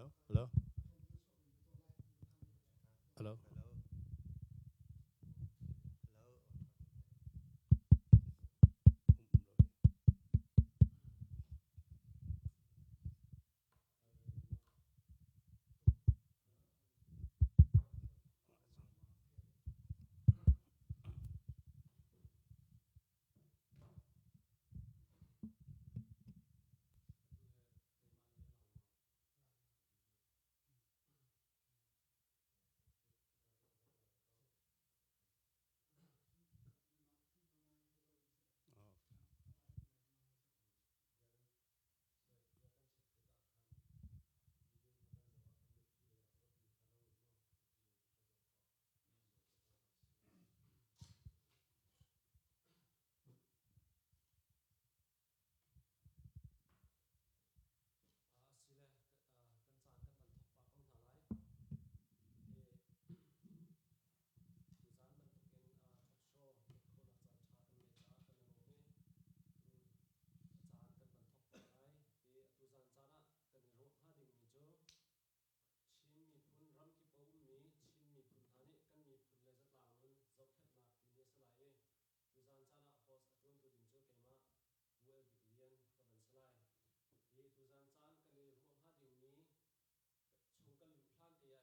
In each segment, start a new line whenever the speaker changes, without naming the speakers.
Hello? Hello? Hello?
Asile kan caan kan van thawk pah ko hna lai. Tuzaan bantukin talk show ngeih khawhnak caan ṭha kan ngeih caah kan i lawm i tu caan kan van thawk pah lai. I tuzaan caan ah kan i ruah hnga dingmi cu Chin miphun ramkip a ummi Chin miphun hna nih kan miphun le zatlang nun zohkhenhnak timi a si lai i tuzaan caan ah host a ṭuantu ding cu keimah Pu El Bik Lian ka van si lai. I tuzaan caan kan i ruah hnga dingmi chung kan luh hlan te ah hika hin a hram a thawknak ah hika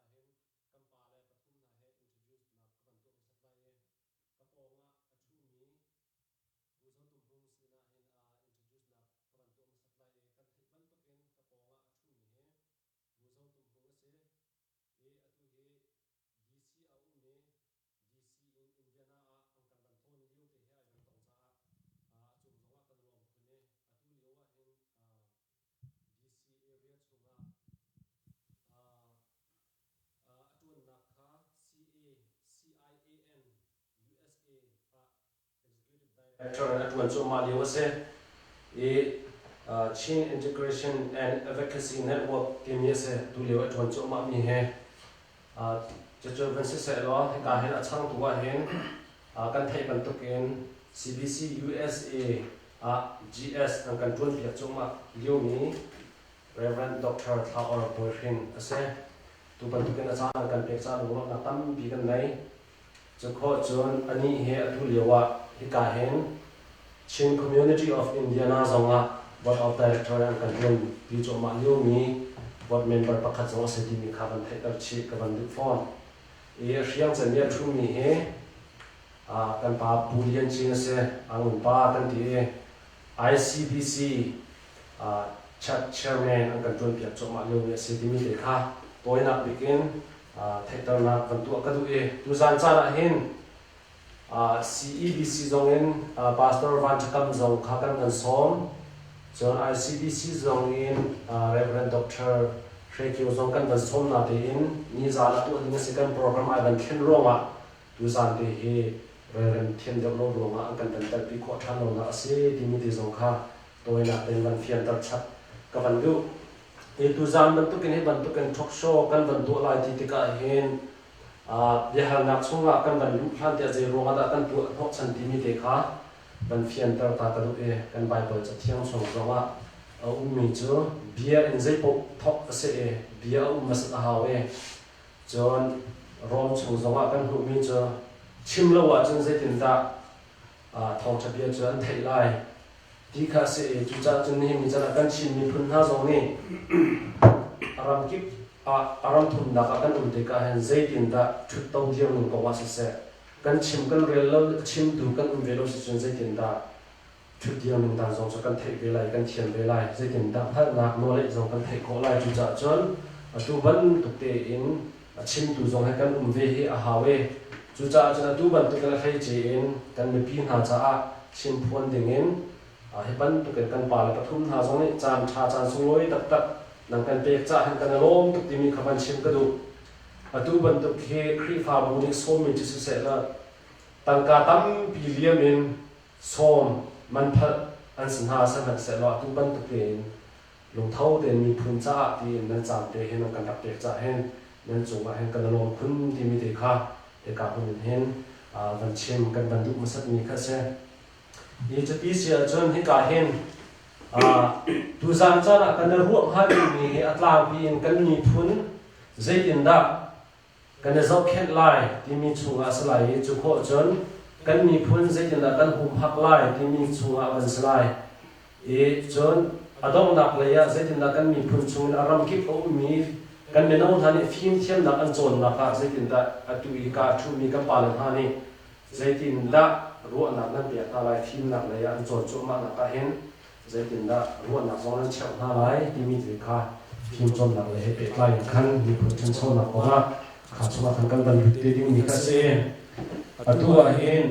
hin kan pa le pathum hna he introduce nak ka van tuah hmasat lai i ka pawng ah a ṭhumi Pu Zo Tum Hmung sinah hin introduce nak ka van tuah hmasat lai i kan theih bantukin ka pawng ah a ṭhumi hi Pu Zo Tum Hmung a si i atu hi DC a um i DC in Indiana ah an kan van tlawn lio te he ai van tong caah a cung zongah kan i lawm khun i atu lio ah hin DC area chungah a ṭuannak kha CA CIAN USA ah Executive Director in a ṭuan cuahmah lio a si i Chin Integration and Advocacy Network timi a si. Tulio a ṭuan cuahmahmi hi cucu van siseh law hika hin a changtu ah hin kan theih bantukin CBC USA ah GS an kan ṭuanpiak cuahmah liomi Rev. Dr. Thla Or Bawi Hrin a si. Tu bantukin a caan an kan pek caah lunglawmhnak tampi kan ngei. Cu khawh cun anih hi atu lio ah hika hin Chin Community of Indiana zongah Board of Director an kan ṭuanpi cuahmah liomi board member pakhat zong a si timi kha van theihter chih ka van duh fawn. I hriangcem i a ṭhumi hi kan pa Pu Lian Cin a si, Angun pa kan ti i ICBC chairman an kan ṭuanpiak cuahmah liomi a si timi te kha tawinak bik in theihternak van tuah ka duh i tuzaan caan ah hin CEBC zong in Pastor Van Ṭha Kam zong kha kan van sawm. Cun ICBC zong in Reverend Dr. Hre Kio zong kan van sawm na tein nizaan ah tuah ding a si kan program ai van thlen ruangah tuzaan te hi relrem thiam deuh lo ruangah an kan van telpi khawh ṭhan lonak a si timi te zong kha tawinak tein van fianter chap ka van duh. Hi tuzaan bantukin hi bantukin talk show kan van tuah lai ti tikah hin biahalnak chungah kan van luh hlan tiah zei ruangah dah kan tuah hnawhchan timi te kha van fianter ta ka duh i kan Baibal cathiang chung zongah a ummi cu bia in zeipaoh thawk a si i bia a um hmasat a hau i cun Rom chung zongah kan hmuhmi cu chim lo ahcun zeitindah thawngṭha bia cu an theih lai ti kha a si i cucaah cun nihin ni caan ah kan Chin miphun hna zong nih a ramkip ah a ram thumnak ah kan um tikah hin zeitindah ṭhutto dir ning kong ah siseh kan chim kan rel lo chimtu kan um ve lo si cun zeitindah ṭhutdir ning dan zong cu kan theih ve lai kan thiam ve lai zeitindah hngalhnak nawleh zong kan theih khawh lai. Cucaah cun atu bantuk tein a chimtu zong he kan um ve hi a hau i cucaah cun atu bantukin a hleice in kan mipi hna caah chimphuan dingin hi bantukin kan pale pathum hna zong nih caan ṭha caan sunglawi taktak nan kan pek caah hin kan i lawm tuk timi kha van chim ka duh. Atu bantuk hi Khrihfabu nih sawmmi cu siseh law tangka tampi liam in sawm man phalh an si hna sihmanhsehlaw atu bantuk tein lungtho tein miphun caah tiin nan caan te hin nan kan rak pek caah hin nan cungah hin kan i lawm khun timi te kha hika hmun in hin van chim kan van duh hmasatmi kha a si. Hi cuti si ahcun hika hin Tuzaan caan ah kan i ruah hnga dingmi hi a tlangpi in kan miphun zeitindah kan i zohkhenh lai timi chungah a si lai i cu khawh cun kan miphun zeitindah kan humhak lai timi chungah a van si lai. I cun a donghnak lei ah zeitindah kan miphun chungin a ramkip a ummi kan mino hna nih fimthiamnak an cawnnak ah zeitindah atu i ka a ṭhumi kan pale hna nih zeitindah ruahnak nan pek hna lai, fimnak lei ah an cawn cuahmahnak ah hin zeitindah ruahnak zong nan cheuh hna lai timi te kha fimcawnnak lei he pehtlai in khan miphun ṭhanchonak kongah kha chungah khan kan van lut te dingmi kha a si. Atu ah hin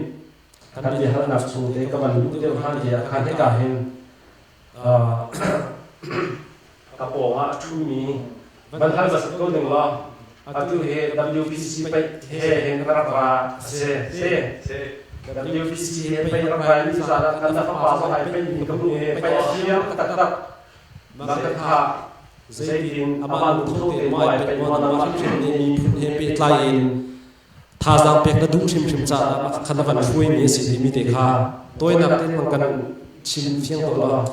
kan biahalnak chung te ka van luh deuh hlan te ah khan hika hin ka pawng ah a ṭhumi van hal hmasat ko ning law atu hi WPC paih he hin ka rak ra a si. WPC he paih rak ra ni zan ah kan fapa zong ai paih mi ka hmuh i paih a thiam taktak. Mah ka kha zeitin amah lungtho tein maw ai paih maw nangmah hrim nih miphun he pehtlai in thazaang pek na duh hrimhrim caah mah kha na van hruaimi a si timi te kha tawinak tein hmang kan chim fiang tuah law.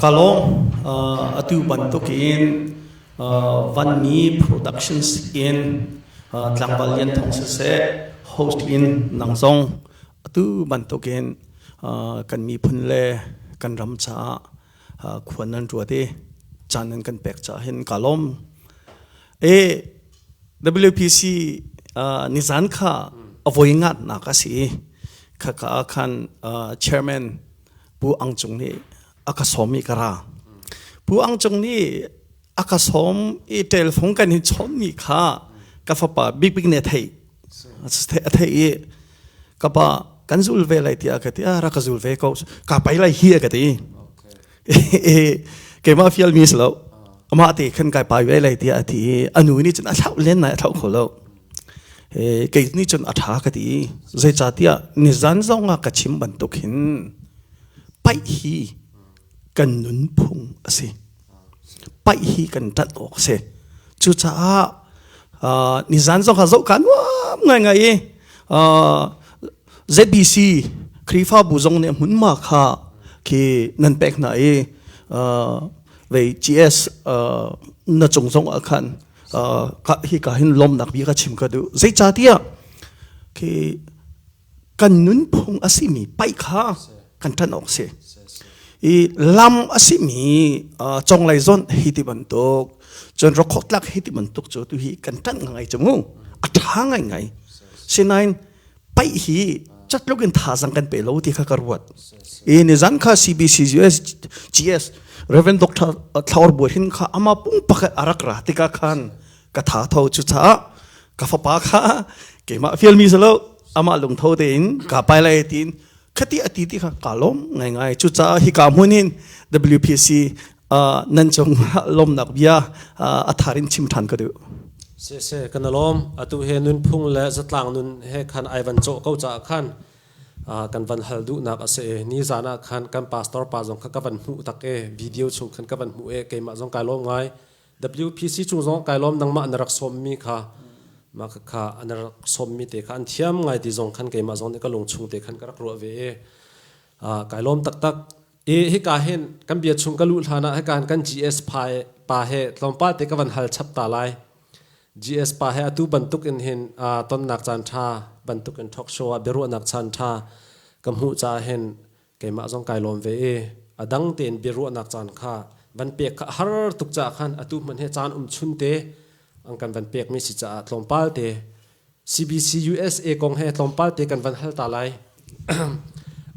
Ka lawm. Atu bantukin Vanmi Productions in tlangval Lian Thawng siseh host in nang zong atu bantukin kan miphun le kan ram caah khua nan ruat i caan nan kan pek caah hin ka lawm. E WPC nizan kha a voi ngatnak a si i khaka ah khan chairman Pu Ang Cung nih a ka sawm i ka ra. Pu Ang Cung nih a ka sawm i telfung kan i chawnmi kha ka fapa bikbik nih a theih. A theih i ka pa kan zul ve lai tiah ka ti a rak ka zul ve ko ka pai lai hi a ka ti. Keimah fialmi si lo. Amah te khan kai pai ve lai tiah a ti i a nu nih cun a thlauh len nai a thlauh kho lo. Kei nih cun a ṭha ka ti. Zeicahtiah nizan zong ah ka chim bantuk hin paih hi kan nunphung a si. Paih hi kan ṭanh awk a si. Cucaah nizan zong kha zoh kaa nuam ngaingai i ZBC Khrihfabu zong nih hmunhma kha khi nan pek hna i vei GS na cung zong ah khan hi ka hin lawmnak bia ka chim ka duh. Zeicahtiah khi kan nunphung a simi paih kha kan ṭanh awk si. I lam a simi conglei zawn hi ti bantuk cun rokhawk hi ti bantuk cu tu hi kan ṭanh ngai cu mu a ṭha ngaingai. Sinain paih hi catluk in thazang kan pe lo ti kha ka ruat. I nizan kha CBC US GS Reverend Dr. Thlaur Buai hin kha ama pumpak a rak ra tikah khan ka tha tho cu caah ka fapa kha keimah fialmi si lo amah lungtho tein ka pai lai tiin khati ati ti kha ka lawm ngaingai. Cucaah hika hmun in WPC nan cung lawmnak bia a thar in chim ṭhan ka duh.
Se se kan lawm. Atu he nunphung le zatlang nun he khan ai van cawh ko caah khan kan van hal duhnak a si. Ni zan ah khan kan pastor pa zong kha ka van hmuh tak e, video chung khan ka van hmuh e, keimah zong kai lawm ngai. WPC chung zong kai lawm, nangmah na rak sawmmi kha mah kha na rak sawmmi te kha an thiam ngai ti zong khan keimah zong nih ka lung chung te khan ka rak ruah ve i kai lawm taktak. I hika hin kan bia chung ka luh hlan ah hika hin kan GS pa he tlawmpal te ka van hal chap ta lai. GS pa he atu bantuk in hin tonnak caan ṭha bantuk in talk show ah biaruahnak caan ṭha ka hmuh caah hin keimah zong kai lawm ve i a dang tein biaruahnak caan kha van pek kha a har tuk caah khan atu hmanh he caan um chun te an kan van pekmi si caah tlawmpal te CBC USA kong he tlawmpal te kan van hal ta lai.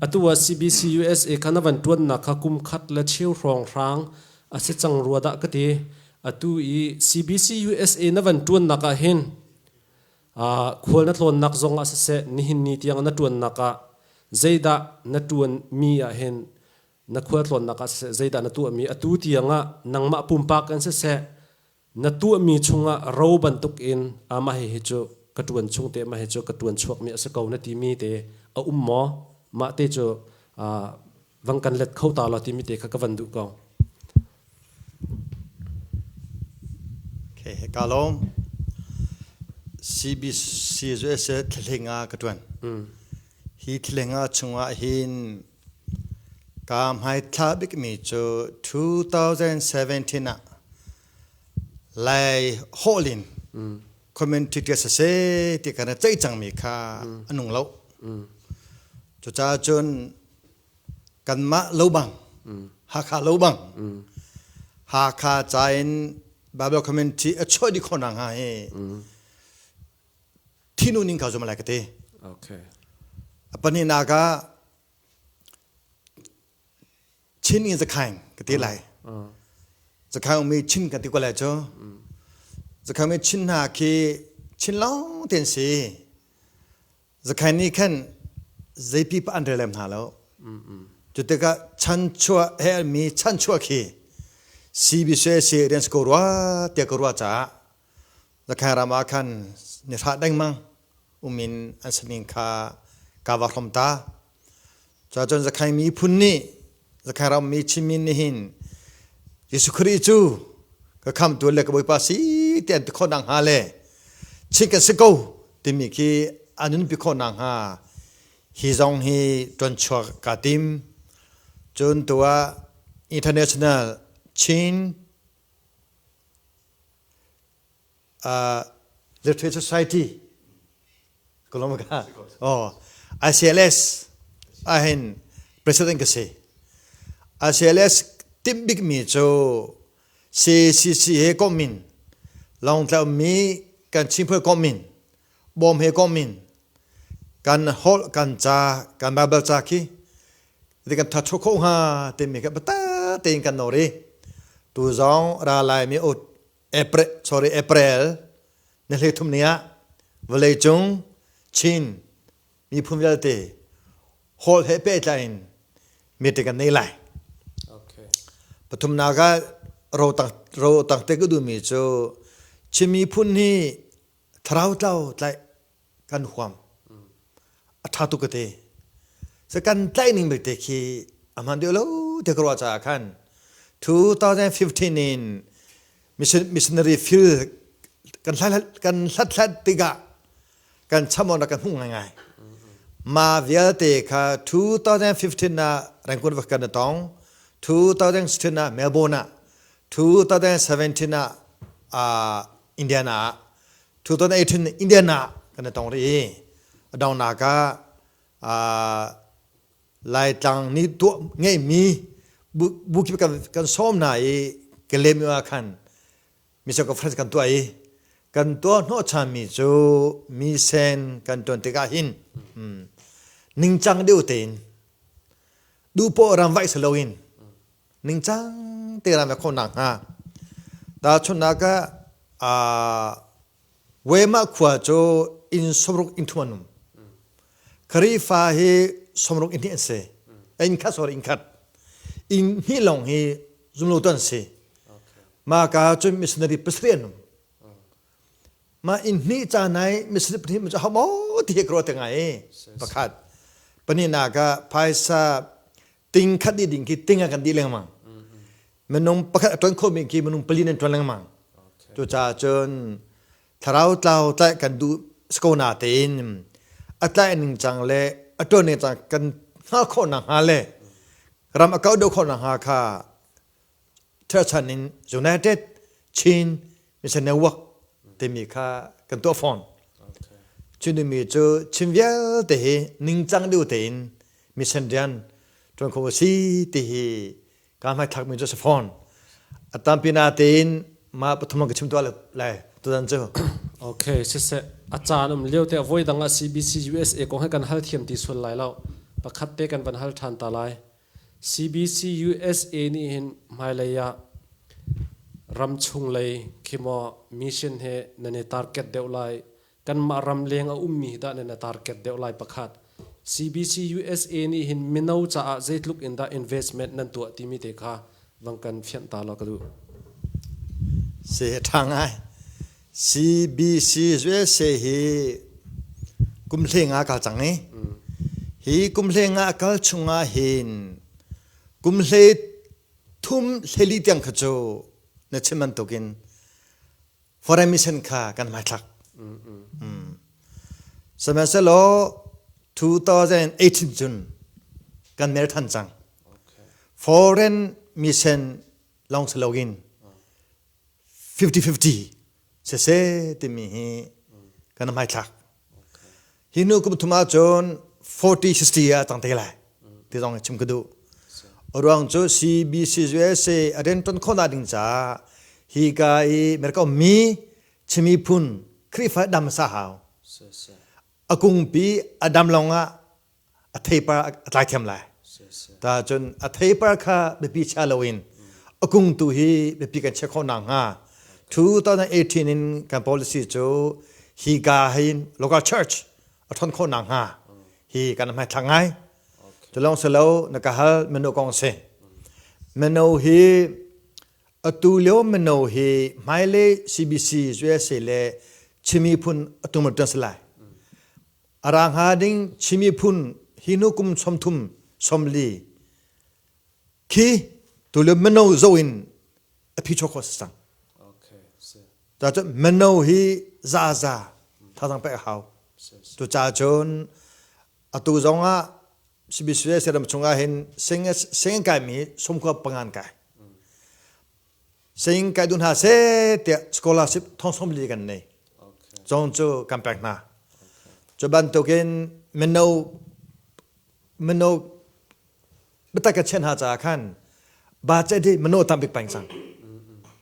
Atu ah CBC USA kha na van ṭuannak kha kum khat le cheu hrawnghrang a si cang rua dah ka ti. Atu i CBC USA na van ṭuannak ah hin khual na tlawnnak zong ah siseh, nihin ni tiang na ṭuannak ah zeidah na ṭuanmi ah hin, na khual tlawnnak ah siseh, zeidah na tuahmi atu tiang ah nangmah pumpak in siseh na tuahmi chungah ro bantuk in amah hi cu ka ṭuan chung te, mah hi cu ka ṭuan chuakmi a si ko na timi te a um maw? Mah te cu vang kan let kho ta law timi te kha ka van duh ko.
Okay, ka lawm. CBC cu a si thlenga ka ṭuan. Hi thlenga chungah hin Ka hmaithla bikmi cu 2017 ah Lai holh in community te siseh ti kan i ceih cangmi kha a nung lo. Cucaah cun kanmah lo bang, Hakha lo bang, Hakha ca in Bible community a chuah dih khawh nakhnga hi thinu ning ka zum lai ka ti.
Okay.
A pahnihnak ah Chin in Zakhaing ka ti lai. Zakhaing ummi Chin kan ti ko lai cu. Zakhaing mi Chin hna khi Chin lawng te an si. Zakhaing nih khan zeipi pa an rel lem hna lo. Cu tikah chanchuah he mi chanchuah khi CBCC rian si ko rua tiah ka ruah caah Zakhaing ram ah khan ni hra dengmang um in an saning kha ka va hrom ta. Cuacun Zakhai miphun nih Zakhai rammi Chinmi nih hin Jesuh Khrih cu ka khamtu le ka Bawipa si ti an ti khawh nakhnga le Chin kan si ko timi khi an nunpi khawh nakhnga hi zong hi ṭuanchuak kaa tim. Cun tu ah International Chin Literature Society Colombo oh ICLS ahhin president ka si. ICLS timh bikmi cu CCC he komh in Lawngtlai ummi kan Chinphuai komh in Bawm he komh in kan holh kan ca kan Bible ca khi ti kan thathu kho hnga timi kha biatak tein kan nawr i tu zong ra laimi ut April sorry April ni hlei thum ni ah vawleicung Chin miphun vialte hall he pehtlai in meeting kan nei lai.
Okay.
Pathumnak ah ro tang ro tang te ka duhmi cu Chin miphun hi thlarau tlau tlaih kan huam. A ṭha tuk ka ti. So kan tlaih ning belte khi a hman deuh lo ti ka ruah caah khan 2015 in missionary field kan hlat kan hlat tikah kan chamon kan hmuh ngaingai. Ma vialte kha 2015 ah Rangoon va kan tong, 2016 ah Melbourne ah, 2017 ah Indiana ah 2018 Indiana kan i tong rih i a donghnak ah Laitlang nih tuah ngeihmi bu kip kan sawm hna i Kalemi ah khan mission conference kan tuah i kan tuah hnawhchanmi cu misen kan tuan tikah hin ningcang deuh tein duhpoh ram vaih si loin ningcang te ram khawh nakhnga tahchunhnak ah Wema khua cu inn sawmruk inn thum an um. Khrihfa hi sawmruk inn hnih an si. Inn khat sorry inn khat. Inn hnih lawng hi zumlotu an si. Mah ka cun missionary pasarih an um. Mah inn hnih ca nai missionary pahnih cu hamo ti hi ka ruah te ngai. Pakhat. Pahnihnak ah phaisa ting khat dih ding khi ting ah kan dih lengmang. Minung pakhat a ṭuan khomi khi minung pali nan ṭuan lengmang. Cucaah cun thlarau tlau tlaih kan duh ko na tein a tlaih ning cang le a ṭuan ning cang kan hngal khawh nakhnga le ram a kau deuh khawh nakhnga kha cherchan in United Chin Mission Network timi kha kan tuah fawn. Chin mi cu Chin vialte hi ningcang deuh tein mission rian ṭuan kho si ti hi ka hmaithlak mi cu si fawn. A tampi na tein mah pathum ka chim tuah lai tutan cu.
Okay, siseh a caan um lio te voi dang ah CBC USA kong he kan hal thiam ti sual lai lo. Pakhat te kan van hal ṭhan ta lai. CBC USA nih hin hmailei ah ramchung lei khi maw mission he nan i target deuh lai kanmah ramleng a ummi hi dah nan i target deuh lai pakhat CBC USA nih hin mino caah zeitluk in dah investment nan tuah timi te kha vang kan fianh ta law ka duh.
Si ṭha ngai. CBC USA hi kum hleng ah kal cang i hi kum hleng ah kal chungah hin kum hle thum hleli tiang kha cu na chim bantukin foreign mission kha kan hmaithlak. Sihmanhsehlaw 2018 cun kan mer than cang. Foreign mission lawng si loin 50-50 siseh timi hi kan hmaithlak. Hi hnu kum thum ahcun 40-60 ah cang te lai ti zong chim ka duh. Aruang cu CBC USA a rianṭuan khawhnak ding caah hi ka i America ummi Chin miphun Khrihfa dam sa hau. A kungpi a dam lawngah a theipar a tlai thiam lai. Ta cun a theipar kha biapi chia loin a kung tu hi biapi kan chia khawh nakhnga 2018 in kan policy cu hi ka hin local church a ṭhawn khawh nakhnga hi kan hmaithlak ngai. Tulong silo na ka hal mino kong si. Mino hi atu lio mino hi hmailei CBC USA le Chin miphun atu ma ṭan si lai. A ra hnga ding Chin miphun hi hnu kum 30 40 khi tulio mino zo in a phichuak khawh si cang. Ta cu mino hi zaza thazang pek a hau. Cucaah cun atu zong ah CBCUSA ram chungah hin sing kai mi sumkhua pangan kai. Sing kai dun hna seh tiah scholarship thong 40 kan nei. Cong cu kan pek hna. Cu bantukin mino mino biatak ka chiah hna caah khan budget hi mino tam bik peng cang.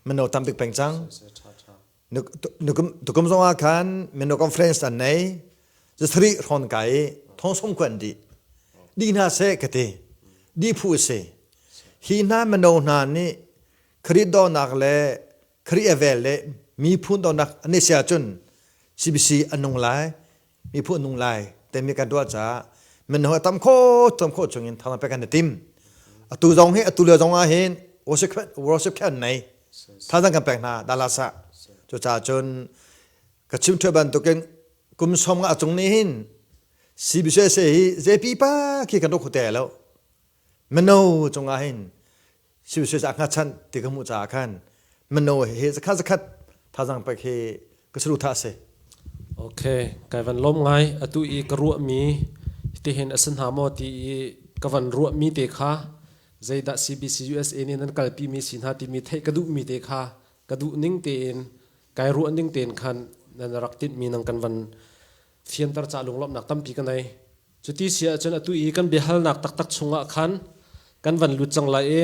Mino tam bik peng cang. Tukum zong ah khan mino conference an nei. Zasarih hrawn kai i thong sawm kuan dih. Dih hna seh ka ti. Dih phu a si. Hi hna mino hna nih Khrih dawnak le Khrih a vel le miphun dawnak an i si ahcun CBC an nung lai, miphun an nung lai timi kan ruah caah mino a tam kho tam khawh chungin thang pek an i tim. Atu zong hi atu lio zong ah hin worship worship khe an nei. Thazang kan pek hna Dallas ah. Cucaah cun ka chim ṭheo bantukin kum som nga cung nih hin CBCSA hi zeipi pa khi kan rak te lo. Mino cungah hin CBCSA a hngatchan ti ka hmuh caah khan mino he zakhat zakhat thazang pek hi ka salu tha a si.
Okay, kai van lawm ngai. Atu i ka ruahmi tihin a si hna maw ti i ka van ruahmi te kha zeidah CBC USA nih nan kalpi mi si hna timi theih ka duhmi te kha ka duh ning tein kai ruah ning tein khan nan rak tinhmi nang kan van fianter ca lunglawmhnak tampi ka nei. Cuti si ahcun atu i kan biahalnak taktak chungah khan kan van lut cang lai i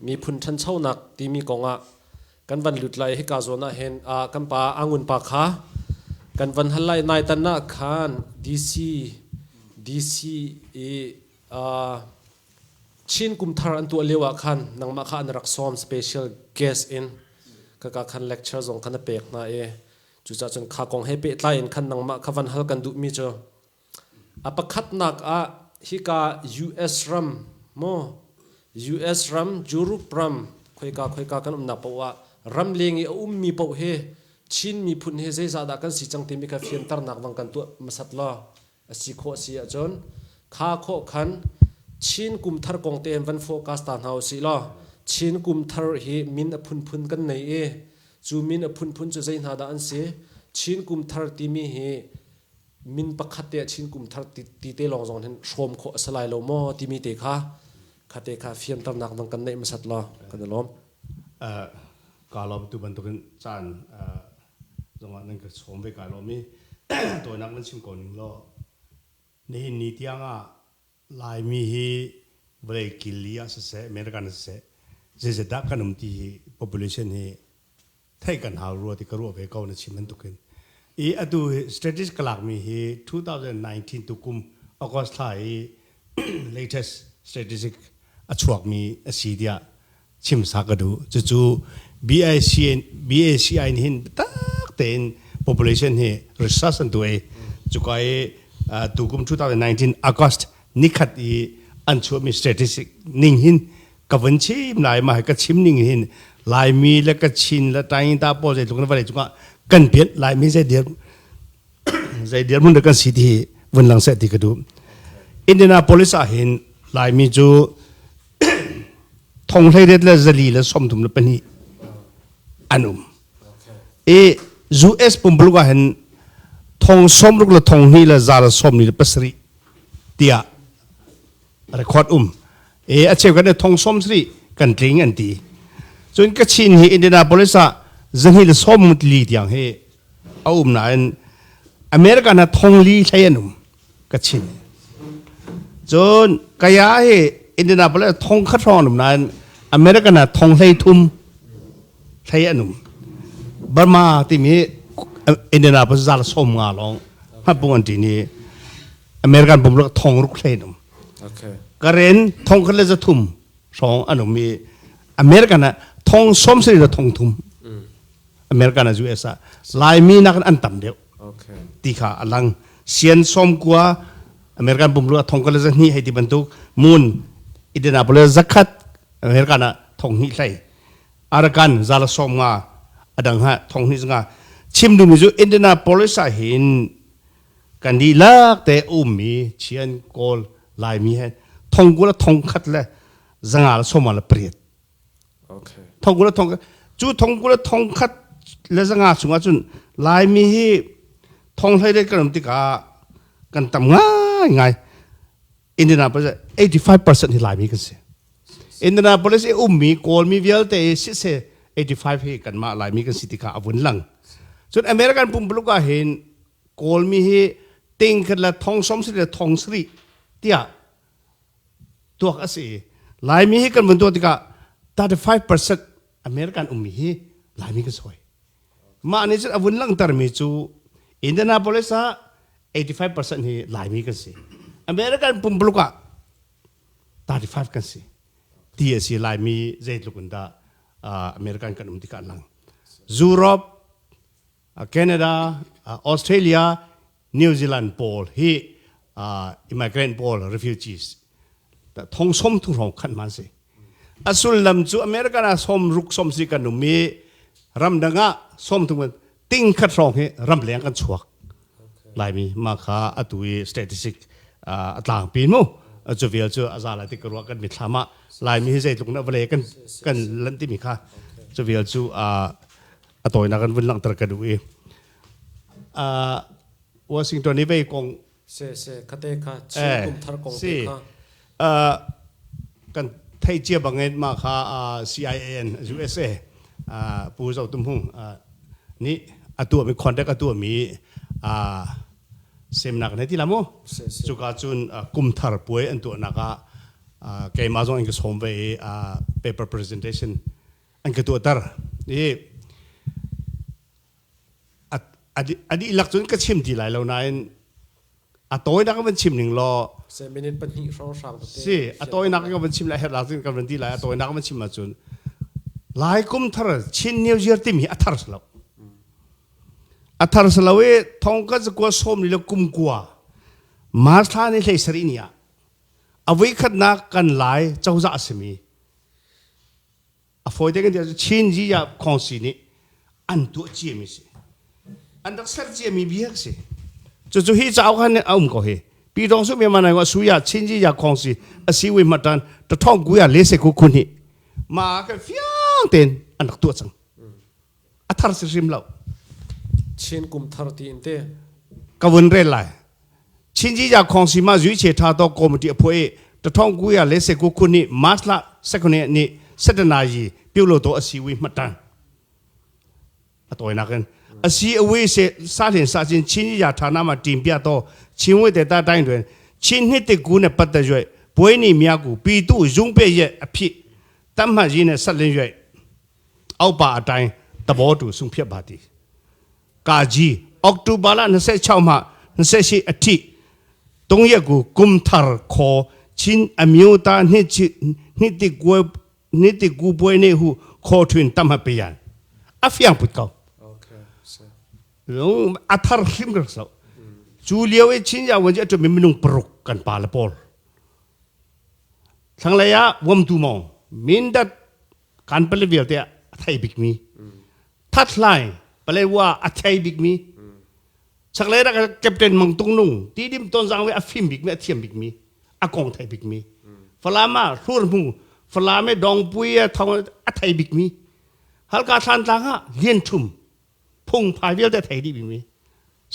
miphun ṭhanchonak timi kongah kan van lut lai. Hika zawn ah hin kan pa Angun pa kha kan van hal lai. Nai tan ah khan DC DC i Chin kum thar an tuah lio ah khan nangmah kha an rak sawm special guest in kaka khan lecture zong khan a pek hna i cucaah cun kha kong he pehtlai in khan nangmah kha van hal kan duhmi cu a pakhatnak ah hika US ram maw US ram Europe ram khoika khoika kan umnak paoh ah ram leng i a ummi paoh hi Chin miphun hi zeizah dah kan si cang timi kha fianternak bang kan tuah hmasat law a si khawh si ahcun kha khawh khan Chin kum thar kong te van focus ta hna usih law Chin kum thar hi min a phunphun kan nei i cu min a phunphun cu zei hna dah an si? Chin kum thar timi hi min pakhat te ah Chin kum thar ti te lawng zong hin hrawm khawh a si lai lo maw timi te kha kha te kha fianternak dang kan neih hmasat law kan i lawm.
Kaa lawm tu bantukin caan zongah nan ka sawm ve. Kaa lawm i tawinak nan chim ko ning law nihin ni tiang ah Laimi hi vawlei kil li ah siseh, American ah siseh, zeizat dah kan um ti hi population hi theih kan hau rua ti ka ruah ve ko na chim bantukin. I atu statistics ka lakmi hi 2019 tukum August thla i latest statistic a chuakmi a si tiah chim sa ka duh. Cucu BIC BACI nih hin biatak tein population hi research an tuah i cuka i tukum 2019 August nikhat i an chuahmi statistic ning hin ka vun chim lai. Mah hi ka chim ning hin Laimi le Kachin le Tainta pawl zeitluk in vawlei cungah kan pian Laimi zei dir zei dirhmun dah kan si ti hi vun lang seh ti ka duh. Indianapolis ah hin Laimi cu 1832 an um. I US pumpuluk ah hin 60 le 2 le 147 tiah record um. E a cheu kan thong som sri kan tling an ti. Cun Kachin hi Indianapolis ah zahnih le som li tiang hi a um nain American ah thong li thlei an um Kachin. Cun Kaya hi Indianapolis thong khat hrawng an um nain American ah thong hlei thum thlei an um. Burma timi Indianapolis zal som nga lawng hmapung an ti ni American pumruk thong ruk hlei an um.
Okay.
Karen thong khat le za thum hrawng an um i American ah thong som sari le thong thum American ah US ah Laimi nakin an tam deuh
Okay.
ti kha a lang sian som kua American pumruk ah thong khat le za hnih hei ti bantuk mun Indianapolis zakhat American ah thong hnih hlei Arakan zala som nga adang ha thong hnih nga chim duhmi cu Indianapolis ah hin kan dihlak te ummi Chian Kawl Laimi he thong kul thong khat le zanga le sawma le pariat
okay.
Thong kul thong cu thong kul thong khat le zanga chungah cun Laimi hi thong hlei le kan um tikah kan tam ngai ngai. Indianapolis 85% hi Laimi kan si. Indianapolis i ummi Kawlmi vialte sise 85 hi kanmah Laimi kan si tikah a vun lang. Cun American pumpuluk ah hin Kawlmi hi ting khat le thong som sari le thong sari tiah tuak a si. Laimi hi kan vun tuak tikah 35% American ummi hi Laimi kan sawi. Mah nih cun a vun langhtermi cu Indianapolis ah 85% hi Laimi kan si. American pumpuluk ah 35 kan si. Ti a si. Laimi zeitluk in dah American kan um tikah lang. Europe, Canada, Australia, New Zealand pawl hi immigrant pawl, refugees thong som thu hrawng khat man si. A sullam cu American ah som ruk som si kan um i ramdang ah som thum ting khat hrawng hi ramleng kan chuak. Laimi ma kha atu i statistic a tlangpi mu cu vial cu a za lai ti ka ruah. Kan mithlam ah Laimi hi zeitluk na vawlei kan kan lanh timi kha cu vial cu a tawinak kan vun langhter ka duh i Washington i vei kong
se se khate kha Chin kum thar kong te kha
kan thei cia bangin ma kha CIAN USA Pu Zo Tum Hung nih a tuahmi contact a tuahmi semnak ne ti la mu cuka cun kum thar puai an tuahnak ah keimah zong in ka sawm ve i paper presentation an ka tuahter i a dihlak cun ka chim ti lai lo nain a tawinak ka van chim ning law
se minute pahnih hrawng hrang tete
si a tawinak ka van chim lai herh cun ka van ti lai. A tawinak ka van chim ahcun Lai kum thar Chin New Year timi a thar lo, a thar lo i thong ka zakua som ni le kum kua March thla ni hlei sarih ni ah a voi khatnak kan Lai cozah a simi a fawi te kan ti ahcun Chin Ziya Khawngsi nih an tuah ciami si, an rak ser ciami biak si. Cucu hi cauk han a um ko hi pi dong su mi ma nai wa suya Chin Ziya Khawngsi a si wi ma tan ta thong ku ya le se ku khun hi ma ka fiang ten an rak tuah cang, a thar si hrim lo.
Chin kum thar ti in te
ka vun rel lai. 亲戚家康熙嘛，瑞切他到高木的破诶，တထောင်ကူရလေးစကူခုနှစ်မတ်လ19ရက်နေ့7နာရီပြုလို့တော့အစီဝေးမှတ်တမ်းအတော်နာကန်အစီအဝေးစေစတင်စချင်းချင်းရဌာနမှာတင်ပြတော့ချင်းဝဲတဲ့တတိုင်းတွင်ချင်းနှစ်တကူနဲ့ပတ်သက်ရွယ်ပွဲနေများကိုပီတုရုံးပဲ့ရဲ့အဖြစ်တတ်မှတ်ရင်းနဲ့ဆက်လင်းရွယ်အောက်ပါအတိုင်းသဘောတူဆုံးဖြတ်ပါသည်ကာကြီးအောက်တိုဘာလ26မှ28အထိ၃ရက်ကိုကွမ်ထာခေါ်ချင်းအမျိုးသားနှစ်ချနှစ်တကွယ်နှစ်တကူပွဲနေဟုခေါ်ထွင်တတ်မှတ်ပေးရန်အဖျံပုတ်ကော
Okay se
လုံးအthar hrim ka so chu liao e chin ya wan je to mi minung pruk kan pa la pol thang lai ya wam tu mong min dat kan pale vial te a thai bik mi that lai pale wa a thai bik mi chak lai ra captain mang tung nung ti dim ton zang we a phim bik mi a thiam bik mi a kong thai bik mi Falama hlur mu Falame dong pui a thong a thai bik mi halka thlan tlang ha lian thum phung phai vialte thei dih mi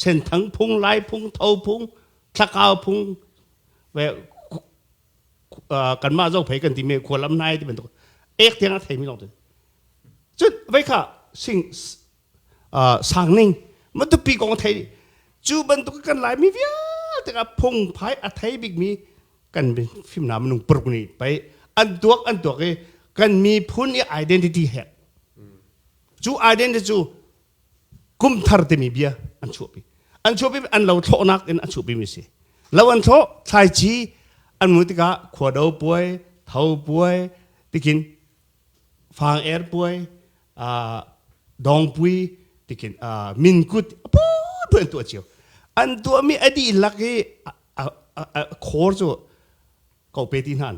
Senthang phung, Lai phung, Tho phung, Thlakau phung ve. Kanmah zo phei kan timi khua lam nai ti bantuk ek tiang a theimi lawng te. Cun vei kha sing sang ning matupi kong thei cu bantuk kan Laimi vialte ka phungphai a thei bikmi kan fimnak minung paruk nih pei an tuak an tuak i kan miphun i identity he cu identity cu kum thar timi bia an chuahpi an chuahpi an lo thlawhnak in an chuahpi mi si lo an thlawh thlaici an mu tikah khuado puai tho puai tikin fang er puai dongpui tikin minkut pui an tuah cio an tuahmi a dihlak i khor cu ko pe ti hna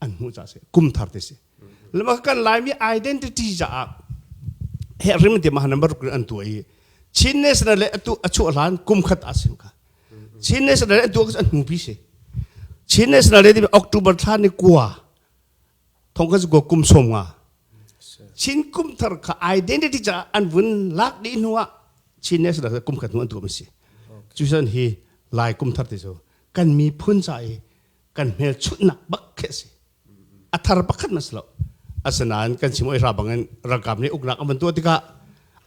an hmuh ca si kum thar te si lama kan Laimi identity caah he rim te ma number ruk an tuah i Chin National le atu a chuah hlan kum khat a sim ka Chin National le atu an hmu pi si Chin National le October thla ni kua thong ka ko kum som nga Chin kum thar kha identity ca an vun lak dih hnu ah Chin National kum khat hnu an tuah si cu san hi Lai kum thar ti cu kan miphun ca i kan hmelchunhnak bak khi a si a thar pakhat na si lo asinain kan chim oi ra bangin ralkap nih uknak an van tuah tikah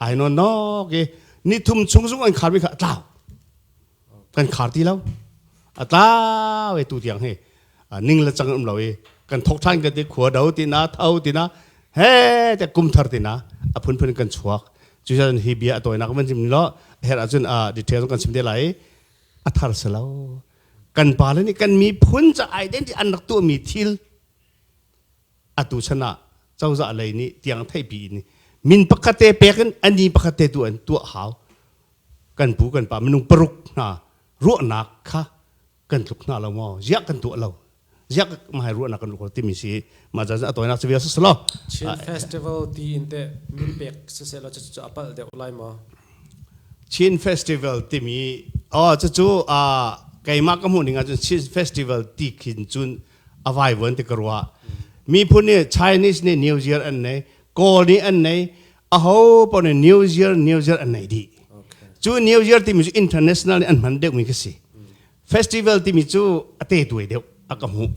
ai non nok i ni thum chung zung an khar mi kha a tlau kan khar ti lo a tlau e tu tiang hi ning le cang um lo i kan thok than ka ti khua do ti na tho ti na he te kum thar ti na a phunphun kan chuak cu hi bia a tawinak van chim lo her ahcun detail kan chim te lai a thar si lo kan pale nih kan miphun ca identity an rak tuahmi thil atu chan ah cozah lei nih tiang theihpi in min pakhat te pek in ani pakhat te tu an tuah hau kan pu kan pa minung paruk hna ruahnak kha kan tluk hna lo maw ziah kan tuah lo ziah mahai ruahnak kan ruah timi si mah ca a tawinak cu vial si lo
Chin Festival ti in te min pek siseh law cucu a palh deuh lai maw?
Chin Festival timi oh cucu keimah ka hmuh ning ahcun Chin Festival ti khin cun a vaivuan ti ka ruah. Miphun nih Chinese nih New Year an nei, Kawl nih an nei, aho paoh nih New Year New Year an nei dih. Cu New Year timi cu international nih an hman deuhmi khi si. Festival timi cu a te tuai deuh a ka hmuh.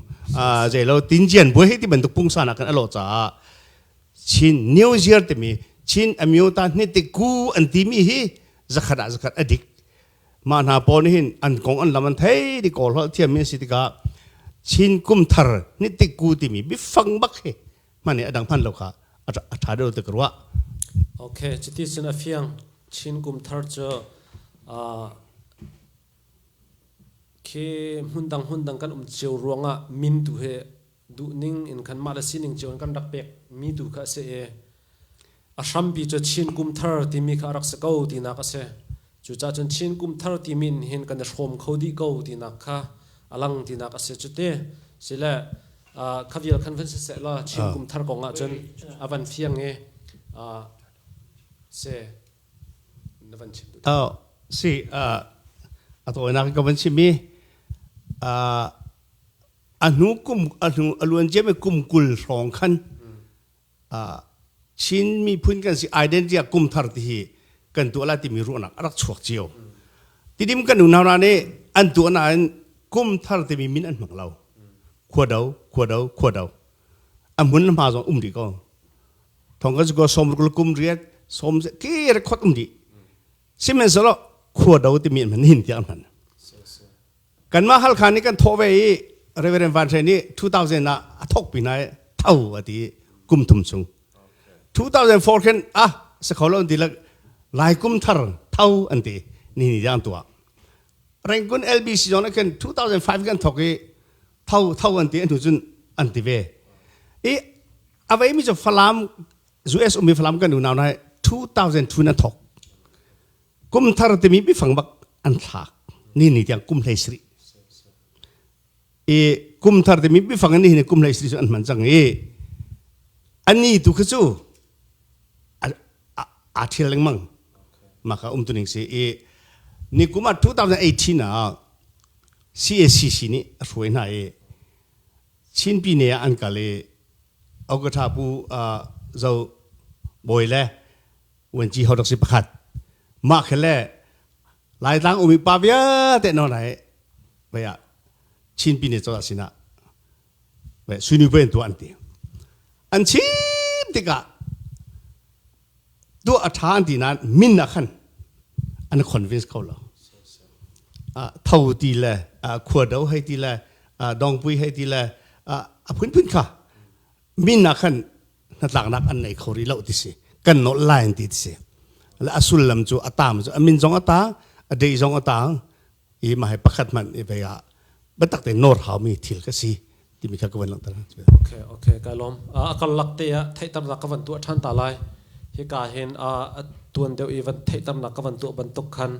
Zeilo tinjian buai hei ti bantuk pungsan ah kan a lawh caah Chin New Year timi Chin Amyota hniti ku an timi hi zakhat ah zakhat a dik. Mah hna pawl nih hin an kong an lam an thei di kawl holh thiammi an si tikah Chin kum thar hniti ku timi bifang bak hi hman i a dang hman lo kha a ṭha deuh ti ka ruah.
Okay, cuti cun a fiang. Chin kum thar cu Khi hmundang hmundang kan um cio ruangah min tu hi duhning in khan mah le sining cio in kan rak pek mi tu kha a si i a hrampi cu Chin kum thar timi kha a rak si ko tinak a si. Cucaah cun Chin kum thar timi in hin kan i hrawm kho dih ko tinak kha a lang tinak a si cuti. Sile kha vial khan van siseh law Chin kum thar kong ah cun a van fiang i si na van chim duh.
Oh, si a tawinak ka van chim i a hnu kum a hnu a luan ciami kum 20 hrawng khan Chin miphun kan si identity ah kum thar ti hi kan tuah lai timi ruahnak a rak chuak cio. Tidim kan unau hna nih an tuah nain kum thar timi min an hmang lo. Khua do, khua do, khua do. A hmun le hma zong um rih ko. Thong ka ko som ruk kum riat som ki record um dih. Sihmanhsehlaw khua do timi an hman hin tiang an hman. Kanmah Halkha nih kan thawh ve i Reverend Van Hre nih 2000 ah a thawk pi hna i tho a ti kum thum chung. 2004 khin ah si kho lo an ti lai kum thar tho an ti ni ni tiang tuah. Rangoon LBC zong khin 2005 kan thawk i tho tho an ti an hnu cun an ti ve. I a vei mi cu Falam US ummi Falam kan unau hna 2002 nan thawk. Kum thar timi bifang bak an thlak ni ni tiang kum hlei sri i kum thar timi bifang ni hin kum hlei sri cu an hman cang i ani tu kha cu a thial lengmang maka um tuning si i ni kum ah 2018 ah CACC nih a hruai hna i Chinpi ne ah an kal i Okatha pu zo bawi le Vuanci ho si pakhat mah khi le Laitlang umi pa vialte no lai vai ah Chinpi ne cozah sinah Sui Nui Puai an tuah an ti. An chim tikah tuah a ṭha an ti nain min ah khan an convince kho lo. Tho ti le khua do hei ti le dongpui hei ti le a phunphun kha min ah khan hnatlaknak an nei kho rih lo ti si. Kan nolh lai an ti ti si. Le a sullam cu a tam cu a min zong a tang, a dei zong a tang i mah hi pakhat hmanh i vei ah biatak tein nawr haumi thil ka si timi kha ka van langhter.
Okay, okay, ka lawm. A karlak te ah theihternak ka van tuah ṭhan ta lai. Hika hin a tuan deuh i van theihternak ka van tuah bantuk khan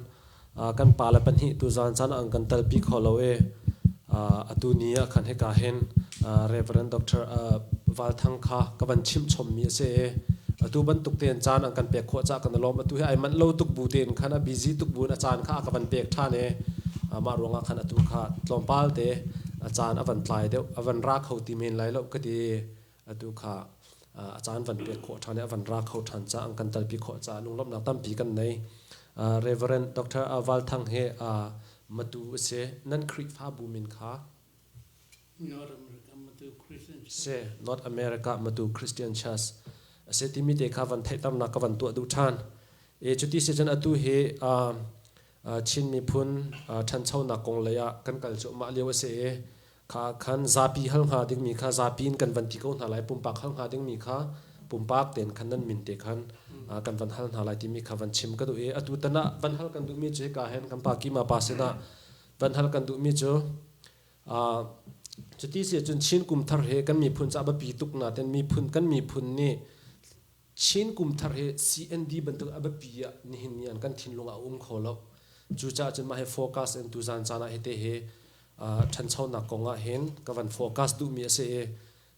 kan pa le pahnih tu zan caan an kan telpi kho lo i atu ni ah khan hika hin Reverend Dr. Val Thang kha ka van chimh chommi a si i atu bantuk tein caan an kan pek khawh caah kan i lawm. Atu hi ai manh lo tuk bu tein khan a busy tuk bu in a caan kha a ka van pek ṭhan i mah ruangah khan atu kha tlawmpal te a caan a van tlai deuh a van ra kho ti men lai lo ka ti. Atu kha a caan van pek khawh ṭhan i a van ra kho ṭhan caah an kan talpi khawh caah lunglawmhnak tampi kan nei. Reverend Dr. Val Thang hi matu a si. Nan Khrihfabu min kha?
North America Matu Christian Church.
Si, North America Matu Christian Church. A si timi te kha van theihternak ka van tuah duh ṭhan. E cuti si cun atu hi Chin miphun ṭhanchonak kong lei ah kan kal cuahmah lio a si i kha khan zapi hal hnga dingmi kha zapi in kan van ti ko hna lai, pumpak hal hnga dingmi kha pumpak tein khan nan min te khan kan van hal hna lai timi kha van chim ka duh i atu tan ah van hal kan duhmi cu hika hin kan pa Kima pa sinah van hal kan duhmi cu cuti si ahcun Chin kum thar hi kan miphun caah biapi tuk nain miphun kan miphun nih Chin kum thar hi CND bantuk a biapi ah nihin ni an kan thinlung ah a um kho lo. Cucaah cun mah hi focus in tuzan caan ah hite hi ṭhanchonak kong ah hin ka van focus duhmi a si i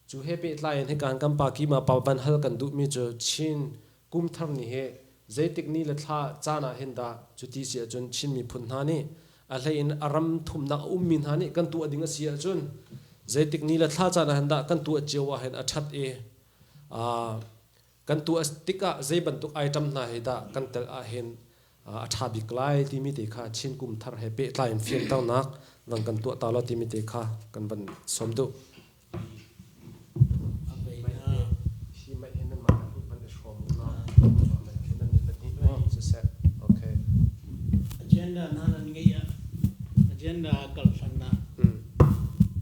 cu he pehtlai in hikan kan pa Kima pa van hal kan duhmi cu Chin kum thar ni hi zeitik ni le thla caan ah hin dah cuti si ahcun Chin miphun hna nih a hlei in a ram thumnak a ummi hna nih kan tuah ding a si ahcun zeitik ni le thla caan ah hin dah kan tuah cio ah hin a ṭhat i kan tuah tikah zei bantuk item hna hi dah kan tel ahhin a ṭha bik lai timi te kha Chin kum thar he pehtlai in fianternak van kan tuah ta law timi te kha kan van sawm duh.
Agenda na nan ngei ah agenda kal hlan ah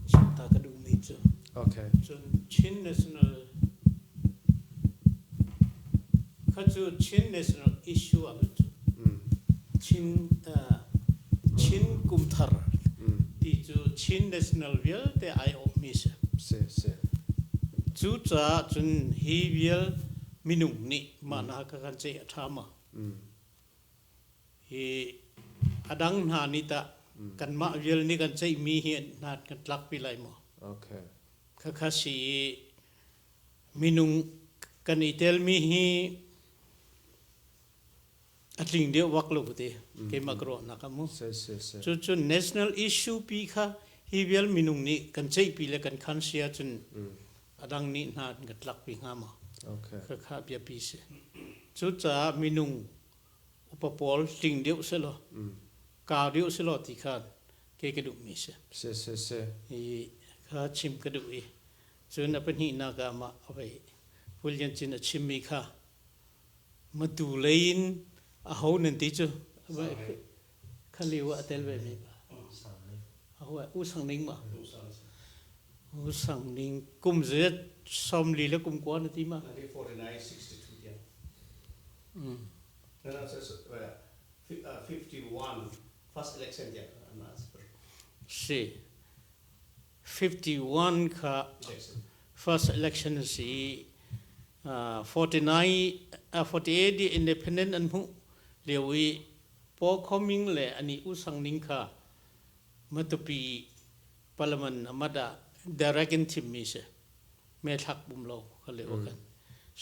chim ta ka duhmi cu
Okay.
Cun Chin National kha cu Chin National issue ah cu Chin Chin kumthar ti cu Chin National vialte ai awhmi si.
Si si.
Cucaah cun hi vial minung nih mah na ka kan ceih a ṭha ma? Hi a dang hna nih tah kanmah vial nih kan ceihmi hi hna kan tlakpi lai maw?
Okay.
Khakha si i minung kan i telmi hi a tling deuh bak lo te keimah ka ruahnak ah mu. Cucu national issue pi kha hi vial minung nih kan ceihpi le kan khan si ahcun a dang nih hna an kan tlakpi hnga maw?
Okay.
Khakha biapi si. Cucaah minung upa pawl tling deuh selaw kau deuh selaw ti kha ke ka duhmi si.
Si si si.
Hi kha chim ka duh i cun a pahnihnak ah mah avei William Cin a chimmi kha matu lei in aho nan ti cu khaliu ah a tel ve mi pa aho u sang ning ma u sang ning kum zet 40 le kum kua na ti ma
1949 62 tiang. No, no, so, so, 51 first election tiang
Si 51 kha first election si 49 48 independent an hmuh lio i Paul Khoming le ani U Sang Ning kha Matupi parliament amat ah direct in thimmi si me thlak bum lo kha lio khan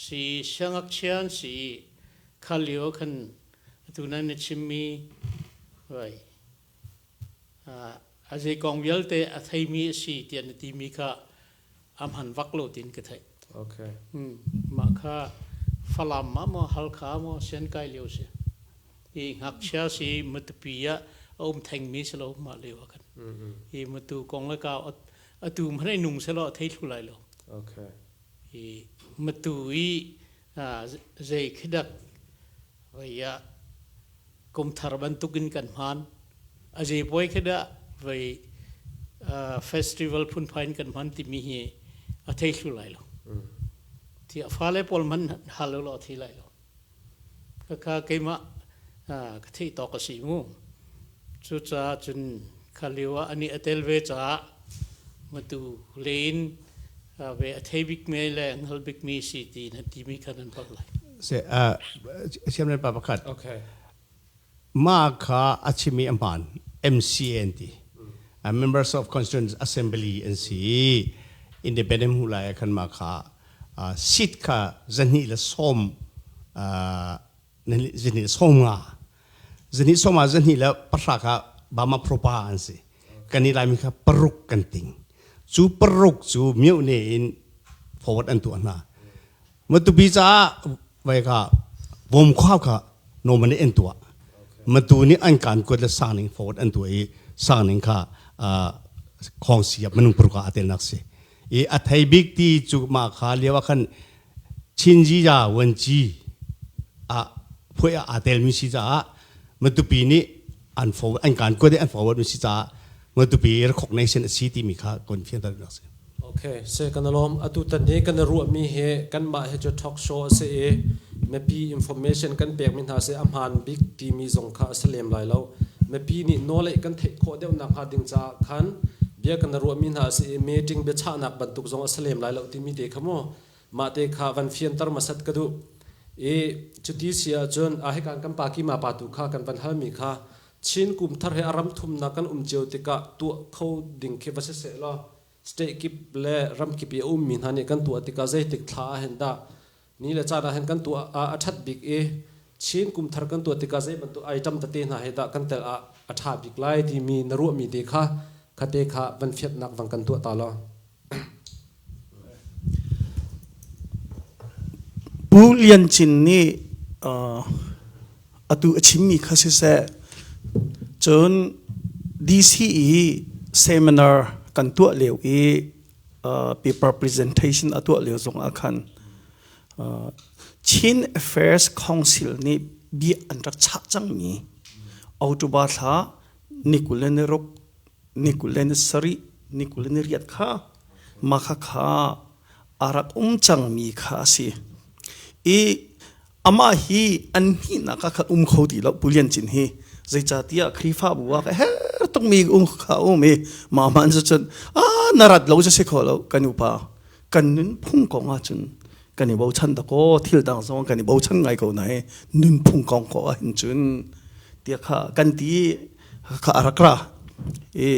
si siangngakchia an si kha lio khan atu nan na chimmi vai a zei kong vialte a theimi a si tiah na timi kha a hman vak lo tin ka theih.
Okay.
Mah kha Falam ma maw Halkha maw sian kai lio si. Hi ngakchia si Matupi ah a um thengmi si lo mah lio ah khan. Hi Matu kong le ka Atu hmanh ai nung selaw a thei thlu lai lo.
Okay.
I matu i zei khi dak vei ah kum thar bantukin kan hman. A zei puai khi dah vei festival phunphai in kan hman timi hi a thei thlu lai lo. Tiah fale pawl hmanh hal u law a thei lai lo. Khakha keimah ka theih tawk a si mu. Cucaah cun kha lio ah anih a tel ve caah matu len ve a thei bikmi le a hngal bikmi si ti na timi kha nan palh lai.
Se siamren pa pakhat.
Okay.
Ma kha a chimi a hmaan MCA an ti. Members of Constituent Assembly an si. Independent hmu lai ah khan ma kha seat kha zahnih le sawm zahnih sawm nga zahnih sawm ah zahnih le pahra kha Bama Propa an si. Kan i Laimi kha paruk kan ting. Cu paruk cu mioh ne in forward an tuah hna. Matupi caah vai kha vom khau kha normal in tuah. Matu nih an kan kuat le sang ning forward an tuah i sang ning kha khong siap minung paruk ah a telnak si. I a thei bik ti cu mah kha lio ah khan Chinji ya Wanci ah phuai ah aa telmi si caah Matupi nih an forward an kan kuat i an forward mi si caah Matupi recognition a si timi kha kon fianter nak si.
Okay, se kan alom atu tan hi kan ruahmi hi kanmah hi cu talk show a si i mipi information kan pekmi hna si a hmaan bik timi zong kha a si lem lai lo. Mipi nih nawlei kan theih khawh deuh nakhnga ding caah khan bia kan ruahmi hna a si i meeting biachahnak bantuk zong a si lem lai lo timi te kha mu mah te kha van fianter hmasat ka duh. I cuti si ahcun a hikan kan pa kima pa tu kha kan van halmi kha Chin kum thar he a ram thumnak kan um cio tikah tuah kho ding khi va si seh law state kip le ram kip i a ummi hna nih kan tuah tikah zeitik thla ah hin dah ni le caan ah hin kan tuah ah a ṭhat bik i Chin kum thar kan tuah tikah zei bantuk item tete hna he dah kan tel ah a ṭha bik lai timi na ruahmi te kha khate kha van fiatnak van kan tuah ta law.
Pu Lian Cin nih atu a chimmi kha siseh, cun DC i seminar kan tuah lio i paper presentation a tuah lio zong ah khan Chin Affairs Council nih bia an rak chah cangmi October thla ni 26, ni 27, ni 28 kha mah khakha a rak um cangmi kha a si. I amah hi an hnihnak ah khan um kho ti lo Pu Lian Cin hi zeicahtiah Khrihfabu ah ka her tukmi um kha um i mah hman cu cun a na rat lo cu si kho lo kan upa kan nunphung kong ah cun kan i bochan dakaw thil dang zong kan i bochan ngai ko na hi nunphung kong ko ah hin cun tiah kha kan ti kha a rak ra i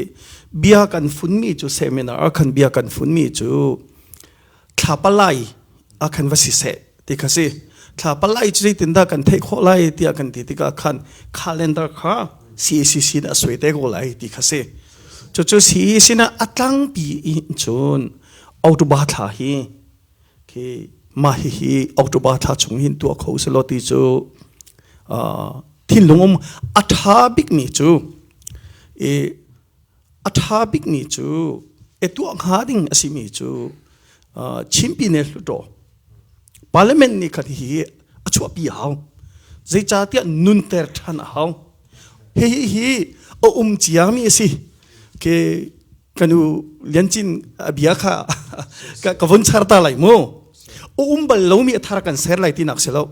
bia kan funmi cu seminar ah khan bia kan funmi cu thla palai ah khan va si seh ti kha si thla palai cu zeitindah kan theih khawh lai tiah kan ti tikah khan calendar kha CACC nih a suai te ko lai ti kha si cucu CACC na a tlangpi in cun October thla hi khi mah hihi October thla chung hin tuah kho selaw ti cu thinlung um a ṭha bikmi cu i a ṭha bikmi cu e tuah hnga ding a simi cu Chinpi ne Hluttaw Parliament nih khan hihi a chuahpi a hau zeicahtiah nunter ṭhan a hau hihi hi a um ciami a si ke kanu Lian Cin a bia kha ka vun char ta lai mu a um bal lomi a thar kan ser lai tinak si lo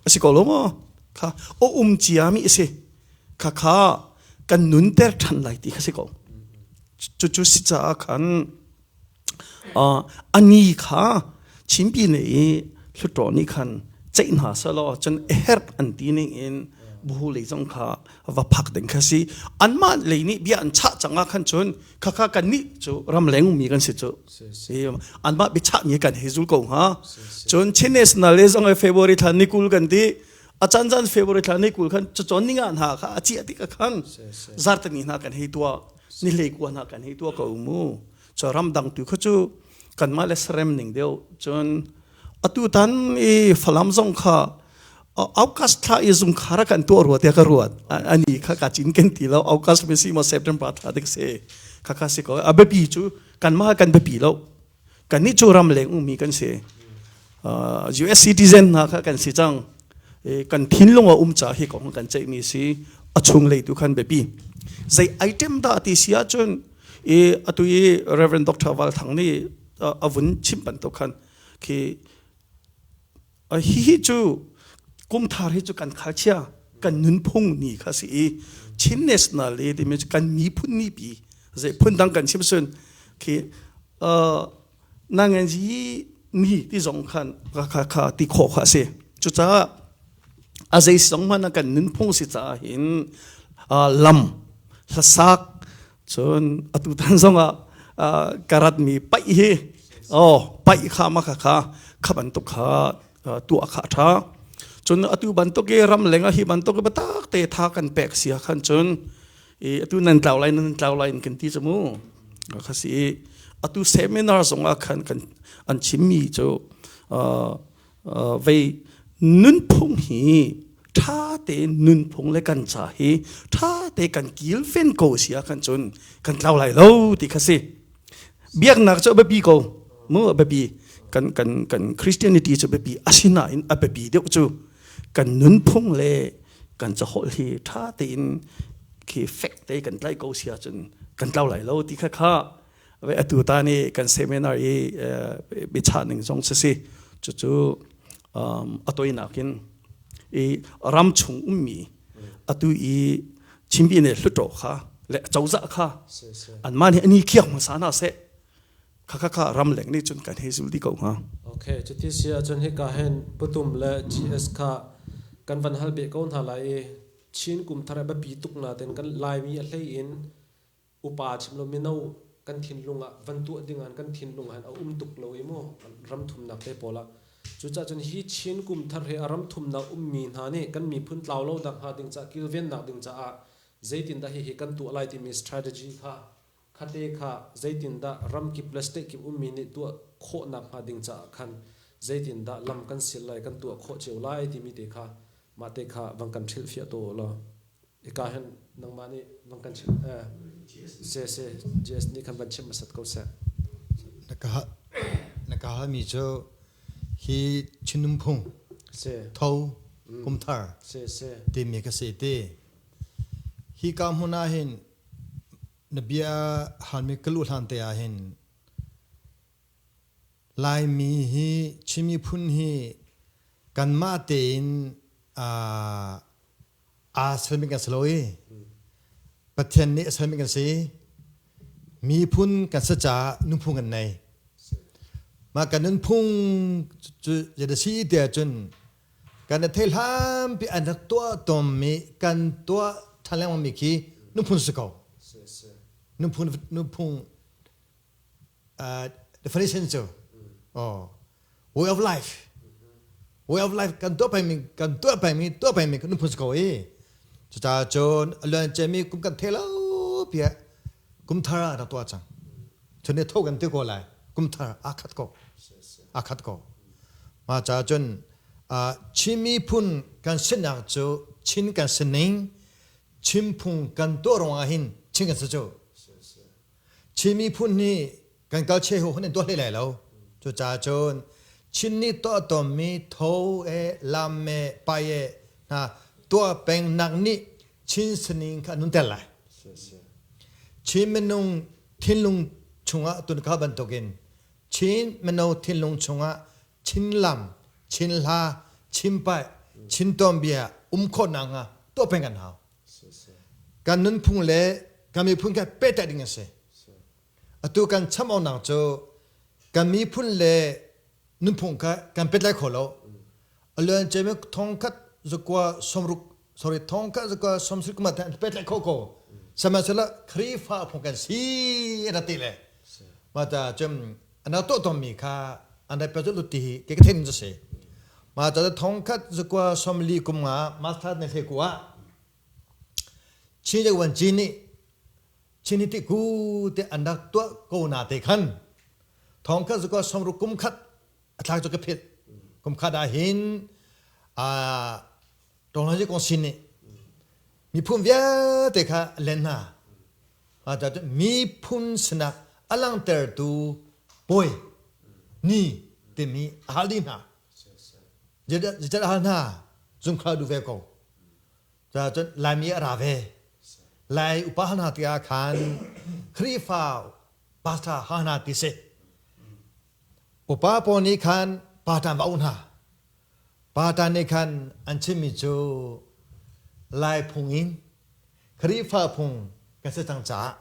a si ko lo maw kha a um ciami a si kha kha kan nunter ṭhan lai ti kha si ko cucu si caah khan ani kha Chinpi ne i Hluttaw nih khan ceih hna selaw cun herh an ti ning in bu lei zong kha va phak ding kha si anmah lei nih bia an chah cang ah khan cun khakha kan nih cu ramleng mi kan si cu anmah biachah mi kan hei zul ko hnga cun Chin National le zong February thla ni 20 kan ti a chan chan February thla ni 20 khan cun ninga hna kha a chiah tik khan zartani hna kan hei tua ni hlei kua hna kan hei tua ko mu cho ramdang tu kha cu kanmah le sarem ning deuh cun atu tan i Falam zong kha August thla i zung khara kan tuah rua tiah ka ruat ani kha ka cin ken ti lo August mi si mo September thla dik se kha kha si ko a biapi cu Kanmah kan biapi lo. Kannih cu ramleng ummi kan si. US citizen hna kha kan si cang. Kan thinlung a um ca hi kong kan ceihmi si. A chunglei tu khan biapi. Zei item dah ti si ahcun i atu i Reverend Dr. Val Thang nih a vun chim bantuk khan khi Hihi cu kumthar hi cu kan khalchia kan nunphung ni kha si i Chin National Day timi cu kan miphun ni pi zei phundang kan chim sun khi nangan ji ni ti zong khan kha kha ti khawh kha si cucaah a zei song hmanh kan nunphung si caah hin lam hlasak cun atu tan zongah ka ratmi paih hi oh paih kha ma kha kha kha bantuk kha tuah kha a ṭha cun atu bantuk i ram leng ah hi bantuk i biatak te tha kan pek sia khan cun i atu nan tlau lai nan tlau lai in kan ti cu mu kha si i atu seminar zongah khan kan an chimmi cu vei nunphung hi ṭha tein nunphung le kan ca hi ṭha te kan kilven ko si ah khan cun kan tlau lai lo ti kha si. Biaknak cu a biapi ko mu a biapi kan kan kan Christianity cu biapi asinain a biapi deuh cu kan nunphung le kan caholh hi ṭha tein khi fek te kan tlaih ko si ahcun kan tlau lai lo ti kha kha atu ta nih kan seminar i biachah ning zong si si cucu a toinak in i ram chung ummi atu i Chinmi ne hluttaw kha le cozah kha anmah nih ani khiak hmasa hna seh kha kha kha ram leng nih cun kan hei zul dih ko hnga.
Okay, cuti si ahcun hika hin Putum le GS kha kan van hal beh ko hna lai i Chin kum thar a biapi tuk nain kan Laimi a hlei in upa chim lo mino kan thinlung ah van tuah ding ah kan thinlung ah a um tuk lo i mu ram thumnak te pawl ah cucaah cun hi Chin kum thar hi a ram thumnak ummi hna nih kan miphun tlau lo nak hnga ding caah kilvennak ding caah zeitindah hihi kan tuah lai timi strategy kha khate kha zeitindah ramkip le state kip ummi nih tuah khawhnak hnga ding caah khan zeitindah lam kan sil lai kan tuah khawh cio lai timi te kha mah te kha van kan hrilhfiah to law Hika hin nangmah nih van kan chim se se JS nih khan van chim hmasat ko seh.
Na ka halmi cu hi Chin phung
se
tho kumthar
se se
timi ka si ti. Hi ka hmun ah hin na bia halmi ka luh hlan te ah hin Laimi hi Chin miphun hi kanmah tein aa sermi kan si lo i Pathian nih a sermi kan si. Miphun kan si caah nunphung kan nei. Mah kan nunphung cu zeidah si ti ahcun kan i theih hlanpi an rak tuah tawnmi kan tuah ṭhan lengmangmi khi nunphung si ko. Nunphung nunphung definition cu oh way of life way of life kan tuah pengmi kan tuah pengmi tuah pengmi kan nunphung si ko i cucaah cun a luan ciami kum kan thei lo piah kum thar ah rak tuah cang cun ne tho kan ti ko lai kum thar aa khat ko aa khat ko ma ca cun Chin miphun kan sinak cu Chin kan sining Chin phung kan tuah ruangah hin Chin kan si cu Chin miphun nih kan kal che hu hun in tuah hlei lai lo. Cucaah cun Chin nih tuah tawnmi tho e, lam e, pai e hna tuah peng nak nih Chin sining kha nun tel lai. Chin minung thinlung chungah tun kha bantukin Chin mino thinlung chungah Chin lam, Chin hla, Chin paih, Chin tuanbia um khawh nakhnga tuah peng kan hau. Kan nunphung le kan miphun kha pehtlaih ding a si. Atu kan cham awknak cu kan miphun le nunphung kha kan petlai kho lo. A luan cemi thongkhat zakua sawmruk sorry thongkhat zakua sawmsarih kuma an petlai kho ko. Sihmanhsehlaw Khrihfa phung kan si an ti le. Mah ta cun an tuah tawnmi kha an rai pe ti hi ke ka thein cu si. Mah ta thongkhat zakua sawmli kum nga master ne hle ku ah Chin le wan cin nih Chin hi ti ku te an rak tuah ko na te khan thongkhat zakua sawmruk kum khat a thlak cu ka phit kum khat ah hin a tonglan kong sin nih miphun vialte kha len hna miphun sinak A langhtertu puai ni timi a hal dih hna. Zeidah a hal hna? Zungkhal duh ve ko. Cun Laimi a ra ve. Lai upa hna tikah khan Khrihfa pastor ha hna ti si. Upa pawl nih khan pa va auh hna. Pa nih khan an chimmi cu Lai phung in Khrihfa phung kan si cang caah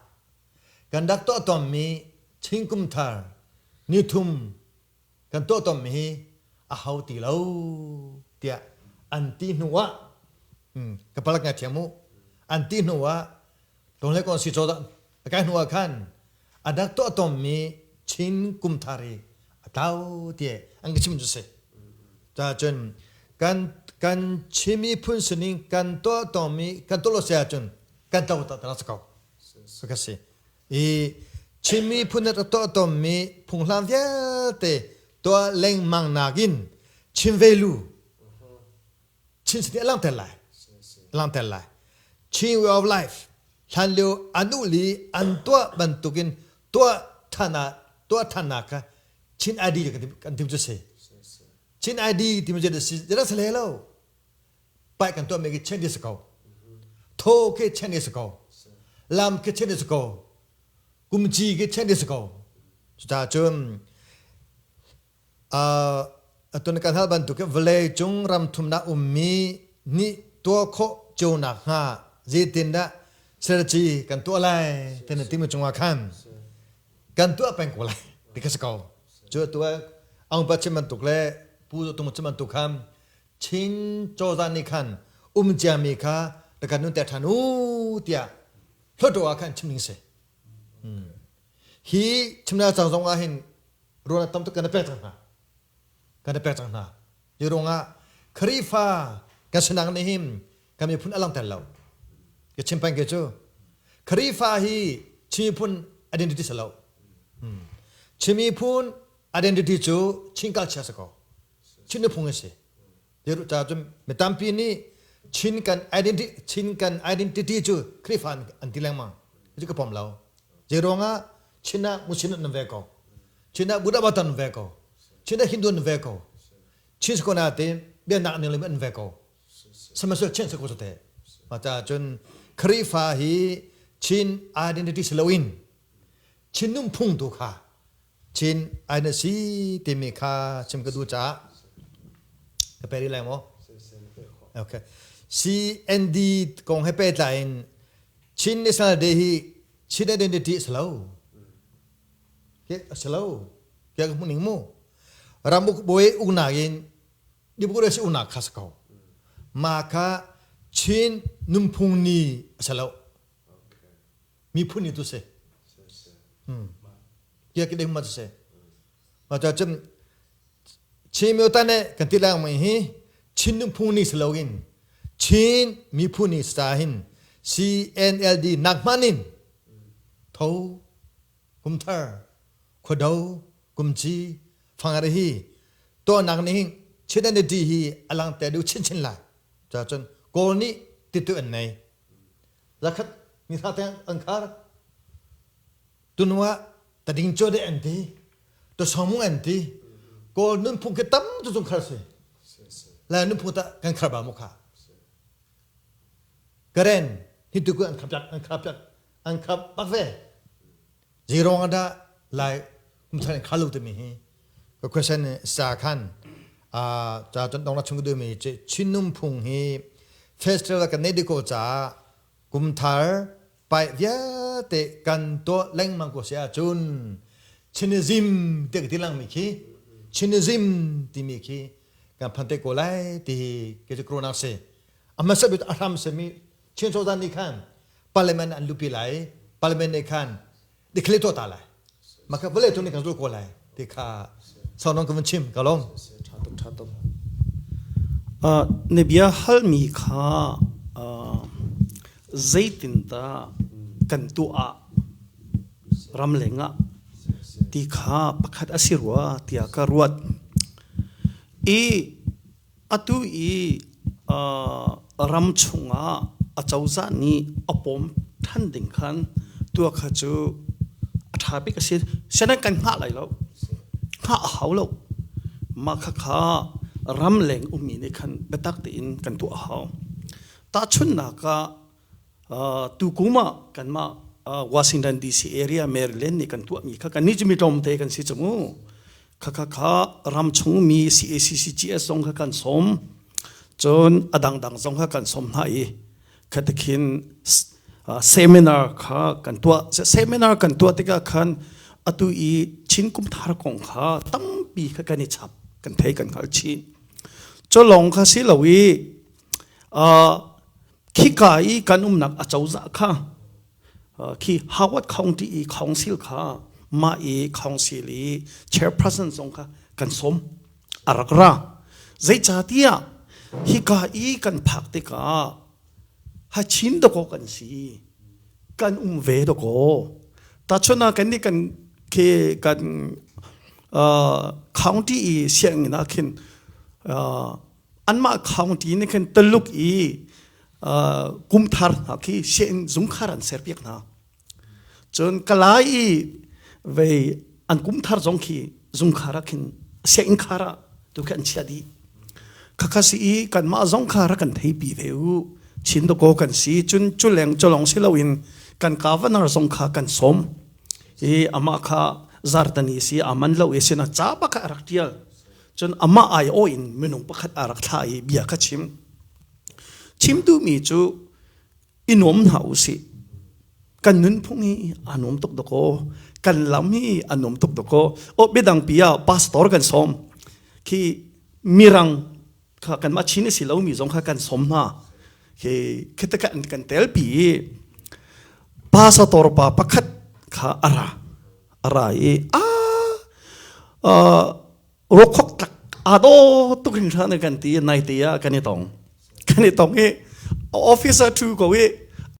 kan rak tuah tawnmi Chin Kum Thar ni thum kan tuah tawnmi hi a hau ti lo tiah an ti hnu ah ka palak ngai thiam u an ti hnu ah tongle kon si chaw a kai hnu ah khan a rak tuah tawnmi Chin Kum Thar hi a tlau tiah an ka chim cu si. Cun kan Chin miphun sining kan tuah tawnmi kan tuah lo si ahcun kan tlo tak tak si ko. Ka si. I Chin miphun nih tuah tawnmi phunghlang vialte tuah lengmang nakin Chin velu Chin siti a langhter lai. Langhter lai. Chin way of life hlan lio an uli an tuah bantukin tuah than ah tuah thannak kha Chin ID kan tim cu si. Chin ID timi cu si rak si hle lo. Pai kan tuah mi khi Chin si ko. Tho khi Chin si ko. Lam khi Chin si ko. Kumci khi Chin si ko. Cucaah cun Atu na kan hal bantuk in vawleicung ram thumnak ummi nih tuah khawh cio nakhnga zeitindah strategy kan tuah lai ti na timi cungah khan kan tuah peng ko lai ti kha si ko. Cu atu ah Aung Pa chim bantuk le Pu Tung chim bantuk khan Chin cozah nih khan um ciami kha rak kan nunter ṭhan u tiah hluttaw ah khan chim ding si. Hi chimnak cang zong ah hin ruan a tam tuk kan i pek cang hna. Kan i pek cang hna. Hi ruangah Khrihfa kan sinak nih hin kan miphun a langhter lo. Ka chim peng ke cu Khrihfa hi Chin miphun identity si lo. Chin miphun identity cu Chin culture si ko. Chin nuphung a si. Ca cun mi tampi nih Chin kan identity Chin kan identity cu Khrihfa an ti lengmang. Cu ka pom lo. Zei ruangah Chin ah Muslim an ve ko. Chin ah Buddha an ve ko. Chin ah Hindu an ve ko. Chin si ko na te biaknak ning le an ve ko. Sihmanhsehlaw Chin si ko te. Mah caah cun Khrihfa hi Chin identity si loin Chin nunphung tu kha Chin ai na si timi kha chim ka duh caah ka pe rih lai maw? Okay. CND kong he pehtlai in Chin National Day hi Chin identity a si lo. Ke a si lo. Ke ka hmuh ning mu. Ramuk bawi uknak in democracy uknak kha si ko. Ma kha Chin nunphung ni a si lo. Miphun ni tu si. Kia ki ding ma si. Ma cha chim Chin myo ta ne kan ti lang mai hi Chin nunphung ni si loin Chin miphun ni sa hin CNLD nak hman in tho kumthar khuado kumci fangare hi to nak ni hin Chin identity hi alang te du chin chin lai. Cha cun Kawl nih titu an nei. Zakhat ni thla te an khar. Tunua tading cho de an ti. To songmung an ti. Kawl nunphung khi tam tu cung khar si. La nunphung ta kan khar ba mu kha. Karen hi tu ku an khap an khap an khap bak ve. Zirong ada lai kumthar in khalu te mi hi. Ka question sa khan a cha ton dong na chung du mi Chin nunphung hi festival kan nei diko cha kumthar pai vialte kan tuah lengmang ko si ahcun Chinism ti ka ti lang mi khi Chinism timi khi kan phan te ko lai ti hi ke cu corona si a hmasa bik a hram simi Chin cozah nih khan parliament an lupi lai parliament nih khan declare tuah ta lai maka vawlei tu nih kan zul ko lai ti kha sonong ka vun chim ka lawm
tha tuk tha tuk
Na bia halmi kha zeitindah kan tuah ramleng ah ti kha pakhat a si rua tiah ka ruat. I atu i ram chungah acozah nih a pawm ṭhan ding khan tuah kha cu a ṭha. ṭha bik a si. Sinan kan hngah lai lo. Hngah a hau lo. Mah khakha ramleng ummi nih khan biatak tein kan tuah a hau. Tahchunhnak ah tukum ah kanmah Washington DC area Maryland nih kan tuahmi kha kannih cu mi tlawmte kan si cu mu. Khakha kha ram chungmi CACCGS zong kha kan sawm. Cun a dangdang zong kha kan sawm hna i khatikhin seminar kha kan tuah. Seminar kan tuah tikah khan atu i Chin Kumthar kong kha tampi kha kan i chap, kan thei kan hngal chin. Cu lawng kha si lo i khika i kan umnak a cozah kha khi Howard County i council kha mah i council i chairperson zong kha kan sawm a rak ra. Zeicahtiah hika i kan phak tikah ha Chin dakaw kan si, kan um ve dakaw. Tahchun ah kan nih kan khi kan county i sianginn ah khin anmah county nih khin Tuluk i kumthar hna khi sianginn zungkhar an serpiak hna. Cun Kalay i vei an kumthar zong khi zungkhar ah khin sianginn khar ah tu khi an chiah dih. Khakha si i kanmah zong kha rak kan theipi ve u. Chin dakaw kan si. Cun cu leng cu lawng si loin kan governor zong kha kan sawm. I amah kha zartani si aman lo i sinah ca bak a rak tial. Cun amah aiawh in minung pakhat a rak thlah i bia kha chim. Chim duhmi cu i nuam hna u sih. Kan nunphung hi a nuam tuk dakaw. Kan lam hi a nuam tuk dakaw. O biadang pi ah pastor kan sawm. Khi mirang kha kanmah Chin si lomi zong kha kan sawm hna. Khi khita kan kan tel pi i pastor pa pakhat kha ara ara i a rokhok tlak ado tuk hin hran kan ti nai te ah kan i tong kan i tong i officer thu ko i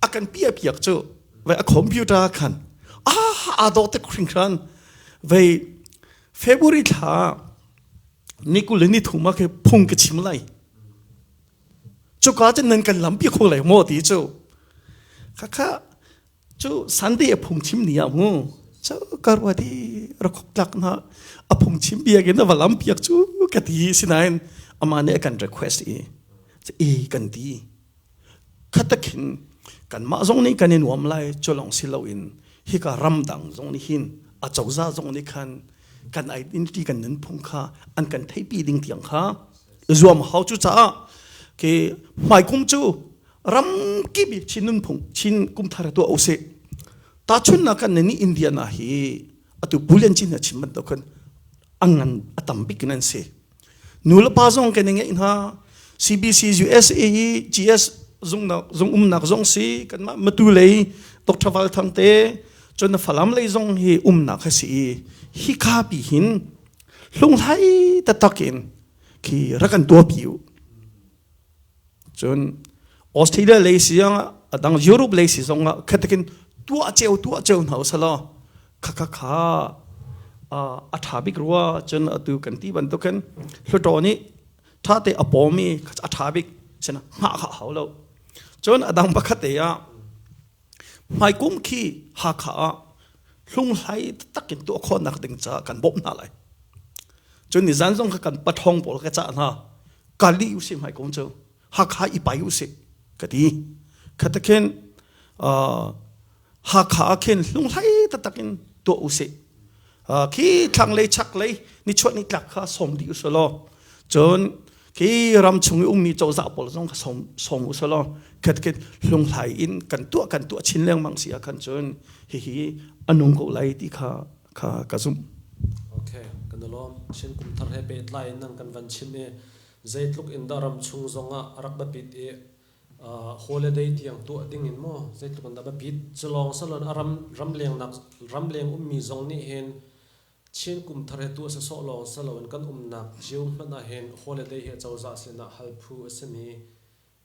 a kan pia piak cu ve a computer khan a ado te khring khan ve February thla ni kul ni thum ah ke phung ka chim lai cuka cun nan kan lampi kho lai maw ti cu khakha Cu Sunday a phungchim ni ah mu cu ka ruat i rakhok tlak na a phungchim biakinn a va lam piak cu ka ti. Sinain amah nih a kan request i i kan ti khatakhin kanmah zong nih kan i nuam lai cu lawng si loin hika ramdang zong nih hin a cozah zong nih khan kan identity kan nunphung kha an kan theihpi ding tiang kha zuam hau. Cu caah ke hmaikum cu ram kip i Chin nunphung Chin kumthar tuah usih. Tahchunnak kan ni Indiana hi atu bulian chin na chim bantuk khan angan a tam bik in an si. Nu le pa zong kan ngeih hna. CBC USA i GS zungnak zung umnak zong si kanmah Matu lei Dr. Val Thang te cun Falam lei zong hi umnak a si i hi kha pi hin hlunghlai taktak in khi rak kan tuahpi u. Cun Australia lei si zong a dang Europe lei si zong ah khatakin tuah ceu tuah ceu hna usalaw kha kha kha a ṭha bik rua. Cun atu kan ti bantukin Hluttaw nih ṭha te a pawmi a ṭha bik sina hngah kha hau lo. Cun a dang pakhat te ah hmaikum khi Hakha ah hlunghlai taktak in tuah khawhnak ding caah kan bawmh hna lai. Cun nizan zong kha kan pathawng pawl ka cah hna. Kali usih hmaikum cu Hakha i pai usih ka ti. Khatakhin Hakha ah khin hlunghlai taktak in tuah usih. Khi thlanglei chaklei nichuah nitlak kha sawm dih usih law cun khi ram chung i ummi cozah pawl zong kha sawm sawm usih law khatkhin hlunghlai in kan tuah kan tuah chin lengmang si ah khan cun hihi a nung ko lai ti kha kha ka zumh.
Okay, kan i lawm. Chin kum thar he pehtlai in nan kan van chim i zeitluk in dah ram chung zong ah a rak biapit i holiday tiang tuah ding in maw zeitluk in dah biapit cu lawng salon a ram ramleng nak ramleng ummi zong nih hin Chin kum thar he tuah sawsawh lawng saloin kan umnak cio hmanh ah hin holiday hi acozah sinah hal phu a simi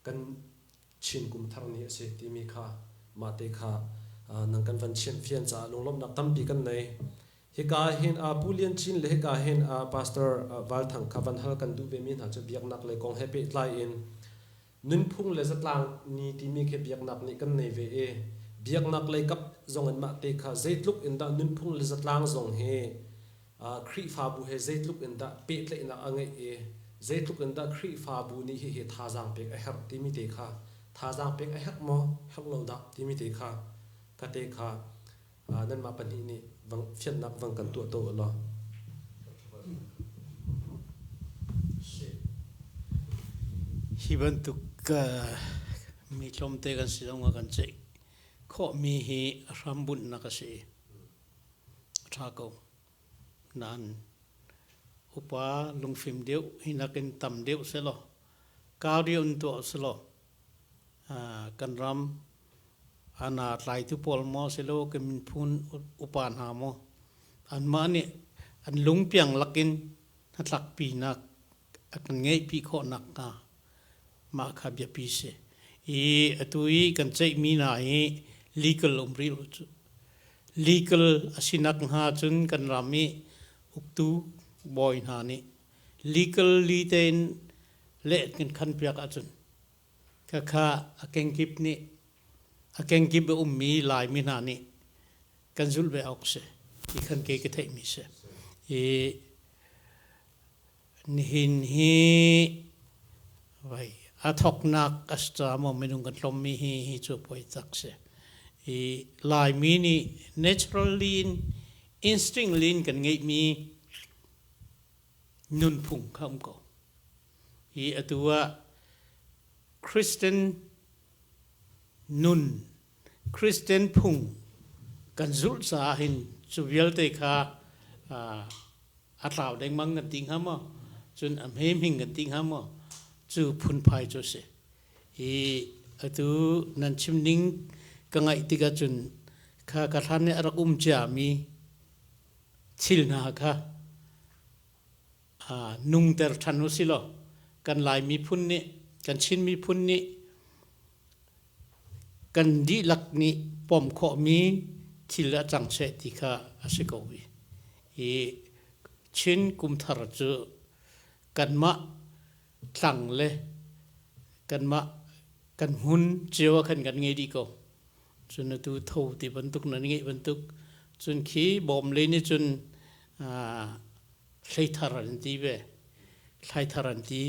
kan Chin kum thar ni a si timi kha mah te kha nang kan van chimh fian caah lunglawmhnak tampi kan nei. Hika hin Pu Lian Cin le hika hin Pastor Val Thang kha van hal kan duh vemi hna cu biaknak lei kong he pehtlai in nunphung le zatlang ni timi khi biaknak nih kan nei ve i Biaknak lei kap zong in mah te kha zeitluk in dah nunphung le zatlang zong hi Khrihfabu he zeitluk in dah pehtlaihnak a ngeih i zeitluk in dah Khrihfabu nih hihi thazaang pek a herh timi te kha thazaang pek a herh maw herh lo dah timi te kha ka te kha nanmah pahnih nih vang fiannak vang kan tuah to law.
Hi bantuk mi tlawmte kan si zong ah kan ceih khawhmi hi a hrambunhnak a si. A ṭha ko. Nain upa lungfim deuh hi nakin tam deuh selaw, kau deuh in tuah selaw, kan ram ana tlaitu pawl maw silo kan miphun upa hna maw anmah nih an lungpiang lakin hnatlakpinak a kan ngeihpi khawh nakhnga mah kha biapi si. I atu i kan ceihmi hna hi legal um rih lo cu. Legal a si nakhnga cun kan ram i uktu bawi hna nih legally tein leh kan khan piak ahcun khakha a kengkip nih a kengkip a ummi Laimi hna nih kan zulh ve awk si ti khan kei ka theihmi si. I nihin hi vai a thoknak a si caah maw minung kan tlawmmi hi hi cu poi tak si. I Laimi nih naturally in instinct in kan ngeihmi nunphung kha um ko. Hi atu ah Christian nun, Christian phung kan zulh caah hin cu vialte kha a tlau dengmang kan ti hnga maw? Cun a hmehming kan ti hnga maw? Cu phunphai cu a si. Hi atu nan chim ning ka ngaih tikah cun kha ka hlan i a rak um ciami thil hna kha nungter ṭhan u si law kan Lai miphun nih kan Chin miphun nih kan dihlak nih pom khawhmi thil a cang seh ti kha a si ko i hi Chin kumthar cu kanmah tlang le kanmah kan hmun cio ah khan kan ngei dih ko. Cun atu tho ti bantuk nan ngeih bantuk cun khi bawm le nih cun hleithar an ti ve thlaithar an ti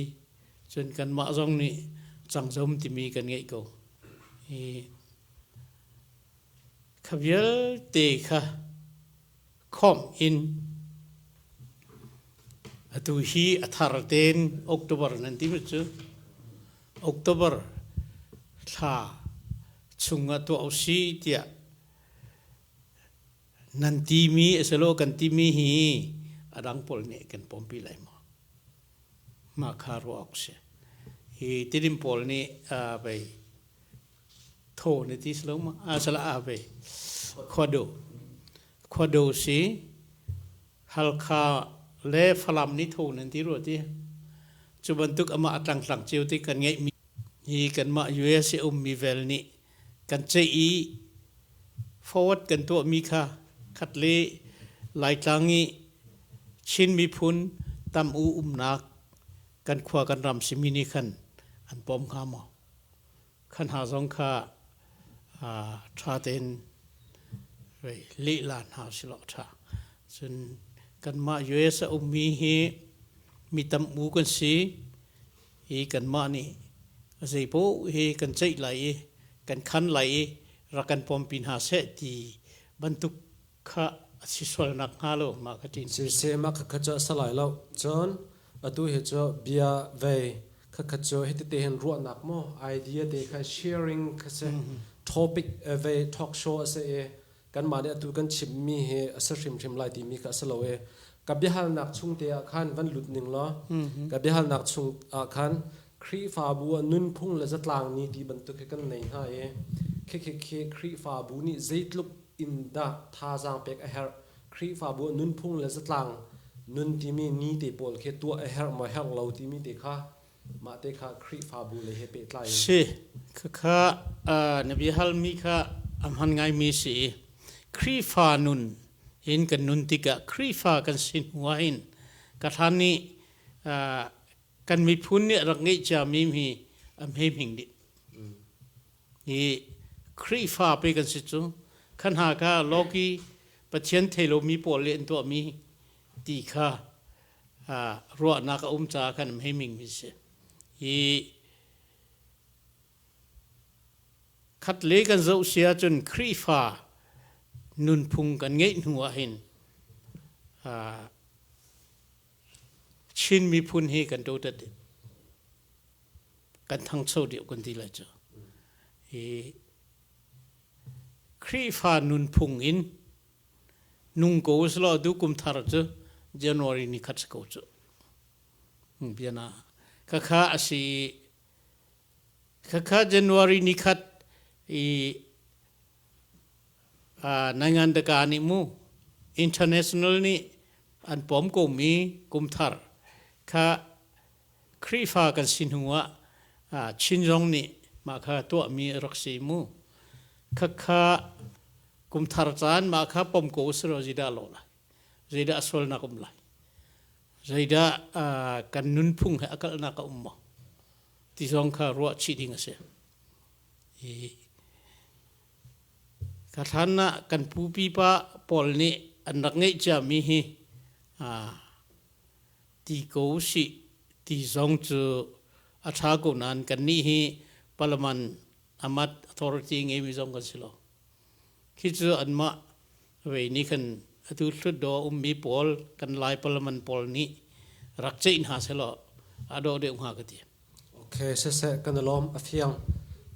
cun kanmah zong nih cangzom timi kan ngeih ko hi kha vialte kha khawmh in atu hi a thar tein October nan ti mi cu October thla chungah tuah usih tiah nan timi asilo kan timi hi a dang pawl nih kan pompi lai maw? Mah kha ruah awk si. Hi Tidim pawl nih vei thaw na ti silo ma? Sala a vei khuado khuado si Halkha le Falam nih tho nan ti rua ti. Cu bantuk amah a tlangtlang cio ti kan ngeihmi hi kanmah USA ummi vel nih kan ceih i forward kan tuahmi kha khat le Laitlang i Chin miphun tam u umnak kan khua kan ram simi nih khan an pom hnga maw? Khan hna zong kha ṭha tein lehla hna silo ṭha. Cun kanmah US a ummi hi mi tam u kan si i kanmah nih zei paoh hi kan ceih lai i kan khan lai i rak kan pawmpi hna seh ti bantuk kha a si sual nak hnga lo mah ka ṭin.
Siseh mah khakha cu a si lai lo. Cun atu hi cu bia vei khakha cu hitite hin ruahnak maw idea te kha sharing kha si topic vei talk show a si i kanmah nih atu kan chimmi hi a si hrimhrim lai timi kha a si lo i ka biahalnak chung te ah khan van lut ning law ka biahalnak chung ah khan Khrihfabu ah nunphung le zatlang ni ti bantuk hi kan nei hna i khi Khrihfabu nih zeitluk in dah thazaang pek a herh Khrihfabu ah nunphung le zatlang nun timi ni te pawl khi tuah a herh maw herh lo timi te kha mah te kha Khrihfabu le he pehtlai in
Si khakha na biahalmi kha a hman ngaimi si i Khrihfa nun in kan nun tikah Khrihfa kan si hnu ah hin ka hlan nih kan miphun nih rak ngeih ciami hi a hme hming dih. Hi Khrihfa pe kan si cu khan hna kha lawki Pathian thei lomi pawl le an tuahmi ti kha ruahnak a um caah khan hei ming mi si. Hi khat le kan zoh si ahcun Khrihfa nunphung kan ngeih hnu ah hin Chin miphun hi kan totat kan thangcho deuh kan ti lai cu. Hi Khrihfa nunphung in nung ko uslaw du kum thar cu January ni khat si ko cu. Biana khakha a si khakha January ni khat i nangan daka nih mu international nih an pom ko mi kum thar kha Khrihfa kan si hnu ah Chin zong nih mah kha tuahmi a rak si mu. Khakha kum thar caan mah kha pom ko usilo zeidah lawh lai? Zeidah a sualnak um lai? Zeidah kan nunphung he a kalhnak a um maw? Ti zong kha ruah chih ding a si. Ka thlan ah kan pu pipa pawl nih an rak ngeih ciami hi ti ko usih ti zong cu a ṭha ko nain kannih hi parliament amat authority ngeimi zong kan si lo. Khi cu anmah vei nih khan atu hlutdaw ummi pawl kan Lai parliament pawl nih rak ceih hna sehlaw a dawh deuh hnga ka ti.
Okay, siseh kan i lawm a fiang.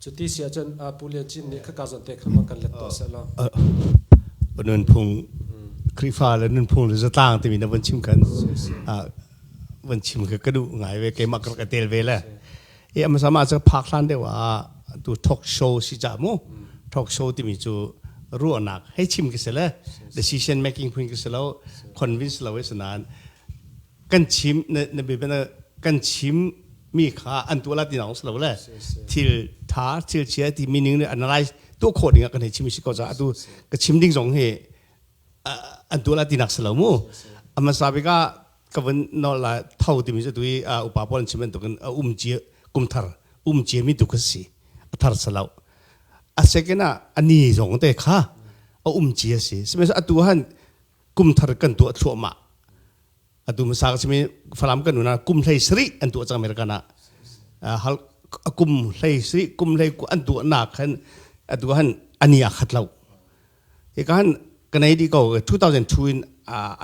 Cuti si ahcun Pu Lian Cin nih khaka zawn te khan kan let tuah seh law.
Nunphung Khrihfa le nunphung le zatlang timi na von chim khan von chim kha ka duh ngai ve keimah ka rak i tel ve le e ama sama cu phak hlan deuh ah tu talk show si ca mu talk show timi cu ruahnak hei chim ka si le decision making phun ka si lo convince lo sanan kan chim na na na kan chim mi kha an tuah la ti nong lo le thil tha thil chia ti meaning ne analyze tuah khawh ding ah kan hei chim si ko ca atu ka chim ding zong hi an tuah la ti nak si lo mu ama sabika ka vun no la tho ti mi tu i upa pawl an chim bantukin a um chia kum thar um chia mi tu ka si a thar salo a second ah ani zong te kha a um chia si sihmanhsehlaw atu han kum thar kan tuah thluahmah atu hmasa ka simi Falam kan nuna kum hlei sarih an tuah cang American ah hal kum hlei sarih kum hlei an tuah nak khan atu han ani a khat lo hi ka han kanai di ko 2002 in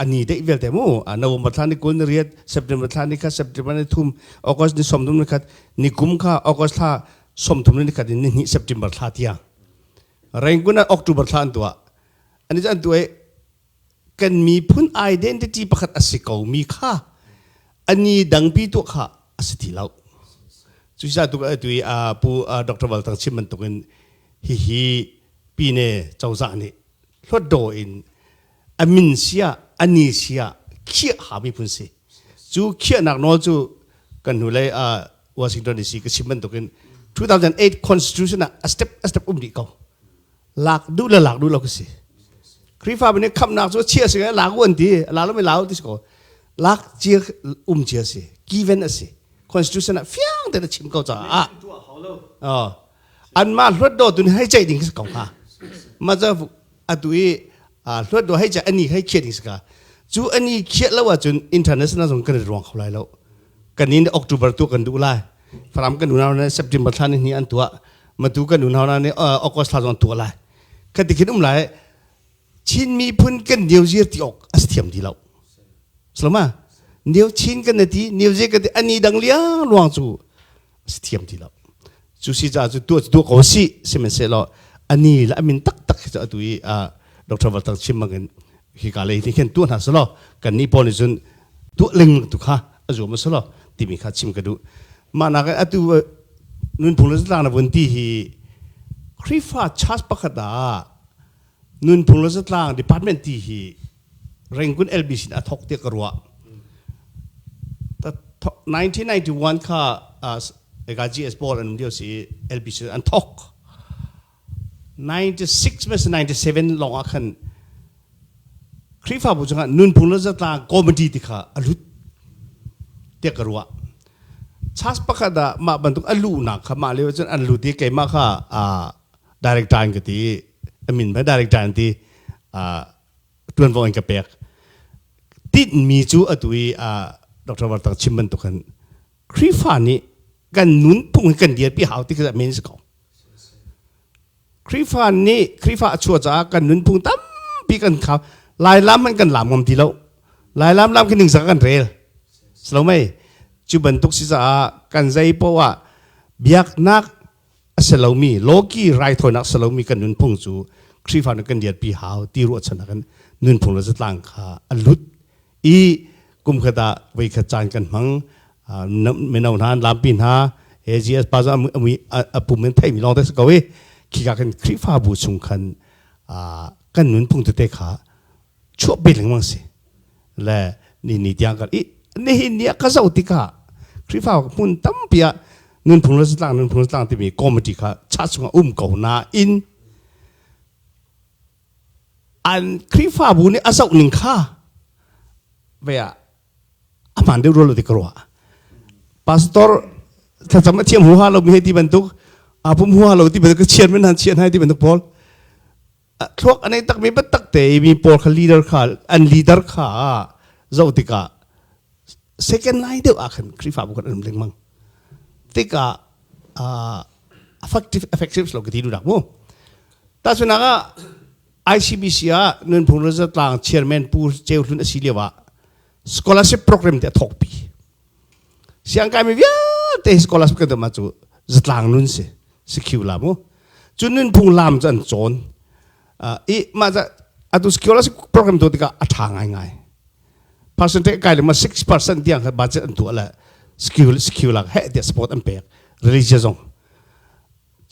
ani dei vialte mu November thla ni kul ni riat September thla ni khat September ni thum August ni 30 ni khat ni kum kha August thla 30 ni khat ni hnih September thla tiang Rangoon ah October thla an tuah ani cu an tuah kan miphun identity pakhat a si ko mi kha ani dangpi tuah kha a si ti lo cuisa tu tu i pu Dr. Waltang chim bantukin hihi pine cozah nih hlawtdaw in a min sia ani sia khiah ha miphun si cu khiahnak nawl cu kan hnulei Washington DC ka chim bantukin 2008 constitution ah a step a step um dih ko lak duh le lak duh lo ka si Khrihfa nih khamnak cu chia si lak u an ti la lo mi lau ti si ko lak chia um chia si given a si constitution ah fiang te na chim ko caah oh anmah hluat do tu hei ceih ding si ko hnga ma ca atu i hluat do hei ceih ani hei khiah ding si ka cu ani khiah lo ahcun international zong kan i ruang kho lai lo kan in October tu kan duh lai Falam kan unau na September thla ni an tuah matu kan unau na nih August thla zong tuah lai kan ti khin um lai Chin miphun kan neu zir ti awk a si thiam ti lo Saloma neu Chin kan na ti neu zir kan ti ani dang liang luang cu a si thiam ti lo cu si ca cu tuah tuah ko si sihmanhsehlaw ani la amin tak tak hi cu atu i Dr. Waltang chim bangin hi ka lei nih khin tuah hna selaw kan nih pawl nih cun tuah ling tu kha a zuam selaw timi kha chim ka duh mah nak atu nunphung le zatlang na vun ti hi Khrihfa church pakhat ah nunphung le zatlang department ti hi Rangoon LBC in a thok tiah ka ruah 1991 kha eka GS Paul an um lio si LBC an thok 96 mes 97 lawng ah khan Khrihfabu chungah nunphung le zatlang committee ti kha a lut tiah ka ruah. Church pakhat ah mah bantuk a luhnak kha mah lio cun an lut i keimah kha. Director an ka ti a min ba director an ti tuanvo an ka pek tinhmi cu atu i Dr. Vartang chim bantuk khan Khrihfa nih kan nunphung hi kan dirpi hau ti kha men si ko. Khrihfa nih Khrihfa a chuah caah kan nunphung tampi kan khau Lailam man kan lam ngam ti lo. Lailam lam khi ningzak kan rel. Slo mei cu bantuk si caah kan zei poah biaknak a si lomi lawki raithawinak si lomi kan nunphung cu Khrihfa nih kan dirpi hau ti ruahchan ah kan nunphung le zatlang kha a lut i kum khat ah voi khat caan kan hmang mino hna lampi hna AGS pa a pum in theimi lawng te si ko i khika kan Khrihfabu chung khan kan nunphung tete kha chuah pe lengmang si le ni ni tiang kan i nihin ni ah ka zoh tikah Khrihfa hmun tampi ah nunphung le zatlang nunphung le zatlang timi committee kha cha chungah um ko nain an Khrihfabu nih a zoh ning kha ve ah a hmaan deuh rua lo ti ka ruah pastor thlacam a thiam huha lo mi hei ti bantuk a pum huha lo ti bantuk ka chian men han chian hai ti bantuk pawl thluak a nei takmi biatak te i mi pawl kha leader kha an leader kha zoh tikah second line deuh ah khan Khrihfabu kan um lengmang tikah effective effective lo ka ti duh dak mu tahchunak ah ICBC ah nunphung zatlang chairman Pu Ceu Hlun a si lio ah scholarship program te a thawk pi siangkai mi vialte scholarship kan ma cu zatlang nun si secure la mu cu nunphung lam cu an cawn i mah ca atu scholarship program tu tikah a ṭha ngaingai percentage kai le ma 6% tiang kha budget an tuah le skill skill lak he tiah support an pek religious zong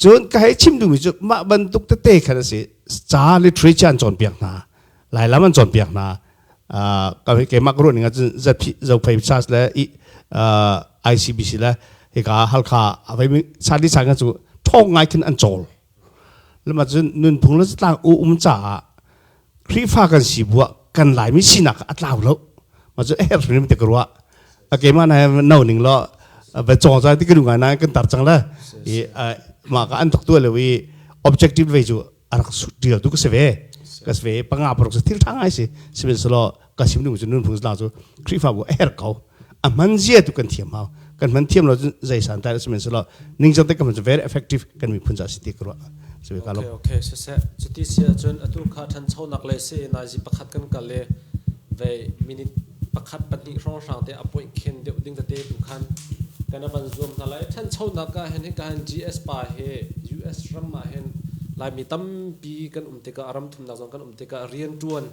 cun ka hei chim duhmi cu mah bantuk tete khan a si ca literature an cawnpiak hna lailam an cawnpiak hna ka keimah ka ruah ning ahcun zophei church le ICBC le hika Halkha avei sadi sang cu ṭhawng ngai khin an cawl lama cun nunphung le zatlang u um caah Khrihfa kan si buah kan Laimi sinak a tlau lo ma cu her hrim te ka ruah a keimah na no ning lo va cawng ca ti ka du ngai na kan tar cang le i ma ka an tok tu le i objective ve cu a rak deal tu ka si ve ka si ve panga paruk thil tha ngai si sihmanhsehlaw ka sim ding cu nunphung zla cu Khrihfabu a herh ko a hman zia tu kan thiam hau kan hman thiam lo cun zei san tai sihmanhsehlaw ningcang te kan hman cu very effective kan miphun ca si ti ka ruah si ka
lo okay okay siseh cuti si ahcun atu kha ṭhanchonak le si naizi pakhat kan kal i vei minute pakhat pahnih hrawnghrang te appoint khen deuh ding tete tu khan kan van zuam hna lai ṭhanchonak ah hin hika hin GS pa he US ram ah hin Laimi tampi kan um tikah ram thumnak zong kan um tikah rianṭuan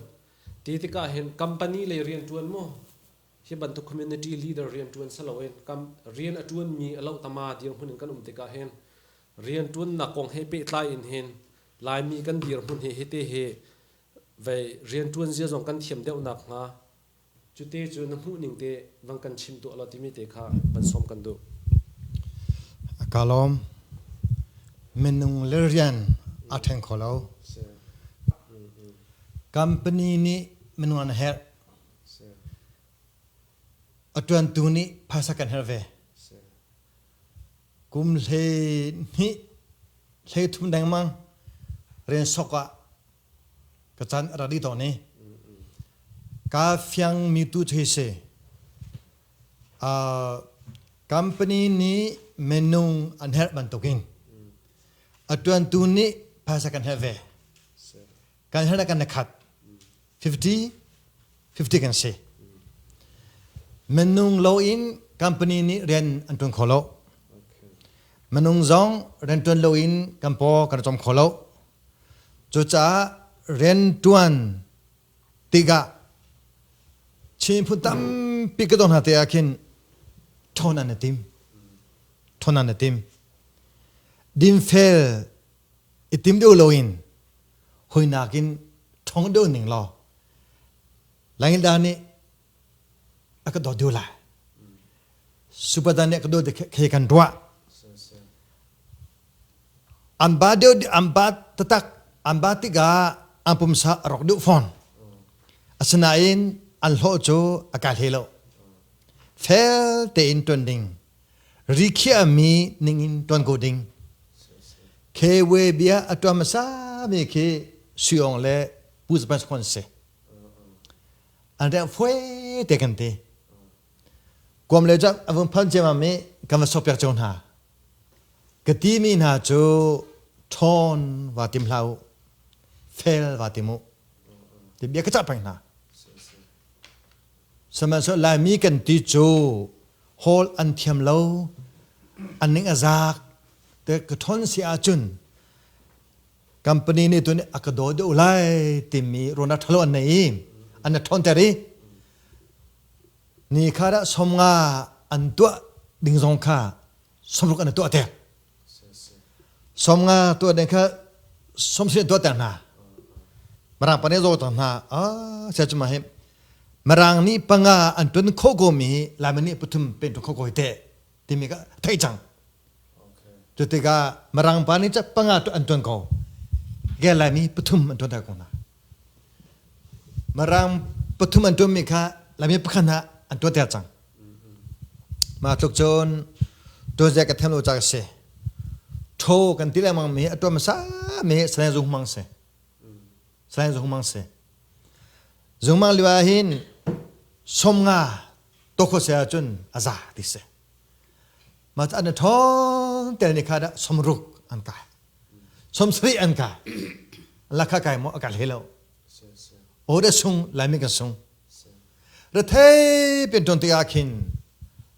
ti tikah hin company lei rianṭuan mu hi bantuk community leader rianṭuan saloin kam rian a ṭuanmi a lohtama dirhmun in kan um tikah hin rianṭuannak kong he pehtlai in hin Laimi kan dirhmun hi hite hi vei rianṭuan zia zong kan thiam deuh nakhnga Cute cu na hmuh ning te van kan chim tuah law timi te kha van sawm kan duh.
Ka lawm. Minung le rian a ṭheng kho lo. Company nih minung an herh. A ṭuantu nih phaisa kan herh ve. Kum hlei hnih, hlei thum dengmang rian sok ah ka caan a rak dih tawn i kaa fiangmi tu cu hi si. Company nih minung an herh bantukin a ṭuantu nih phaisa kan herh ve. Kan herh kan khat. 50 50 kan si. Minung lo in company nih rian an ṭuan kho lo. Minung zong rian ṭuan lo in kan paw kan cawm kho lo. Cucaah rianṭuan tikah Chin phun tampi ka dong hna te ah khin ṭhawn an i tim. Ṭhawn an i tim. Dinfel i tim deuh loin hawinak in ṭhawng deuh ning law Langilda nih a ka dawt deuh lai. Supada nih a ka dawt khi kan ruah. An ba deuh an ba taktak an ba tikah an pumsa a rawk deuh fawn. Asinain an hlawh cu a kai hlei lo. Fel tein ṭuan ding, ri khiahmi ningin ṭuan ko ding. Khewe bia a ṭuan hmasa mi khi Suiawng le Pu Zapan Sakhon si. An reng fue te kan ti. Kuam le cu a vung phan ciammam i kan va sokpiak cio hna. Ka ti mi hna cu ṭhawn va tim hlah u, fel va tim u. Ti bia ka cah peng hna. Sihmanhsehlaw Laimi kan ti cu hawl an thiam lo, an ning a zaak, te ka ṭhawn si ahcun company nih tun a ka daw deuh lai timi ruahnak ṭhalo an nei i an na ṭhawnter i ni kha dah 50 an tuah ding zong kha 60 an tuah ter. 50 tuah ding kha 70 an tuah ter hna. Mirang pa nih zaw cang hna. Ah, sia cu ma hi Mirang nih 5 an ṭuan kho ko mi Laimi nih 3 pen ṭuan kho ko hi teh timi ka theih cang. Cu tikah Mirang pa nih 5 an ṭuan ko. Ge Laimi 3 an ṭuan ter ko hna. Mirang 3 an ṭuanmi kha Laimi 1 ah an ṭuan ter cang. Mah tluk cun tuanzia ka thiam lo ca ka si. Ṭho kan ti lengmang mi a ṭuan hmasa mi Salai Zung Mang si. Salai Zung Mang si. Zung Mang lio ah hin 50 tawkhaw se ahcun a za ti si. Mah cu an ṭhawng tel ni kha dah 60 an kai. 70 an kai. Lakha kai maw a kai hlei lo. Aw da sung Laimi kan sung. Rethei pen ṭuan tikah khin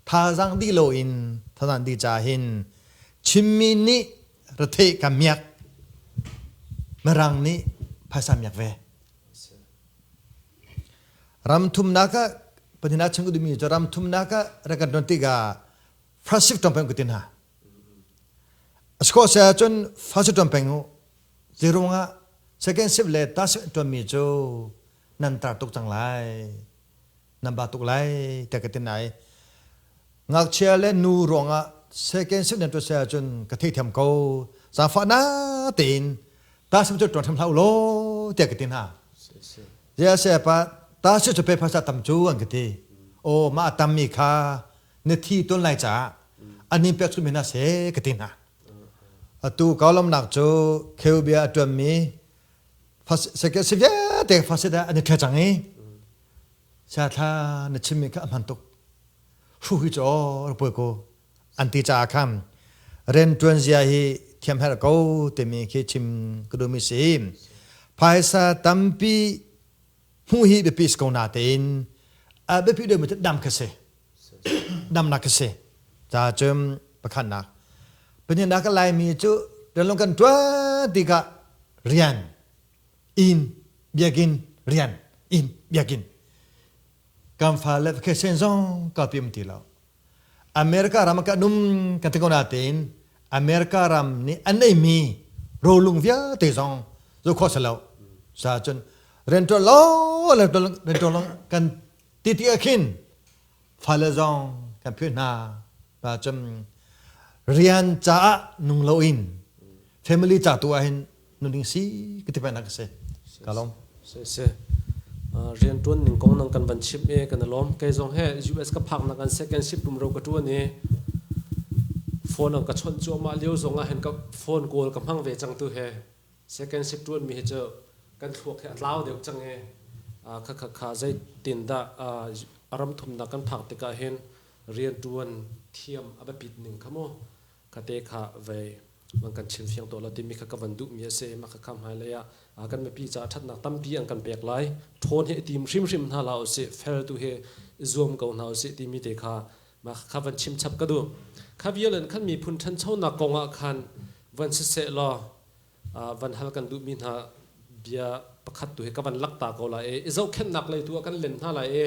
thazaang dih loin thazaang dih ca hin Chinmi nih rethei kan miak. Mirang nih phaisa miak ve. Ram thumnak ah pahnihnak chim ka duhmi cu ram thumnak ah rak kan ṭuan tikah first shift ṭuan peng ka ti hna. A si khawh si ahcun first shift ṭuan peng u. Zeiruangah second shift le third shift ṭuanmi cu nan tar tuk cang lai. Nan ba tuk lai tiah ka ti nai. Ngakchia le nu ruangah second shift nan ṭuan si ahcun ka theithiam ko. Zaangfah na tein third shift cu ṭuan hram hlah u law tiah ka ti hna. Ziah pa ta si cu pe phaisa tam cu an ka ti. Aw mah a tammi kha na thi tuan lai caah an in pek chun mi hna seh ka ti hna. Atu kaulamnak cu kheu bia a ṭuanmi seke si vialte fasit ah an i ṭhia cang i siathla na chimmi kha a hman tuk. Hru hi cu aw rak puai ko an ti caah khan rianṭuan zia hi thiam herh ko timi khi chim ka duhmi si. Phaisa tampi hmuh hi biapi si ko natein a biapi deuhmi cu dam kha si. Damnak kha si. Ca cun pakhatnak. Pahnihnak ka Laimi cu rian kan ṭuan tikah rian, inn, biakinn, rian, inn, biakinn. Kan fale vacation zong ka pim ti lo. America ram ah kan um kan ti ko natein America ram nih an neimi rolung vialte zong zo khawh si lo. Sa cun rianṭuan lo rianṭuan lo kan ti ti ah khin fale zong kan phit hna. Pa cun rian caah nung loin family ca tu ah hin nuning si ka ti peng ka si. Ka lawm.
Si. Rian ṭuan ning kong nang kan van chimh i kan i lawm. Kei zong he US ka phak nak an second shift rum ro ka ṭuan i phone an ka chawnh cuahmah lio zong ah hin ka phone call ka hmang ve cang tu he second shift ṭuan mi hi cu kan thluak hi a tlau deuh cang i kha kha kha zeitin dah ram thumnak kan phak tikah hin rian ṭuan thiam a biapit ning kha mu kha te kha vei van kan chim fiang tuah lo timi kha ka van duhmi a si. Mah kha kha hmailei ah kan mipi caah ṭhatnak tampi an kan pek lai. Ṭhawn hi i tim hrimhrim hna hlah usih, fel tu hi i zuam ko hna usih timi te kha mah kha van chim chap ka duh. Kha vial in khan miphun ṭhanchonak kong ah khan van siseh law van hal kan duhmi hna bia pakhat tu hi ka van lak ta ko lai i i zohkhenhnak lei tu ah kan len hna lai i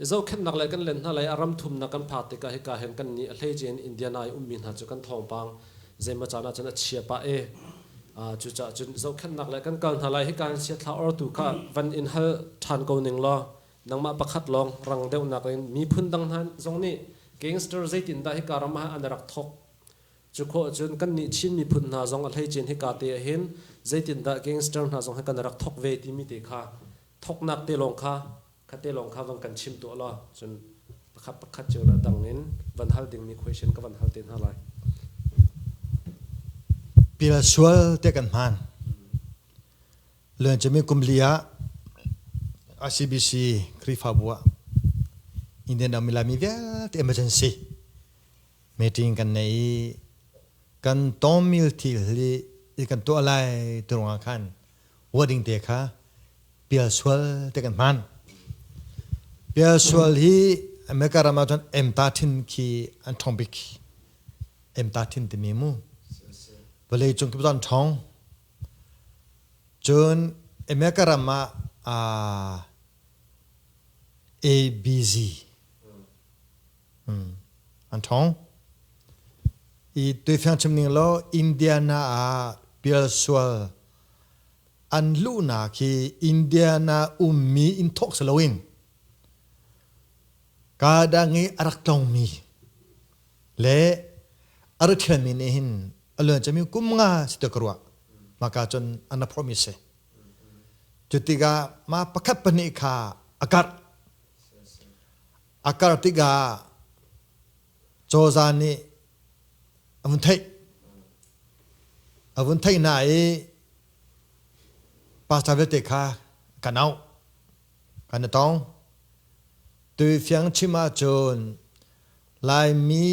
i zohkhenhnak lei kan len hna lai a ram thumnak kan phak tikah hika hin kan nih a hleice in Indiana i ummi hna cu kan thawngpang zeimaw caan ah cun a chia pah i cucaah cun zohkhenhnak lei kan kal hna lai. Hika hin siathla ortu kha van in hal ṭhan ko ning law nangmah pakhat lawng rang deuhnak in miphun dang hna zong nih gangster zeitindah hika ram ah an rak thawk. Cu khawh cun kannih Chin miphun hna zong a hleicin hika te ah hin zeitindah gangster hna zong hi kan rak thawk ve timi te kha thawknak te lawng kha kha te lawng kha van kan chim tuah law cun pakhat pakhat cio le dang in van hal dingmi question ka van hal te hna lai.
Pial sual te kan hman. Lencemi kum li ah ICBC Khrihfabu ah Indian ram Laimi vialte emergency meeting kan nei i kan tawmil thil hi kan tuah lai ti ruangah khan wording te kha pial sual te kan hman. Pial sual hi America ram ah cun emta thin khi an ṭhong bik. Emta thin timi mu. Vawlei cung kip an ṭhong. Cun America ram ah ABZ an ṭhawng. I tuifiang chim ning law Indiana ah pialsual an luhnak hi Indiana ummi in thawk si loin ka dang i a rak tlongmi le a rak ṭhialmi nih hin a luan cami kum nga si te ka ruah. Maka cun an a phormi si. Cu tikah mah pakhat pahnih kha a karh. A karh tikah cozah nih a vun theih. A vun theih na i pastor vialte kha kan auh. Kan i tong. Tuifiang chim ahcun Laimi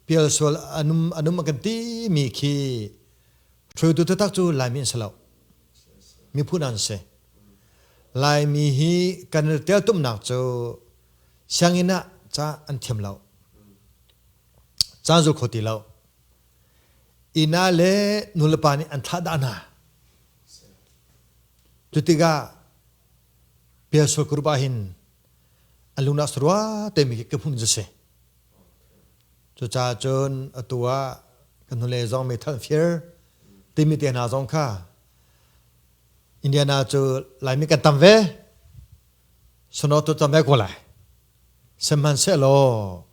pialsual anum anum a kan timi khi hruaitu taktak cu Laimi an si lo. Miphun an si. Laimi hi kan i teltumnak cu sianginn ah ca an thiam lo. Caan zul kho ti lo. Inn ah le nulepa nih an thlah dah hna. Cu tikah pialsual group ah hin an lungnak sarua temi khi ka hmun cu si. Cucaah cun atu ah kan hnulei zong meithal fir timi te hna zong kha Indiana cu Laimi kan tam ve. Sano tu tam ve ko lai. Sihmanhsehlaw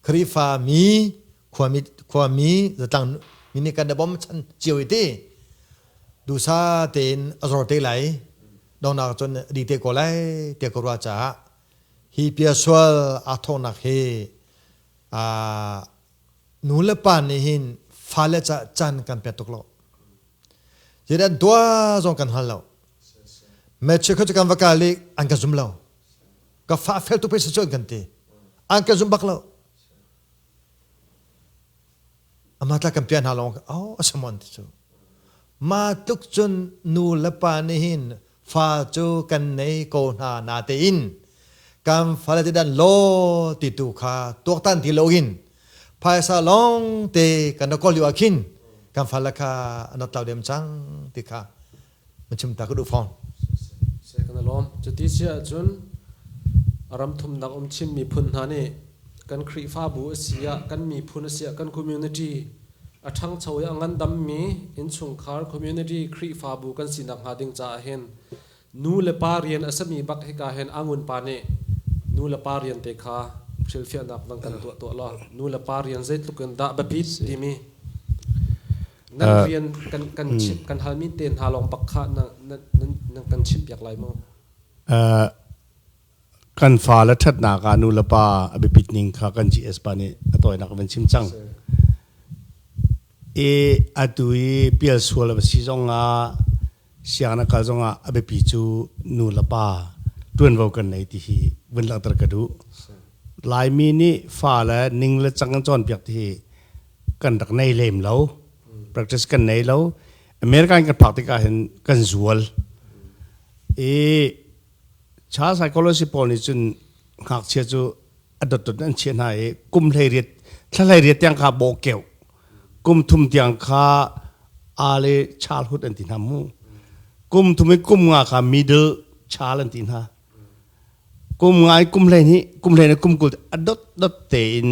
Khrihfa mi khuami khuami zatlang mi nih kan i bawmchan cio i ti duhsa tein a zor te lai donghnak cun a dih te ko lai tiah ka ruah caah hi piasual aa thawknak hi nu le pa nih hin fale ca caan kan pek tuk lo. Zeidah an tuah zong kan hngal lo. Matthew kha cu kan va kal i an kan zum lo. Ka fa fel tuk pei si cu an kan ti. An kan zum bak lo. Amah tla kan piah hna lawng oh a si mon ti cu. Ma tluk cun nu le pa nih hin fa cu kan nei ko hna na tein kan fale ti dan law ti tu kha tuaktan ti loin phaisa lawng te kan rak kawl lio ah khin kan fale kha an rak tlau dem cang ti kha na chim ta ka duh fawn.
Se kan lawm. Cuti si ahcun ram thumnak um Chin miphun hna nih kan Khrihfabu a si ah, kan miphun a si ah, kan community a ṭhangcho i a ngandammi innchungkhar community Khrihfabu kan sinak hnga ding caah hin nu le pa rian a sami bak hika hin Angun pa nih nu le pa rian te kha hrilhfiahnak van kan tuah tuah law nu le pa rian zeitluk in dah biapit timi nan rian kan kan chimh kan halmi te hna lawng bak kha na nan kan chimhpiak lai maw?
Kan fale ṭhatnak ah nu le pa a biapit ning kha kan GS pa nih a tawinak van chim cang. I atu i pial sual a si zong ah sianginn a kal zong ah a biapi cu nu le pa ṭuanvo kan nei ti hi vun langhter ka duh. Laimi nih fale ning le cang an cawnpiak ti hi kan rak nei lem lo. Practice kan nei lo. American kan phak tikah hin kan zual. I Child psychology pawl nih cun ngakchia cu a dotdot an chiah hna i kum 18 thla 18 tiang kha bawhkeuh kum thum tiang kha early childhood an ti hna mu kum thum i kum nga kha middle child an ti hna kum nga i kum 12 kum 12 kum 20 a dotdot tein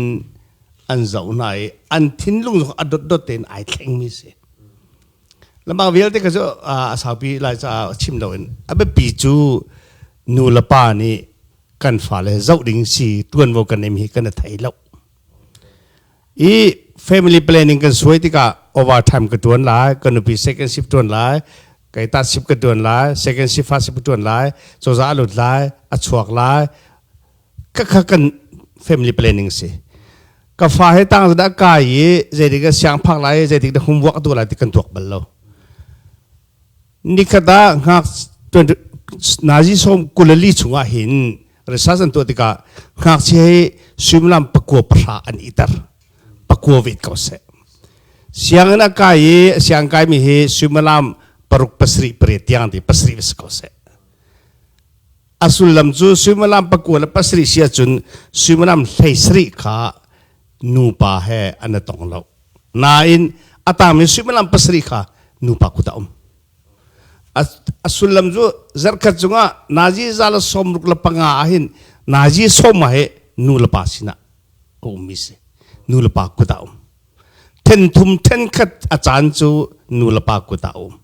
an zoh hna i an thinlung zong a dotdot tein ai thlengmi si. Lamang vialte ka cu a saupi lai caah chim loin a biapi cu nu le pa nih kan fale zoh ding si tuanvo kan em hi kan i thei lo. I family planning kan suai tikah overtime ka tuan lai, ka nupi second shift tuan lai, kai ta shift ka tuan lai, second shift fa shift ka tuan lai, cozah a lut lai, a chuak lai, ka kha kan family planning si. Ka fa he tang dah kai i zeitik ah siang phak lai zeitik dah homework tu lai ti kan tuak bal lo. Nikhat ah ngak nazi som kulali chungah hin research an tuah tikah ngakchia hi suimilam pakua pahra an iter pakua vet ko seh. Sianginn a kai i siang kai mi hi suimilam paruk pasarih pariat tiang ti pasarih si ko seh. A sullam cu suimilam pakua le pasarih si ahcun suimilam hleisarih kha nupa he an i tong lo. Nain a tangmi suimilam pasarih kha nupa kut ah um. A sullam cu zarhkhat cungah nazi za le sawmruk le panga ahhin nazi sawm ah hi nu le pa sinah a ummi si. Nu le pa kut ah um. Then thum then khat a caan cu nu le pa kut ah um.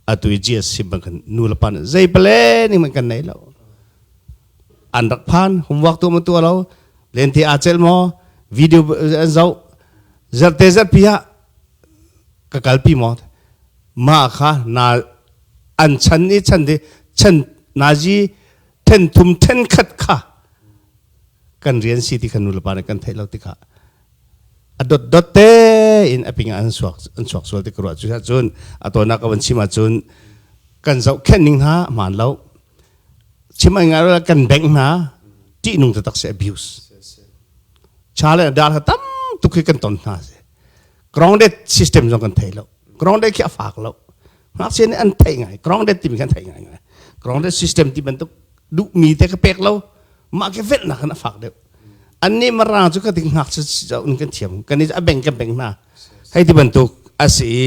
Atu i GSC bang kan nu le pa nih zei pale ning man kan nei lo. An rak phan homework tu ma tu lo lente aa cel maw video an zoh zarte zarpi ah ka kalpi maw ma kha na an chan i chan di chan nazi then thum then khat kha kan rian si ti kha nu le pa nih kan theih lo tikah a dot dot te in a ping an suak an chuak sual ti ka ruah cu cun a tawinak ka van chim ahcun kan zohkhenh ning hna hmaan lo chim ai ngai kan bengh hna ṭihnung taktak si abuse cha le dal ha tam tuk hi kan ton hna si grounded system zong kan thei lo grounded khi a fak lo ngakchia nih an theih ngai grounded timi kan theih ngai ngai grounded system ti bantuk duhmi te ka pek lo mah ke velhnak kan a fak deuh annih marang cu ka ding ngakchia in kan thiam kan i a beng kan beng hna hei ti bantuk a si i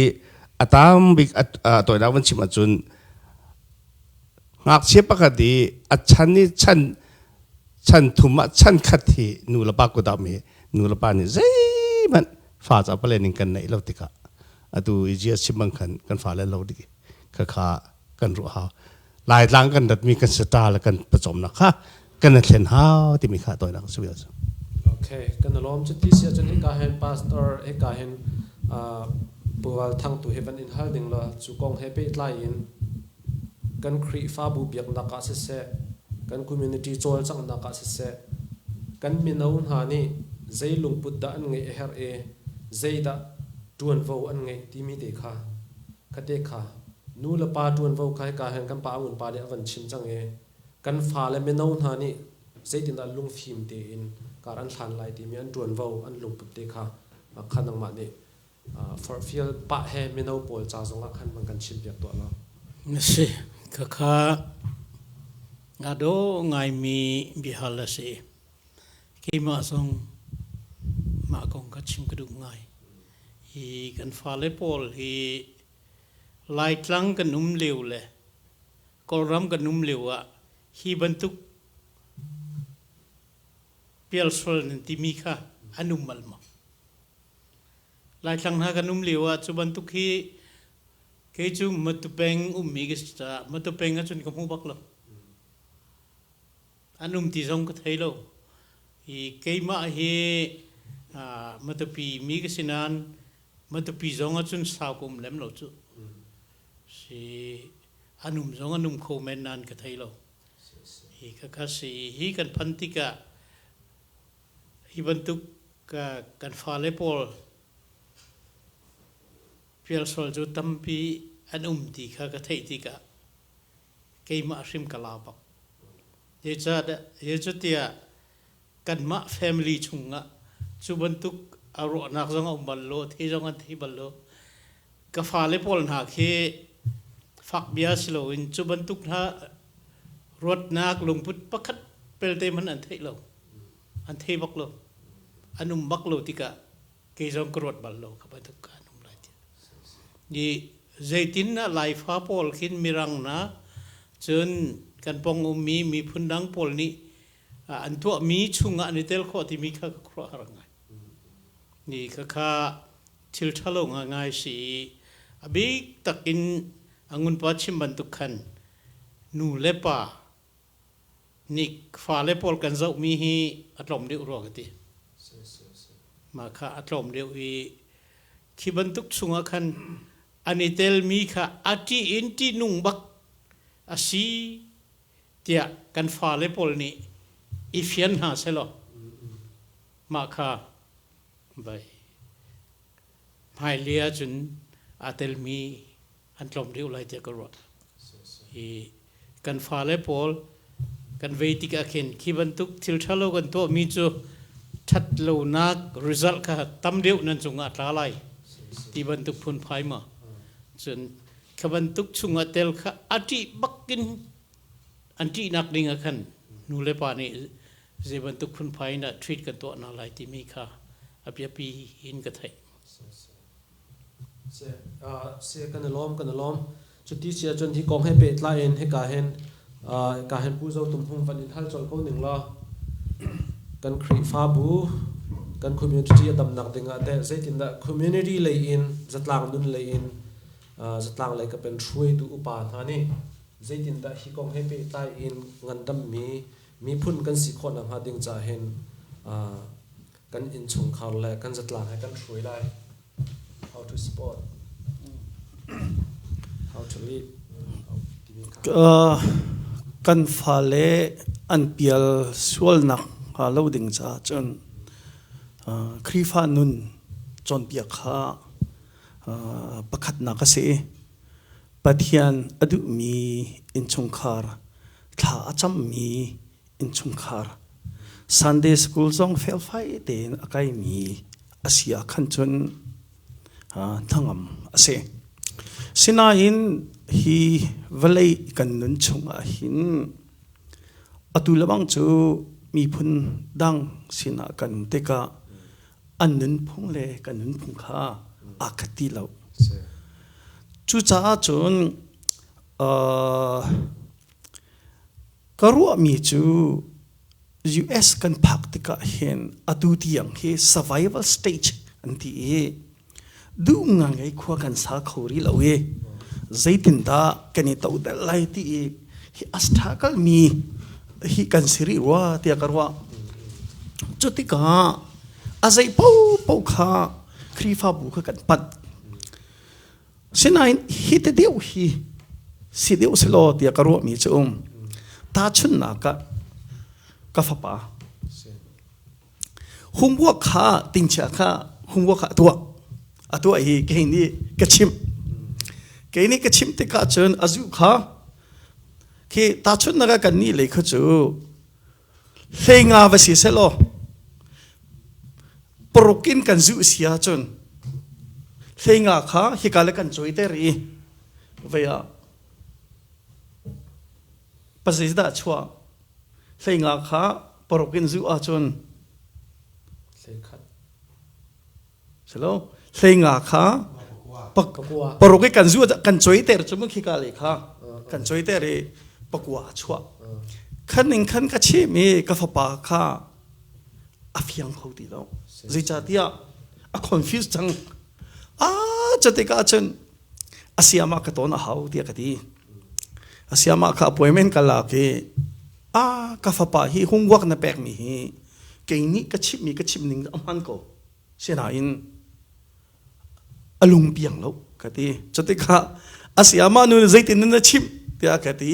a tam bik a tawinak van chim ahcun ngakchia pakhat i a chan i chan chan thum ah chan khat hi nu le pa kut ah mi nu le pa nih zeihmanh fa ca pale ning kan neih lo tikah atu i jia chim bang khan kan fa le lo dik kha kha kan ruah hau Laitlang kan ratmi kan sata le kan pawcawmnak kha kan i thlen hau timi kha tawinak a si vial cu.
Okay, kan lawm cu ti si ahcun hika hin pastor hika hin Puval Thang tu hi van in hal ding la cu kong he pehtlai in kan Khrihfabu biaknak ah siseh kan community cawlcanghnak ah siseh kan mino hna nih zei lungput dah an ngeih a herh i zeidah ṭuanvo an ngeih timi te kha khate kha Nu le pa ṭuanvo kha hika hin kan pa Ngun pa nih a van chim cang i kan fale mino hna nih zeitindah lungfim tein kar an hlan lai timi an ṭuanvo an lungput te kha kha nangmah nih forhfial pah he mino pawl ca zongah khan van kan chimpiak tuah law.
Na si khakha nga dawh ngaimi biahal a si. Keimah zong mah kong kha chim ka duh ngai. Hi kan fale pawl hi Laitlang kan um lio le Kawlram kan um lio ah hi bantuk pialsual nan timi kha an um bal maw? Laitlang hna kan um lio ah cu bantuk hi kei cu Matupeng ummi ka si caah Matupeng ahcun ka hmu bak lo. An um ti zong ka thei lo. Hi keimah hi Matupi mi ka si nain Matupi zong ahcun sau ka um lem lo cu. Si an um zong an um kho men nain ka thei lo. Hi khakha si hi kan phan tikah hi bantuk kan fale pawl pialsual cu tampi an um ti kha ka theih tikah keimah hrim ka lau bak. Zeicahtiah kanmah family chungah cu bantuk a ruahnak zong a um bal lo, thei zong an thei bal lo. Ka fale pawl hna khi fak bia si loin cu bantuk hna ruatnak lungput pakhat pelte hmanh an theih lo. An thei bak lo. An um bak lo tikah kei zong ka ruat bal lo ka bantuk ka an um lai tiah. I zeitin ah Laifa pawl khin Mirang na cun kan pong ummi miphun dang pawl nih an tuahmi chungah an i tel khawh timi kha ka khuaruahhar ngai. Ni kha kha thil ṭhalo ngaingai si i a bik takin a ngunpa chim bantuk khan nu le pa nih fale pawl kan zohmi hi a tlawm deuh rua ka ti. Mah kha a tlawm deuh i khi bantuk chungah khan an i telmi kha a ṭih in ṭihnung bak a si tiah kan fale pawl nih i fian hna selaw mah kha Vai hmailei ahcun aa telmi an tlawm deuh lai tiah ka ruah. Hi kan fale pawl kan vei tikah khin khi bantuk thil ṭhalo kan tuahmi cu ṭhat lonak result kha tam deuh nan cungah a tla lai ti bantuk phunphai ma. Cun kha bantuk chungah tel kha a ṭih bakin an ṭihnak ding ah khan nu le pa nih zei bantuk phunphai in dah treat kan tuah hna lai timi kha a biapi in ka theih.
Se kan i lawm kan i lawm. Cuti si ahcun hi kong he pehtlai in hika hin ka hin Pu Zo Tum Hung van in hal colh ko ning law kan Khrihfabu kan community a damnak ding ah teh zeitindah community lei in zatlang nun lei in zatlang lei ka pen hruaitu upa hna nih zeitindah hi kong he pehtlai in ngandammi miphun kan si khawh nakhnga ding caah hin kan innchungkhar le kan zatlang he kan hruai lai. How to support, how to lead.
Kan fale an pial sualnak hnga lo ding caah cun Khrihfa nun cawnpiak kha pakhatnak a si. Pathian a duhmi innchungkhar, thla a cammi innchungkhar, Sunday school zong felfai tein a kaimi a si ah khan cun hnangam a si. Sinain hi vawlei kan nun chungah hin atu lebang cu miphun dang sinah kan um tikah an nunphung le kan nunphung kha aa khat ti lo. Cucaah cun ka ruahmi cu US kan phak tikah hin atu tiang hi survival stage an ti i duh ngangai khua kan sa kho rih lo i zeitindah kan i todelh lai ti i hi a struggle mi hi kan si rih rua tiah ka ruah. Cu tikah a zei paohpaoh kha Khrihfabu kha kan panh. Sinain hi te deuh hi si deuh selaw tiah ka ruahmi cu um. Tahchunhnak ah ka fapa homework kha tingchia kha homework kha a tuah. A tuah hi kei nih ka chimh. Kei nih ka chimh tikah cun a zu kha khi tahchunhnak ah kan nih lei kha cu hleinga va si selaw paruk in kan zuh si ahcun hleinga kha hika le kan cawiter i vei ah pazeidah chuah hleinga kha paruk in zuh ahcun
Hleikhat.
Silo hleinga kha paruk i kan zu kan coiter cu mu khika le kha kan coiter i pakua a chuah khan ning khan ka chim i ka fapa kha a fiang kho ti lo zeicahtiah a confuse cang a catikah cun a siama ka ton a hau tiah ka ti a siama kha appointment ka lak i a ka fapa hi homework na pek mi hi kei nih ka chimh mi ka chimh ning a hman ko sinain a lung piang lo ka ti cutikah a siama nu zeitin na chimh tiah ka ti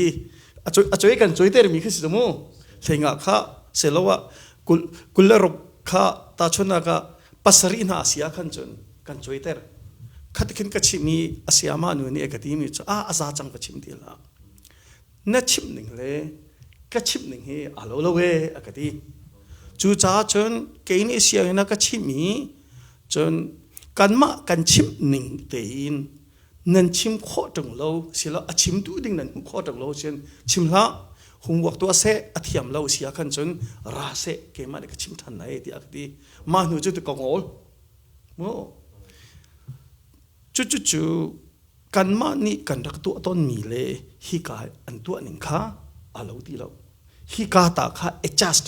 a choi kan choi ter mi khi si mu hleinga kha selowa kul kul le ruk kha ta chuna ka pasarih hna sia khan cun kan choi ter khat khin ka chim i a siama nu nih ka ti mi cu a a za cang ka chim ti la na chimh ning le ka chimh ning hi aa lo lo e a ka ti cucaah cun kei nih sianginn ah ka chimh i cun kanmah kan chimh ning tein nan chim khawh ṭung lo silo a chimtu ding nan hmuh khawh ṭung lo cun chim hlah homework tuah seh a thiam lo si ah khan cun ra seh keimah nih ka chim ṭhan lai tiah a ka ti mah hnu cu tu ka ngol mu cucu kanmah nih kan rak tuah tawnmi le hika an tuah ning kha aa lo ti lo. Hika ta kha adjust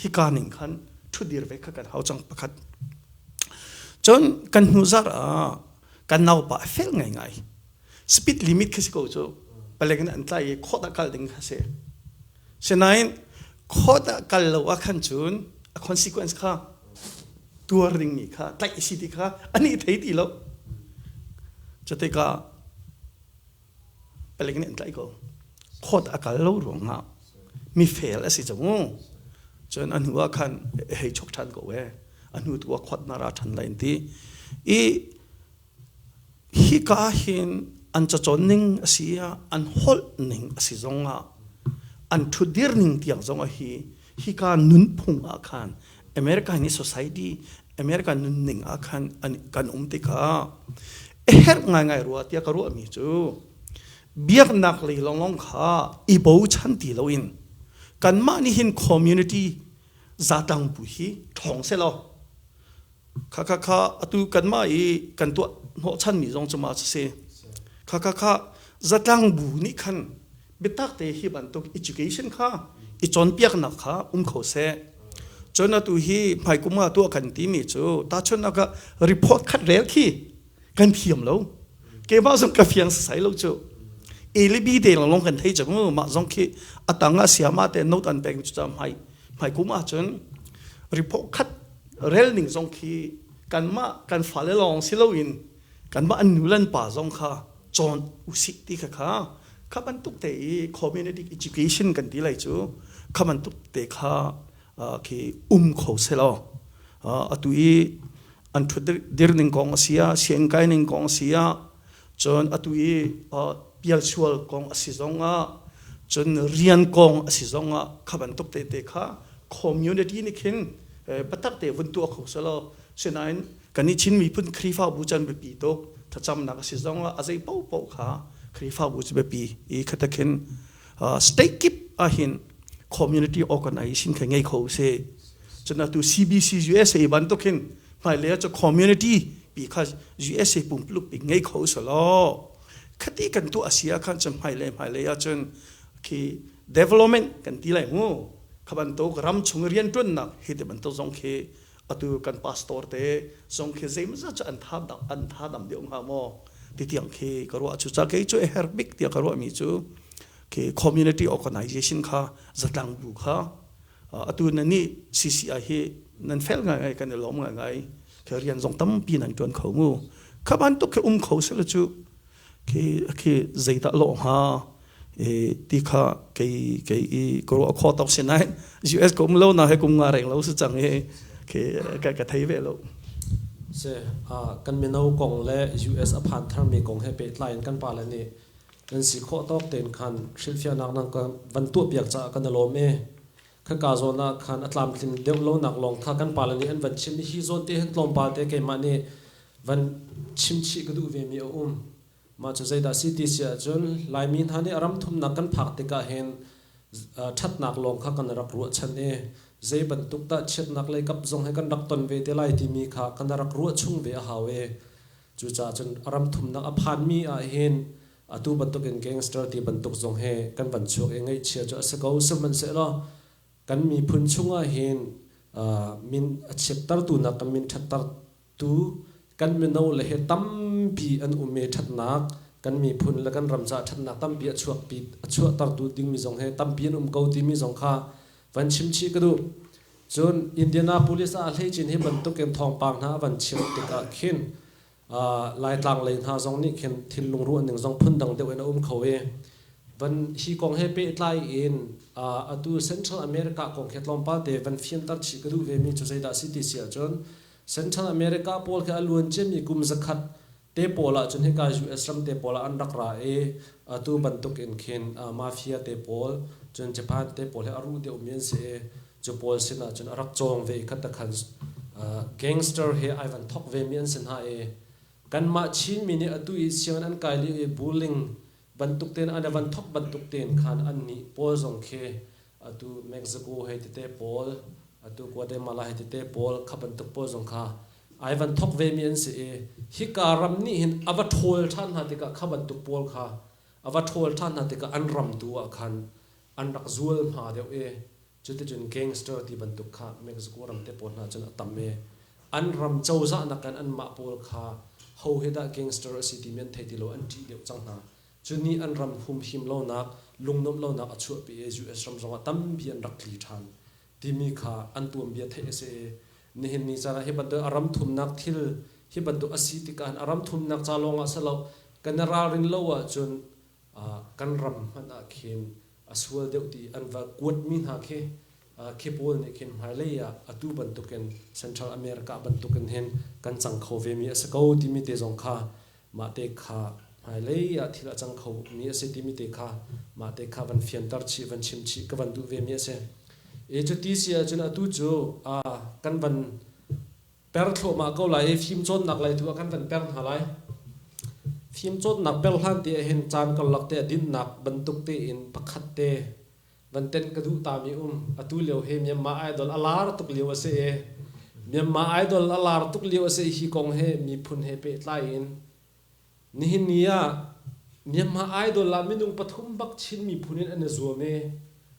hika ning khan ṭhudir ve kha kan hau cang pakhat. Cun kan hnu zarh ah kan naupa a fel ngaingai. Speed limit khi si ko cu. Palek in an tlai i khawt ah kal ding kha si. Sinain khawt ah kal lo ah khan cun a consequence kha tuar dingmi kha tlaih si ti kha an i thei ti lo. Cutikah palik nih an tlaih ko. Khawt a kal lo ruangah mi fel a si cang. Cun a hnu ah khan hei chok ṭhan ko ee. A hnu tu ah khuat na ra ṭhan lai an ti. I hika hin an cacawn ning a si ah, an holh ning a si zong ah, an ṭhutdir ning tiang zong ah hi hika nunphung ah khan America ni society America nunning ah khan an kan um tikah a herh ngaingai rua tiah ka ruahmi cu biaknak lei lawnglawng kha i bochan ti loin kanmah nih hin community zatlang bu hi ṭhawng selaw kha kha kha atu kanmah i kan tuah hnawhchanmi zong cu ma si kha kha kha zatlang bu nih khan biatak te hi bantuk education kha i cawnpiaknak kha um kho seh. Cun atu hi hmaikum ah tuah kan timi cu tahchunhnak ah report khat rel khi kan thiam lo. Keimah zong ka fiang sasai lo cu. A le B te lawng kan thei cang mah zong khi atang ah siama te note an pek cu hmai hmaikum ah cun report khat rel ning zong khi kanmah kan fale lawng si loin kanmah an nu le an pa zong kha cawn usih ti kha kha kha bantuk te i community education kan ti lai cu kha bantuk te kha khi um kho selaw atu i an thut dir ning kong a si ah sianginn kai ning kong a si ah cun atu i pialsual kong a si zong ah cun rian kong a si zong ah kha bantuk te te kha community nih khin biatak te vun tuah kho selaw sinain kan i Chin miphun Khrihfabu can biapi tuk thlacamnak a si zong ah a zei paohpaoh kha Khrihfabu cu biapi i khata khin state kip ahhin community organization kha ngei kho si. Cun atu CBC USA bantuk hin hmailei ah cu community pi kha USA pumpuluk pi ngei kho selaw khati kan tuah a si ah khan cun hmailei hmailei ah cun khi development kan ti lai mu kha bantuk ram chung rianṭuannak hi ti bantuk zong khi atu kan pastor te zong khi zeimawzat cu an tha an tha dam deuh hnga maw ti tiang khi ka ruah. Cu ca kei cu a herh bik tiah ka ruahmi cu khi community organization kha zatlang bu kha atu na nih CCI hi nan fel ngai ngai, kan i lawm ngai ngai khi rian zong tampi nan tuan kho mu. Kha bantuk khi um kho sela cu khi khi zeidah lawh hnga ti kha kei kei i ka ruah kho tok si nain US ka um lo na he kum nga reng lo si cang i khi ka ka thei ve lo.
Se kan mino kong le US a phan tharmi kong he pehtlai in kan pale nih nan si khawh tawk tein khan hrilhfiahnak nan kan van tuahpiak caah kan i lawm i khaka zawn ah khan a tlamtlin deuh lonak lawng kha kan pale nih an van chim i hi zawn te hin tlawmpal te keimah nih van chim chih ka duh ve mi a um. Mah cu zeidah si ti si ahcun Laimi hna nih ram thumnak kan phak tikah hin ṭhatnak lawng kha kan rak ruahchan i zei bantuk dah chiatnak lei kap zong he kan rak ton ve te lai timi kha kan rak ruah chung ve a hau i cucaah cun ram thumnak a phanmi ah hin atu bantukin gangster ti bantuk zong he kan van chuak i ngaihchia cu a si ko. Sihmanhsehlaw kan miphun chungah hin min a chiattertu nak kan min ṭhatter tu kan mino le he tampi an um i ṭhatnak kan miphun le kan ram caah ṭhatnak tampi a chuakpi a chuahtertu dingmi zong he tampi an um ko timi zong kha van chim chih ka duh. Cun Indianapolis ah hleicin hi bantukin thawngpang hna a van chim tikah khin Laitlang lei hna zong nih khin thinlung ruahning zong phundang deuh in a um kho i van hi kong he pehtlai in atu Central America kong khi tlawmpal te van fianter chih ka duh ve mi cu zeidah si ti si ahcun Central America pawl khi a luan ciami kum 100 te pawl ah cun hika US ram te pawl ah an rak ra i atu bantuk in khin mafia te pawl cun Japan te pawl he a ruh deuh mi an si i cu pawl sin ah cun a rak cawng ve i khat khan gangster he ai van thok ve mi an si hna i kanmah Chinmi nih atu i sianginn an kai lio i bullying bantuk tein an van thok bantuk tein khan an nih pawl zong khi atu Mexico hei tete pawl atu Guatemala hei tete pawl kha bantuk pawl zong kha ai van thok ve mi an si i hika ram nih hin a va ṭhawl ṭhan hna tikah kha bantuk pawl kha a va ṭhawl ṭhan hna tikah an ram tu ah khan an rak zual hma deuh i cuticun gangster ti bantuk kha Mexico ram te pawl hna cun a tam i an ram cozah nakin anmah pawl kha ho hi dah gangster a si timi an thei ti lo, an ṭih deuh cang hna. Cu nih an ram humhim lonak, lungnuamh lonak a chuahpi i US ram zongah tampi an rak tli ṭhan timi kha an tuanbia theih a si i nihin ni caan ah hi bantuk a ram thumnak thil hi bantuk a si tikah a ram thumnak ca lawng ah si lo kan i ralrin lo ahcun kan ram hmanh ah khin a sual deuh ti an va kuatmi hna khi. Khi pawl nih khin hmailei ah atu bantukin Central America bantukin hin kan cang kho vemi a si ko timi te zong kha mah te kha hmailei ah thil a cang kho mi a si timi te kha mah te kha van fianter chih van chim chih ka van duh vemi a si. E cu ti si ahcun atu cu kan van per thluahmah ko lai i fimcawnnak lei tu ah kan van per hna lai. Fimcawnnak per hlan te ah hin caan karlak te ah dinhnak bantuk tein pakhat te van tenh ka duh ta mi um. Atu lio hi Myanmar Idol a lar tuk lio a si i Myanmar Idol a lar tuk lio a si hi kong he miphun he pehtlai in nihin ni ah Myanmar Idol ah minung pathum bak Chin miphun in an i zuam i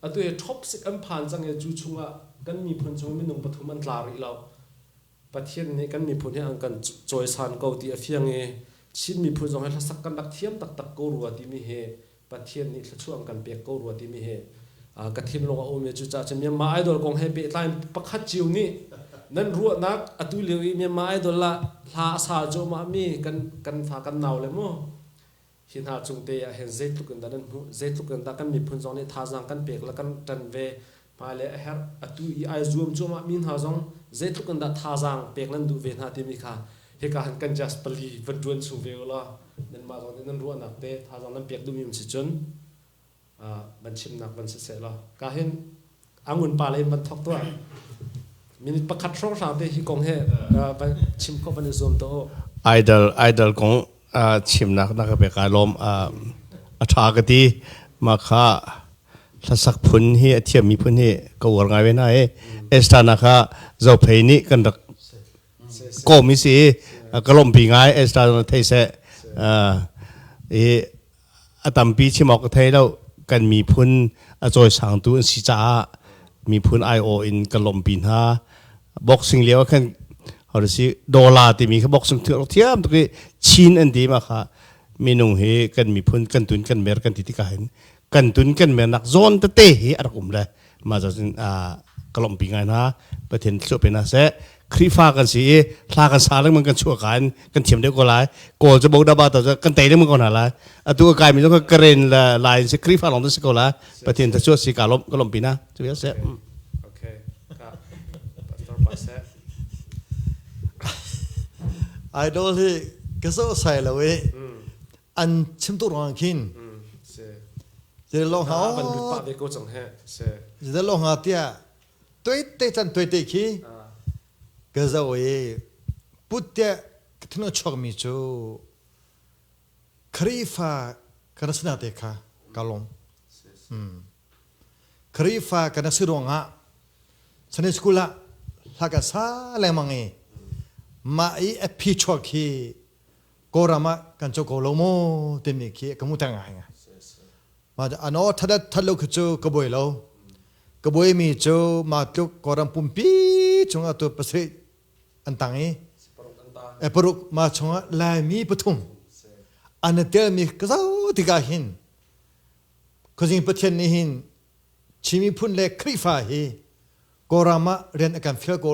atu hi top sik an phan cang i cu chungah kan miphun chung minung pathum an tla rih lo. Pathian nih kan miphun hi an kan cawisan ko ti a fiang i Chin miphun zong hi hlasak kan rak thiam taktak ko rua timi hi Pathian nih thluachuah an kan pek ko rua timi hi ka thinlung a um i cucaah cun Myanmar Idol kong he pehtlai in pakhat cio nih nan ruahnak atu lio i Myanmar Idol ah hla a sa cuahmah mi kan kan fa kan nau le mu hi hna cung te ah hin zeitluk in dah nan hmuh zeitluk in dah kan miphun zong nih thazaang kan pek le kan ṭan ve hmailei a herh atu i ai zuam cuahmah mi hna zong zeitluk in dah thazaang pek nan duh ve hna timi kha hika han kan just pali van ṭuan chung ve ulaw nanmah zong nih nan ruahnak te thazaang nan pek duhmi um si cun van chimnak van si seh law ka hin angun pa le in van thok tuah minute pakhat hrawnghrang te hi kong he van chim kho van i zuam to
idol idol kong chimnak na ka pek ai lawm a ṭha ka ti ma kha hlasak phun hi a thiammi phun hi ka uar ngai ve hna i Esther na kha Zophei nih kan rak kawm i si ka lawmhpi ngai Esther na thei seh i a tampi chim awk ka thei lo kan miphun a cawisangtu an si caah miphun aiawh in ka lawmhpi hna boxing lio ah khan how to si dola timi kha boxing thiam tuk i chin an ti ma kha minung hi kan miphun kan tun kan mer kan ti tikah hin kan tun kan mer nak zawn tete hi a rak um le mah cun ka lawmhpi ngai hna Pathian thluah pe hna seh Khrihfa kan si i hla kan sa lengmang kan chuah ka in kan thiam deuh ko lai kawl cu bo da ba ta kan tei lengmang ko hna lai atu a kai mi zong karen la lai si Khrihfa lawng si ko lai Pathian thluachuah si ka lawm ka lawmhpi na cu ya seh
Okay ka Pastor Pa seh
Idol hi ka zo sai lo i an chim tu ruang khin
se
lo ha
ban lut pa ve ko cang he se
lo ha tia tuai te chan tuai te khi ka zo i put te ka thino chok mi cu Khrifa kan sina te kha ka lom Khrihfa kan si ruangah Sunday school ah hla kan sa lengmang i mah i a phi chuak hi Kawlram ah kan co ko lo maw timi khi ka mu ter ngai ngai. Mah ano that that lo khi cu ka buai lo. Ka buai mi cu mah tluk Kawlram pumpi chungah tu pasarih an tang i paruk ma chungah Laimi pathum an i telmi ka zoh tikah hin Khuazing Pathian nih hin Chin miphun le Khrihfa hi Kawlram ah rian a kan fial ko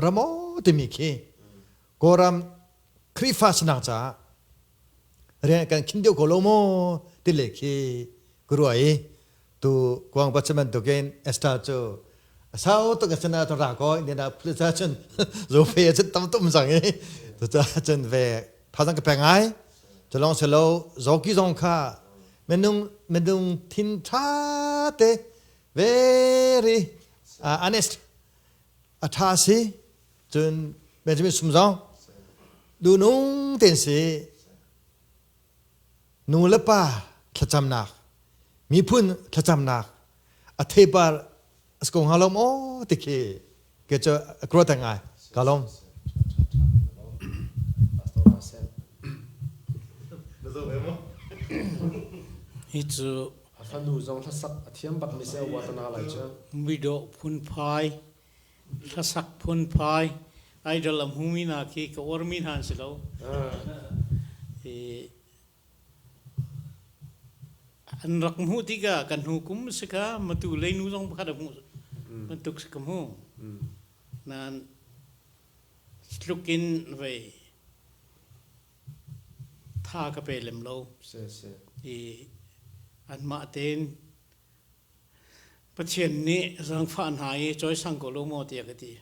ram aw timi khi Kawlram Khrihfa sinak caah rian a kan khin deuh ko lo maw ti le khi ka ruah i tu kuang pa bantukin Esther cu a sau tuk a sana ra ko Indiana phulica cun zofe cun tam tum cang i cucaah cun ve thazang ka pe ngai Culong silo zawki zong kha minung minung thin tha te very honest a tha si cun Benjamin Sum zong dunung ten si nu le pa thlacamnak miphun thlacamnak a theipar a ko hnga lo maw ti khi ke cu a ruat ngai ka lawm.
Hi cu
a fanu zong hlasak a thiam bak mi se watana lai cu
midawh phunphai hlasak phunphai idol a hmumi hna khi ka uarmi hna an si lo An rak hmuh tikah kan hnu kum si kha matu leinu zong pakhat a hmuh bantuk si ka hmu. Nain tluk in vei tha ka pe lem lo. I anmah tein. Pathian nih zaangfah hna i cawisang ko lo maw tiah ka ti.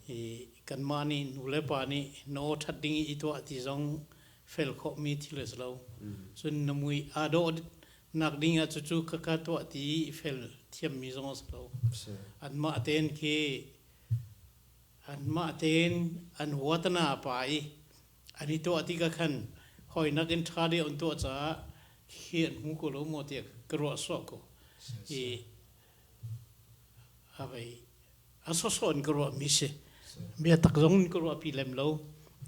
I kanmah nih nu le pa nih na aw ṭhat ding i tuah ti zong fel khawhmi thil a si lo. Cun na mui aa dawh nak ding ah cucu khakha tuah ti i fel thiammi zong a si lo. Anmah tein khi anmah tein an huatana pa i an i tuah tik ah khan hawinak in ṭha deuh an tuah caah hi an hmu ko lo maw tiah ka ruah sawh ko. I a vei a sawsawh in ka ruah mi si. Bia tak zong in ka ruah pi lem lo.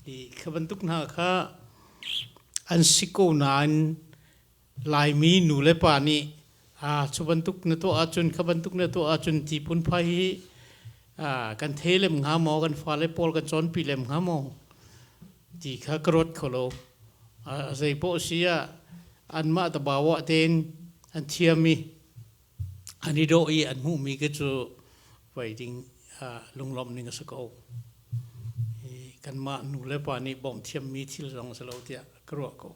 I kha bantuk hna kha an si ko nain Laimi nu le pa nih cu bantuk na tuah ahcun kha bantuk na tuah ahcun ti phunphai hi kan thei lem hnga maw, kan fale pawl kan cawnpi lem hnga maw ti kha ka ruat kho lo. Zei poah si ah anmah tabawa tein an thiam i an i dawh i an hmuhmi khi cu voi ding lunglawmh ning a si ko. Kanmah nu le pa nih bawmh thiammi thil zong a si lo tiah ka ruah ko.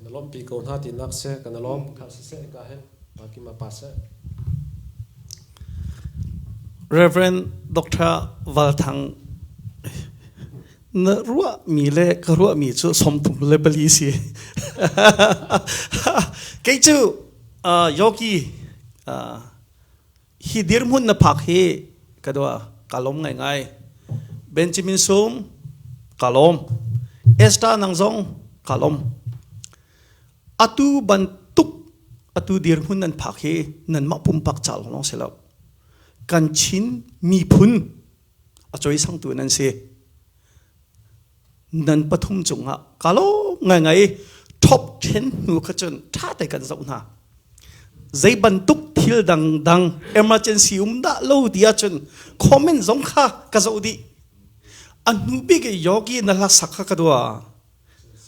Na lawmhpi ko hna tinak seh kan i lawm. Kha siseh ka hen Pakima pa seh.
Reverend Dr. Val Thang na ruah mi le ka ruah mi cu 34 si. Kei cu yogi hi dirhmun na phak hi ka dua ka lawm ngaingai. Benjamin Sum ka lawm. Esther nang zong ka lawm. Atu bantuk atu dirhmun nan phak hi nanmah pumpak ca lawng si lo. Kan Chin miphun a cawisangtu nan si. Nan pathum cungah ka lawm ngaingai. Top 10 hnu kha cun ṭha te kan zoh hna. Zei bantuk thil dangdang emergency um dah lo ti ahcun comment zong kha ka zoh dih. A hnu bik i yogi na hla sak kha ka dua.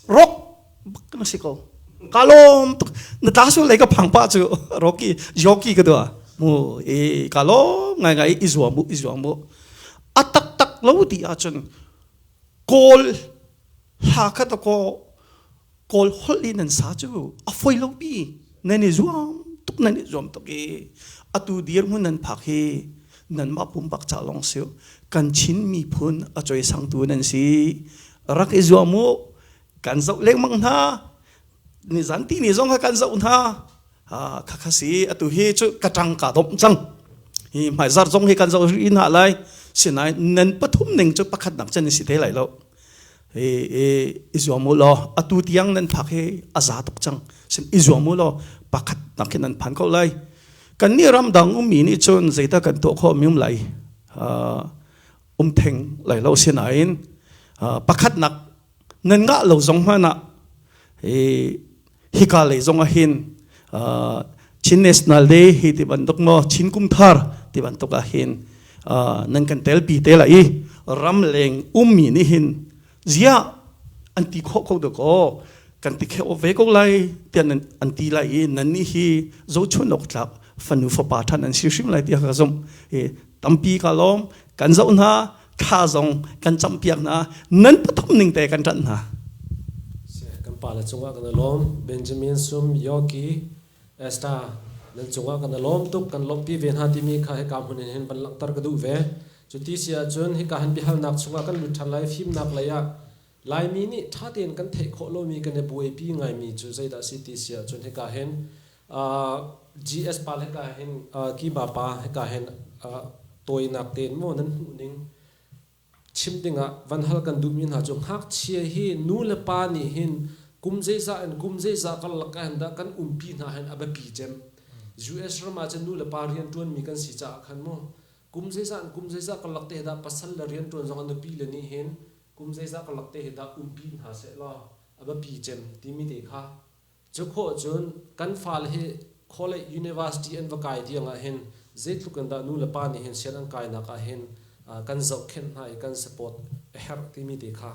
Rock bak na si ko. Ka lawm tuk. Na tla sul lei ka phang pa cu Rocky yogi ka dua. Mu e ka lawm ngaingai i zuam mu i zuam mu. A taktak lo ti ahcun Kawl hla kha ta kaw Kawl holh in nan sa cu a foi lo bi nan i zuam tuk nan i zuam tuk i atu dirhmun nan phak hi nanmah pumpak ca lawng si kan Chin miphun a cawisangtu nan si rak i zuam u kan zoh lengmang hna nizan ti ni zong kha kan zoh hna kha kha si atu hi cu ka ṭang ka domh cang hi hmaizar zong hi kan zoh rih hna lai sinain nan pathum ning cu pakhat nak cun si te lai lo i zuam u law atu tiang nan phak hi a za tuk cang sin i zuam u law pakhat nak hin nan phan ko lai kan nih ramdang ummi nih cun zeidah kan tuah khawh mi um lai um theng lai lo sinain pakhat nak nan ngah lo zong hmanh ah hika lei zong ah hin Chin National Day hi ti bantuk maw Chin Kum Thar ti bantuk ah hin nan kan telpi te la i ramleng ummi nih hin zia an ti khawh ko dakaw kan ti kheo ve ko lai tiah an ti lai i nan nih hi zochun awk tlak fanu fapa ṭhan an si hrim lai tiah ka zumh. Tampi ka lawm kan zoh hna thla zong kan campiak hna nan pathum ning te kan ṭanh hna.
Kan pale cungah kan i lawm. Benjamin Sum Yoki Esther nan cungah kan i lawm tuk kan lawmhpi ve hna timi kha hika hmun in hin van langhter ka duh ve. Cu ti si ahcun hika hin biahalnak chungah kan lut ṭhan lai. Fimnak lei ah Laimi nih ṭha tein kan theih khawh lomi kan i buaipi ngaimi cu zeidah a si ti si ahcun hika hin GS pa hika hin Kiba pa hika hin tawinak tein maw nan hmuh ning chim dingah van hal kan duhmi hna cu ngakchia hi nu le pa nih hin kum zeizah in kum zeizah karlak ah hin dah kan umpi hna hin a biapi cem. US ram ah cun nu le pa rianṭuanmi kan si caah khan mu kum zeizah in kum zeizah karlak te dah pasal le rianṭuan zong an nupi le nih hin kum zeizah karlak te hi dah umpi hna seh law a biapi cem timi te kha cu khawh cun kan fale hi college university an va kai tiang ah hin zeitluk in dah nu le pa nih hin sian an kainak ah hin kan zohkhenh hna i kan support a herh timi te kha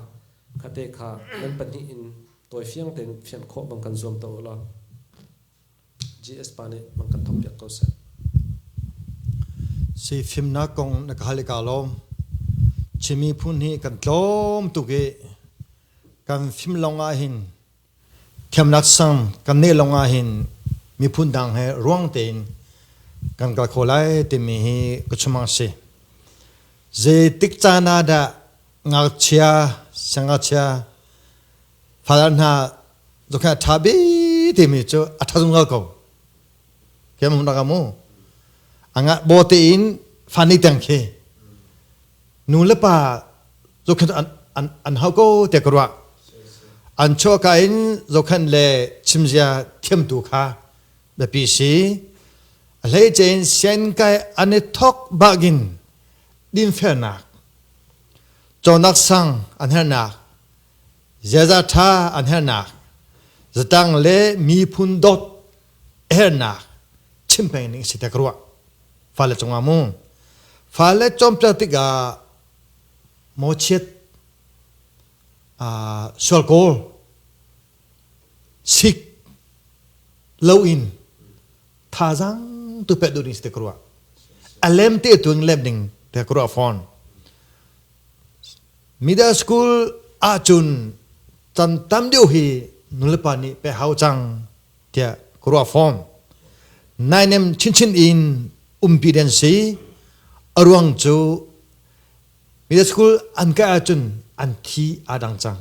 kha te kha nan pahnih in tawifiang tein fian khawh bang kan zuam to u law GS pa nih mang kan thawk piak ko seh.
Si fimnak kong na ka hal i ka lawm. Chin miphun hi kan tlawm tuk i kan fim lawng ah hin thiamnak sang kan neih lawng ah hin miphun dang he ruang tein kan kal kho lai timi hi ka chumang si. Zeitik caan ah dah ngakchia, siangngakchia fale hna zohkhenh a ṭha bik timi cu a ṭha zungzal ko. Ke mun rak mu. Anga bo tein fa nei teng khi nu le pa zohkhenh an an an hau ko te ka ruah. An chuahka in zohkhenh le chimzia thiamtu kha biapi si. A hleice in sianginn an i thawk bakin dinfelnak, cawnnak sang an herhnak, ziaza ṭha an herhnak, zatang le miphun dawt a herhnak chim peng ning si te ka ruah. Fale cungah mu. Fale cawnpiak tikah mawchiat sual kawl sik loin thazaang tu pek duh ding si te ka ruah. A lem te tu in lem ding te ka ruah fawn. Middle school ahcun chan tam deuh hi nulepa nih pe hau cang tiah ka ruah fawn. Nainem chinchin in umpi den si. A ruang cu middle school an kai ahcun an thi aa dang cang.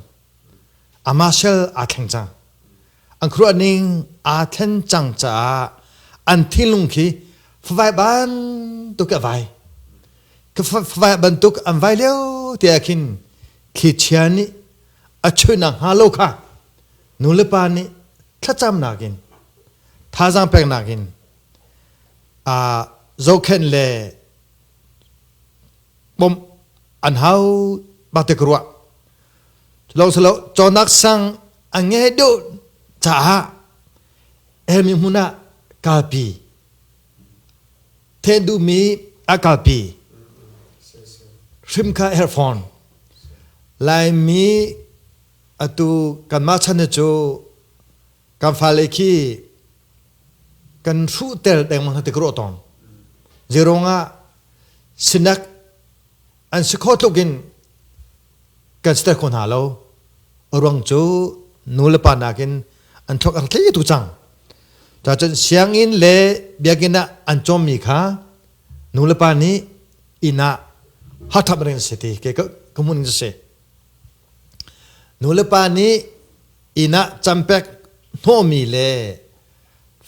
Amah sel aa thleng cang. An khuaruah ning aa thlen cang caah an thinlung khi favai bantuk a vai. Favai bantuk an vai lio te ah khin thlichia nih a chuihnak hnga lo kha nu le pa nih thlacamnak in thazaang peknak in zohkhenh le bawmh an hau bak te ka ruah. Lo silo cawnnak sang a nge deuh caah hermi hmun ah kalpi then duhmi a kalpi hrim kha her fawn Laimi atu kanmah chan cu kan fale khi kan hruh tel dengmang hna ti ka ruah tawn zeiruangah sinak an si kho tluk in kan siter kho hna lo a ruang cu nu le pa nakin an thluak an tlei tu cang cun sianginn le biakinn ah an cawmmi kha nu le pa nih inn ah hathap ring si ti ke ka mun si nu le pa nih inn ah campek hnawhmi le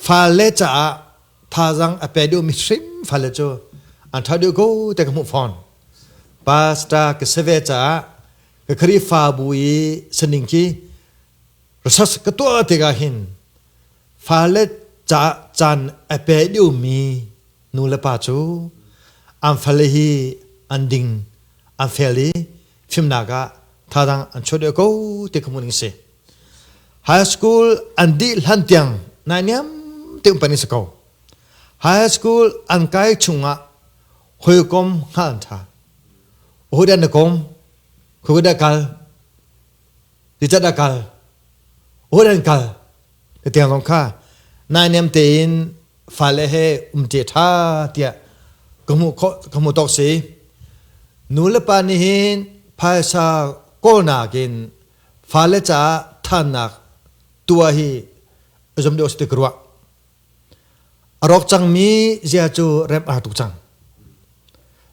fale caah thazang a pe deuhmi hrim fale cu an ṭha deuh ko te ka hmuh fawn pastor ka si ve caah ka Khrihfabu i saning khi research ka tuah tikah hin fale caah caan a pe deuhmi nu le pa cu an fale hi an ding an fel i fimnak ah thazang an chuah deuh ko ti ka hmuh ning si. High school an dih hlan tiang naihniam te um peng si ko. High school an kai chungah hawikom hngal an ṭha. Ahodah na kom? Khoika dah kal? Zeicah dah kal? Ahodah an kal? Ka tiang zong kha naihniam tein fale he umṭi ṭha tiah ka hmuh khawh ka hmuh tawk si. Nu le pa nih hin phaisa kawlnak in fale caah ṭhannak tuah hi a zum deuh si ti ka ruah. A rawk cangmi zia cu remh a har tuk cang.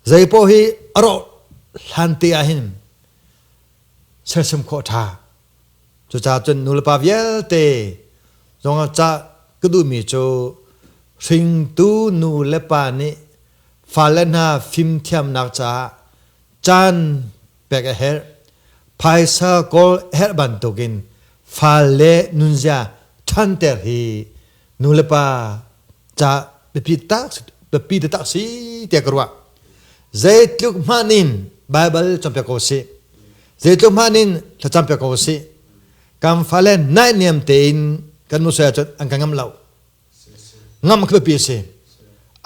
Zeipaoh hi a rawh hlan te ah hin sersiam khawh a ṭha. Cucaah cun nulepa vialte zong ah cah ka duhmi cu hringtu nu le pa nih fale hna fimthiamnak caah caan pek a herh. Phaisa kawl herh bantukin fale nunzia ṭhanter hi nulepa ca biapi tak biapi taktak si tiah ka ruah. Zeitluk hmanh in Baibal cawnpiak ko sih. Zeitluk hmanh in thlacam piak ko sih. Kan fale naihniam tein kan nu saya cun an ka ngam lo. Ngam khi biapi a si.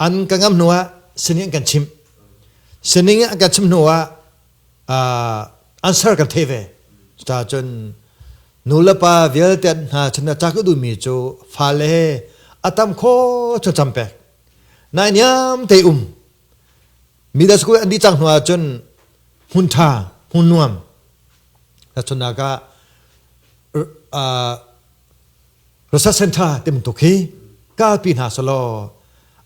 An ka ngam hnu ah sining an kan chimh. Sining an kan chimh hnu ah an ser kan thei ve. Cucaah cun nu le pa vialte hna chan ca ka duhmi cu fale he a tam kho cu cam pek. Naihniam te um. Middle school an dih cang hnu ahcun hmun ṭha, hmun nuam. Tahchunhnak ah research center ti bantuk hi kalpi hna selaw.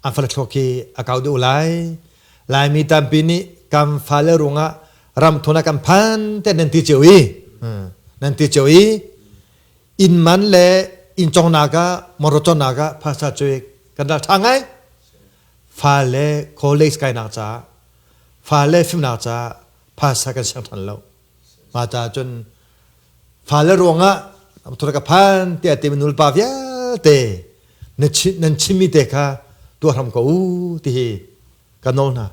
An fale thluak hi a kau deuh lai. Laimi tampi nih kan fale ruangah ram thun ah kan phan te nan ti cio i nan ti cio i inn man le inn congnak ah motor congnak ah phaisa cu kan ral ṭha ngai. Fale college kainak caah fale fimnak caah phaisa kan siang ṭhan lo. Mah caah cun fale ruangah thur ka phan tiah timi nulepa vialte nan chimmi te kha tuah hram ko u ti hi ka nawl hna.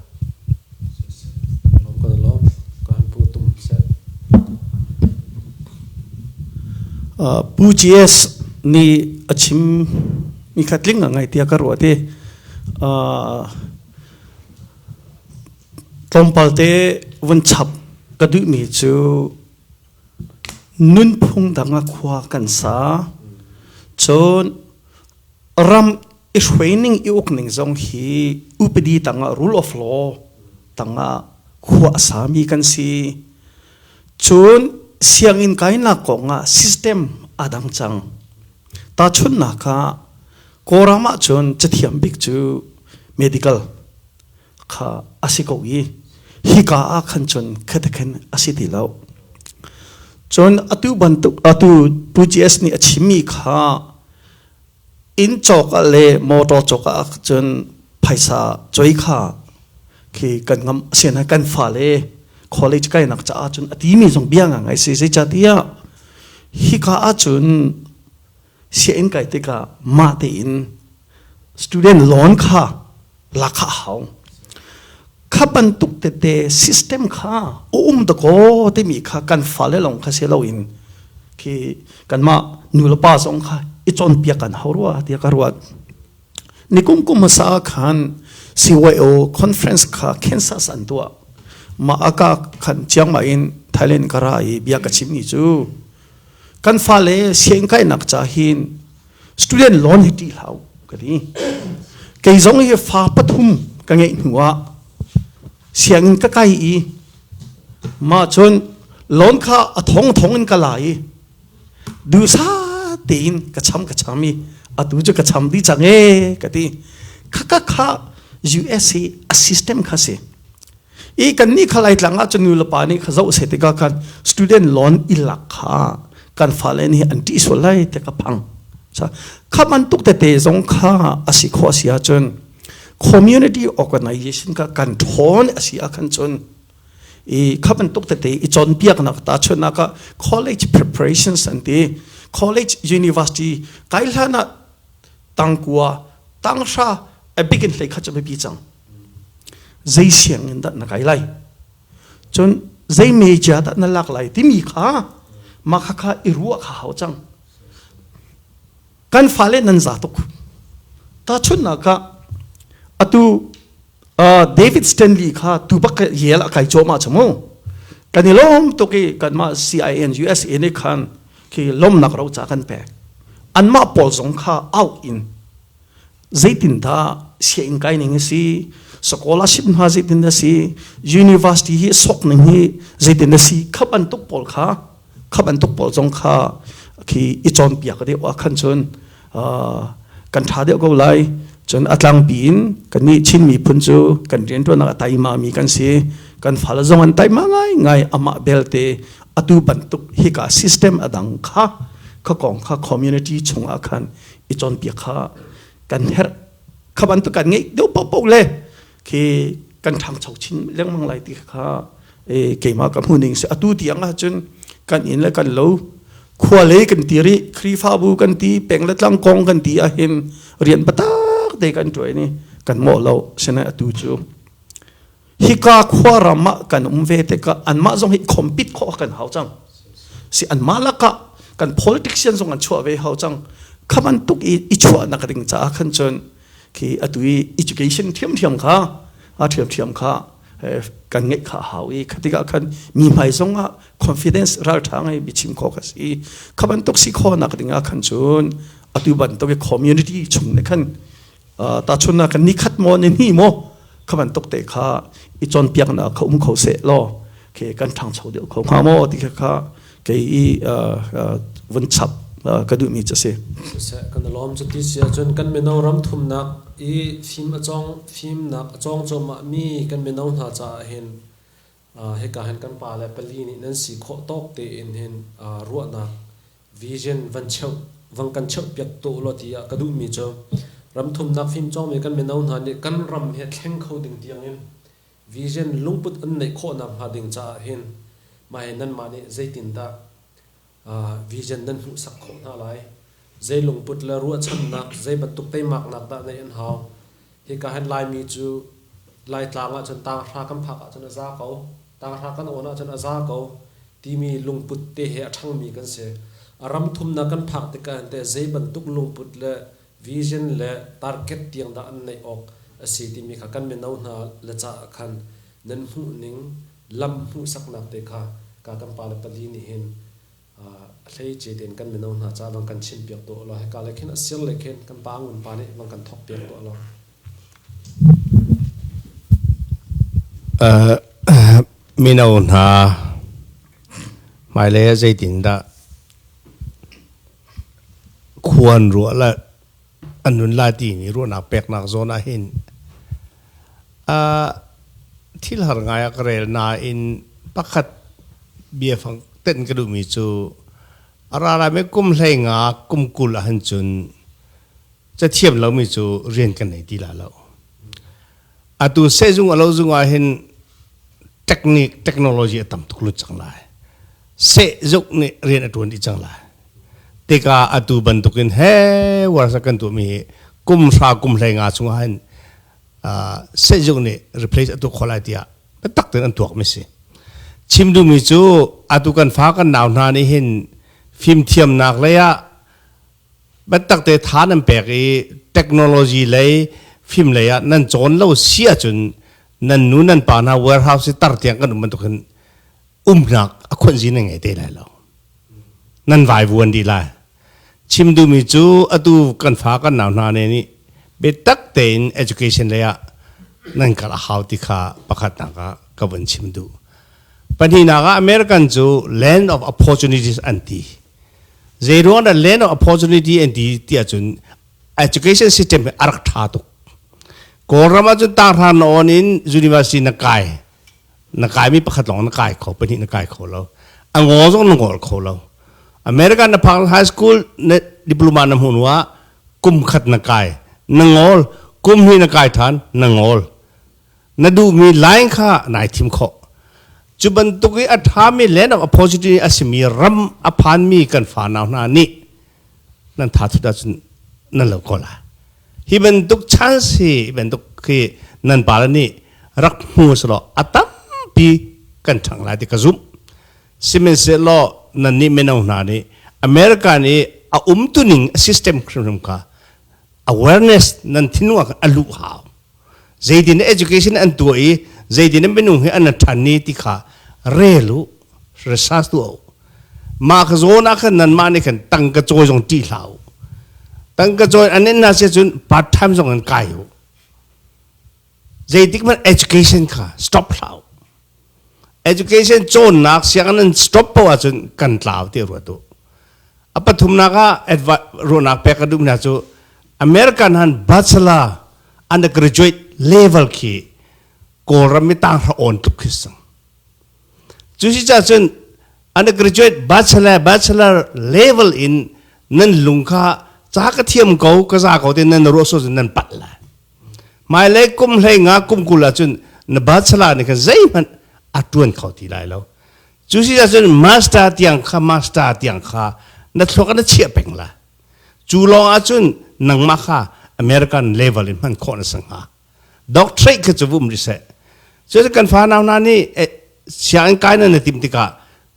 Pu GS nih a chim mi kha tling a ngai tiah ka ruah te. Tlawmpal te vun chap ka duhmi cu nunphung dang ah khua kan sa. Cun ram i hruaining i ukning zong hi upadi tangah rule of law tangah khua a sami kan si. Cun sianginn kainak kongah system aa dang cang. Tahchunhnak ah Kawlram ahcun cathiam bik cu medical kha a si ko i hika ah khan cun khatakhen a si ti lo. Cun atu bantuk atu Pu GS nih a chimmi kha inn cawk ah le motor cawk ah cun phaisa choi kha khi kan ngam asian kan fale college kainak caah cun a timi zong bia ngai si zeicahtiah hika ahcun sianginn kai tikah mah tein student loan kha lak kha a hau. Kha bantuk tete system kha a um dakaw timi kha kan fale lawng kha si loin khi kanmah nulepa zong kha i cawnpiak kan hau rua tiah ka ruat. Nikum kum hmasa ah khan CYO conference kha Kansas an tuah. Mah aka khan Chiang Mai in Thailand ka ra i bia ka chimmi cu kan fale sianginn kainak ca hin student loan hi ṭih hlah u ka ti. Kei zong hi fa pathum ka ngeih hnu ah sianginn ka kai i mah cun loan kha a thong thong in ka la i duhsa tein ka cham ka cham i atu cu ka cham dih cang ee ka ti. Khaka kha US hi a system kha si. I kannih kha Laitlang ah cun nulepa nih kha zoh seh tikah khan student loan i lak kha kan fale nih an ṭih sual lai ti ka phang. Kha bantuk tete zong kha a si khawh a si ahcun community organization kha kan ṭhawn a si ahkhan cun i kha bantuk tete i cawnpiaknak tahchunhnak ah college preparations an ti college university kai hlan ah tangkua tanghra a bik in hlei kha cu biapi cang. Zei sianginn dah na kai lai? Cun zei meja dah na lak lai timi kha mah kha kha i ruah kha hau cang. Kan fale nan za tuk. Tahchunhnak ah atu David Stanley kha tu bak Yale a kai cuahmah cu mu. Kan i lawm tuk i kanmah CIN USA nih khan khi lawmnak roca kan pek. Anmah pawl zong kha out in zeitindah sianginn kai ning a si scholarship hna zeitin a si university hi sok ning hi zeitin a si kha bantuk pawl kha kha bantuk pawl zong kha khi i cawnpiak deuh ah khan cun kan ṭha deuh ko lai cun a tlangpi in kannih Chin miphun cu kan rianṭuannak a taima mi kan si kan fale zong an taima ngai ngai amah belte atu bantuk hika system a dang kha kha kong kha community chungah khan i cawnpiak kha kan herh kha bantuk kan ngeih deuh paohpaoh le khi kan ṭhangcho chin lengmang lai ti kha keimah ka hmu ning si atu tiang ahcun kan inn le kan lo khua lei kan ti rih Khrihfabu kan ti peng le tlang kong kan ti ahhin rian patak te kan ṭuai ni kan mawh lo sinain atu cu hika khua ram ah kan um ve tikah anmah zong hi compete khawh kan hau cang si anmah lakah kan politician zong an chuah ve hau cang kha bantuk i i chuahnak ding caah khan cun khi atu i education thiamthiam kha a thiamthiam kha kan ngeih kha hau i khatikah khan mi hmai zong ah confidence raltha ngai biachim khawh kha si kha bantuk si khawhnak ding ah khan cun atu bantuk i community chung ne khan tahchunnak kan nikhat maw ni hnih maw kha bantuk te kha i cawnpiaknak kha um kho seh law ke kan ṭhangcho deuh kho hnga maw ti kha kei i vun chap. ka duhmi cu a si.
Siseh, kan i lawm. Cuti si ahcun kan mino ram thumnak i fim a cawng fimnak a cawng cuahmahmi kan mino hna caah hin hika hin kan pa le pali nih nan si khawh tawk tein hin ruahnak vision van cheuh van kan cheuh piak tuah ulaw tiah ka duhmi cu ram thumnak fim cawngmi kan mino hna nih kan ram he thleng kho ding tiangin vision lungput an neih khawhnak hnga ding caah hin mah hi nanmah nih zeitindah vision nan hmuhsak khawh hna lai? Zei lungput le ruahchannak, zei bantuk teimaknak dah neih an hau? Hika hin Laimi cu Laitlang ahcun tanghra kan phak ahcun a za ko, tanghra kan awn ahcun a za ko timi lungput te he a ṭhangmi kan si. A ram thumnak kan phak tikah hin teh zei bantuk lungput le vision le target tiang dah an neih awk a si timi kha kan mino hna le caah khan nan hmuhning lam hmuhsaknak te kha ka kan pale pali nih hin a hleice tein kan mino hna ca van kan chimpiak tuah law hika le khin a sir le khin kan pa ngun pa nih van kan thok piak tuah law.
Mino hna hmailei ah zeitindah khuan ruah le an nun lai timi ruahnak peknak zawn ah hin thil har ngai ah ka rel nain pakhat biafang tenh ka duhmi cu a ra laimi kum 15 kum 20 ah hin cun cathiam lomi cu rian kan nei ti la lo. Atu sehzung a lo zung ah hin technique technology a tam tuk lut cang lai. Sehzuk nih rian a ṭuan dih cang lai. Tikah atu bantukin he warsa kan tuahmi hi kum hra kum 15 chungah hin sehzuk nih replace a tuah khawh lai tiah biatak tein an tuak mi si. Chim duhmi cu atu kan fa kan nau hna nih hin fimthiamnak lei ah biatak te tha nan pek i technology lei fim lei ah nan cawn lo si ahcun nan nu nan pa hna warehouse i tar tiang kan um bantuk hin umnak a khuanzi nan ngei te lai lo. Nan vaivuan dih lai. Chim duhmi cu atu kan fa kan nau hna ne nih biatak tein education lei ah nan kal a hau ti kha pakhatnak ah ka vun chim duh. Pahnihnak ah American cu land of opportunities an ti. Zeiruang dah land of opportunity an ti ti ahcun education system hi a rak ṭha tuk. Kawlram ahcun tanghra na on in university na kai. Na kaimi pakhat lawng na kai kho, pahnih na kai kho lo. A ngaw zong na ngol kho lo. America na phak high school na diploma na hmuh hnu ah kum khat na kai. Na ngol. Kum hnih na kai ṭhan, na ngol. Na duhmi line kha nai thim khawh. Cu bantuk i a ṭhami land of opportunity a simi ram a phanmi kan fanau hna nih nan tha thut ahcun nan lo ko lai. Hi bantuk chance hi bantuk hi nan pale nih rak hmu selaw a tampi kan ṭhang lai ti ka zumh. Sihmanhsehlaw nan nih mino hna nih America nih a umtuning system hrimhrim kha awareness nan thinlung ah khan a luh hau. Zeitin education an tuah i zeitin minung hi an ṭhan ni ti kha rel u, research tuah u. Mah ka zawn ah khan nanmah nih khan tangka cawi zong ṭih hlah u. Tangka cawi an in hna si cun part time zong in kai u. Zeitik hmanh education kha stop hlah u. Education cawnnak sianginn an stop paoh ahcun kan tlau ti ruat u. A pathumnak ah ruahnak pek ka duh hna cu American han bachelor undergraduate level khi Kawlram mi tanghra awn tluk khi sang. Cu si cun undergraduate bachelor bachelor level in nan lung kha ca ka thiam ko ka za ko te nan ruah so nan palh lai. Hmailei kum 15 kum 20 ahcun na bachelor nih khan zeihmanh a ṭuan kho ti lai lo. Cu si ahcun master tiang kha master tiang kha na thluak na chiah peng la. Cu lawng ahcun nangmah kha American level in hman khawh na si hnga. Doctorate kha cu vum rih seh. Cu kan fanau hna nih sianginn kai nan na timh tikah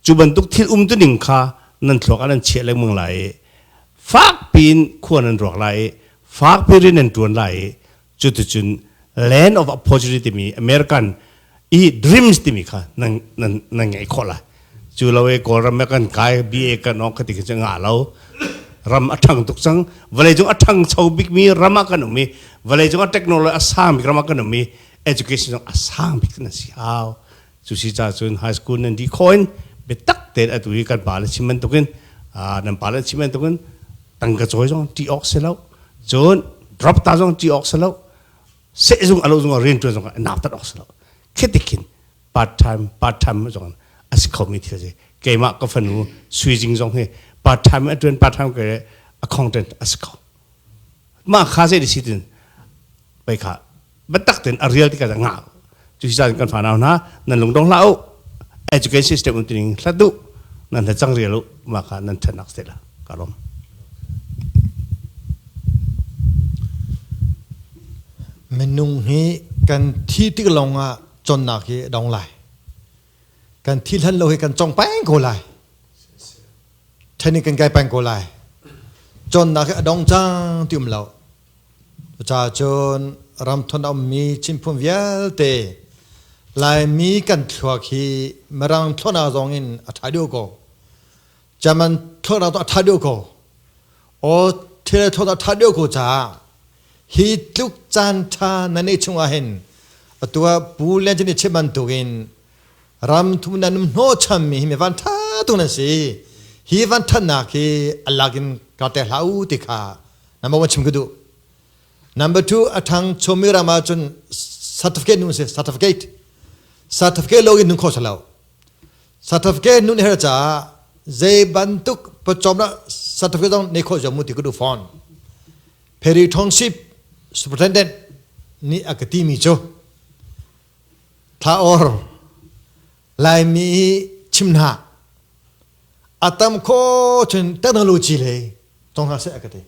cu bantuk thil umtuning kha nan thluak ah nan chiah lengmang lai i fak piin khua nan ruak lai i fak pi rian nan ṭuan lai i cuticun land of opportunity timi American i dreams timi kha nan nan nan ngeih khawh lai. Cu lo i Kawlram ah kan kai BA kan awk khati khi cu ngah lo. Ram a ṭhang tuk cang. Vawleicung a ṭhangcho bikmi ram ah kan um i vawleicung a technology a sang bik ram ah kan um i education zong a sang bik na si hau. Cu si ca cun high school nan dih khawh in biatak tein atu hi kan pa le chim bantukin Nan pa le chim bantukin tangka cawi zong ṭih awk si lo. Cun drop ta zong ṭih awk si lo. Sehzung a lo zong rian ṭuan zong nautat awk si lo. Khi khin part time part time zong a si khomi thil si. Keimah ka fanu Sui Jing zong hi part time a ṭuan part time ke accountant a si kho. Mah kha zei si tin pei kha biatak tein a real tikah ngah cu hi kan fanau hna nan lungdong hlah u education system um tining hlat u nan hla cang rial u mah kha nan ṭhatnak se la ka lawm.
Minung hi kan thi tik lawng ah cawnnak hi a dong lai. Kan thi hlan lo hi kan cong peng ko lai. Training kan kai peng ko lai. Cawnnak hi a dong cang ti um lo. Cucaah cun ramthun a ummi Chinphun vialte Laimi kan thluak hi Mirang thluaknak zong in a ṭha deuh ko. German thluaknak zong a ṭha deuh ko. Aw thil thluaknak a ṭha deuh ko caah hi tluk caan ṭha na neih chung ah hin atu ah Pu Lian Cin nih chim bantukin ram thum nan um hnawhchanmi hi mi van ṭha tuk nan si. Hi van ṭhatnak hi a lak in ka te hlah u ti kha number one chim ka duh. Number two, a ṭhang chomi ram ah cun certificate nun si certificate. Certificate lo in nun kho lo. Certificate nun her caah zei bantuk pawcawmnak certificate zong nei khawh zong mu ti ka duh fawn. Perry Township Superintendent nih a ka timi cu thla or Laimi chim hna a tam kho cun technology lei tong hna seh a ka ti.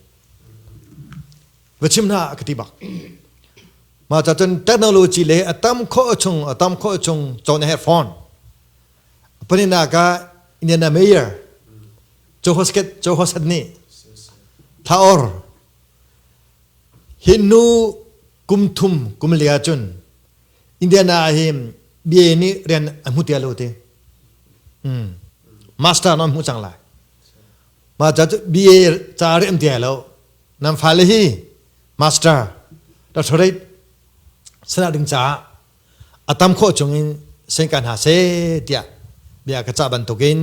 Va chim hna a ka ti bak. Mah ca cun technology le a tam khawh chung a tam khawh chung cawn a herh fawn. Paninak ah Indiana Mayor Joe Hosket Joe Hosket nih thla or hi nu kum thum kum li ahcun Indiana ah hin BA nih rian a hmu tia lo ti. Master non hmu cang lai. Mah ca cu BA ca rian tia lo. Nan fale hi master doctorate sana ding caah a tam khawh chungin sengka hna seh tiah bia ka cah bantukin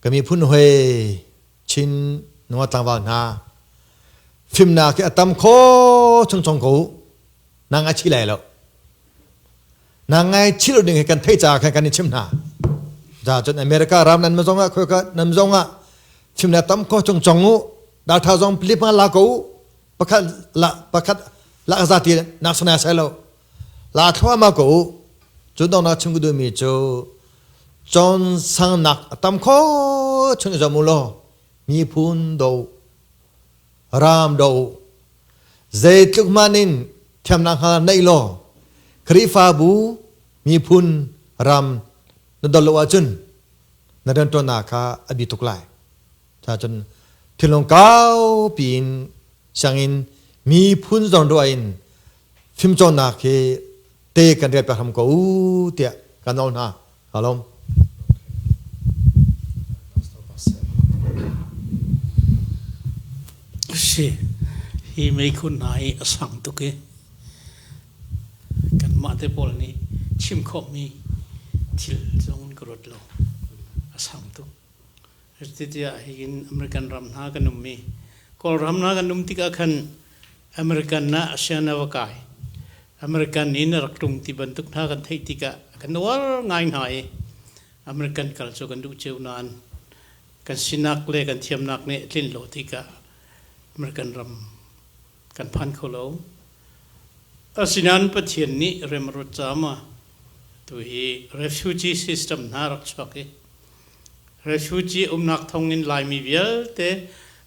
ka miphun hoi Chin nunga tlangval hna fimnak hi a tam khawh chung chung ko na ngai chih lai lo na ngai chih lo ding hi kan theih caah khan kan i chim hna ja cun America ram nan zong ah khoi nan zong ah fimnak tam khawh chung chong u data zong plip ma la ko pakhat la pakhat la za ti nak sana sai lo la thluah ma ko cu dong na chim ku du mi cu chon sang nak tam kho chung zo mu lo miphun do ram do Zeitluk hmanh in thiamnak hnga neih law Khrihfabu miphun ram na dol lo ahcun na rianṭuannak kha a bi tuk lai. Cun thinlung kau piin sianginn miphun zawnruah in fimcawnnak hi te kan rial piak hram ko u tiah ka nawl hna. Ka lawm.
Si, hi meikhu hna hi a sang tuk i kanmah te pawl nih chim khawhmi thil zong in ka ruat lo. A sang tuk. Tiah hihin American ram hna kan um i Kawlram hna kan um tikah khan American ah ASEAN a va kai. American in a rak tlung ti bantuk hna kan theih tikah kan uar ngai hna i American kal cu kan duh cio nain kan sinak le kan thiamnak nih a tlinh lo tikah American ram kan phan kho lo. Asinain Pathian nih rem a ruat caah tu hi refugee system hna rak chuak i refugee umnak thawngin Laimi vialte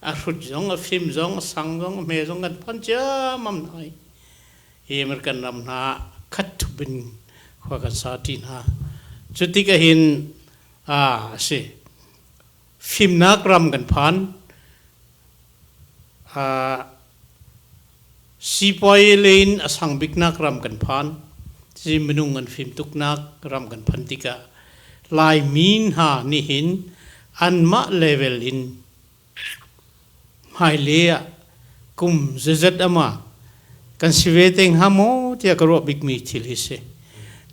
a hrut zong, a fim zong, a sang zong, a hme zong kan phan ciammam hna i hi American ram hna khat thup in khua kan sa ṭi hna. Cu tik ahhin a si fimnak ram kan phan. Sipuai lei in a sang biknak ram kan phan. Ci minung an fim tuknak ram kan phan tikah Laimi hna nih hin anmah level in hmailei ah kum zeizat ama kan si ve te hnga maw tiah ka ruah bikmi thil hi si.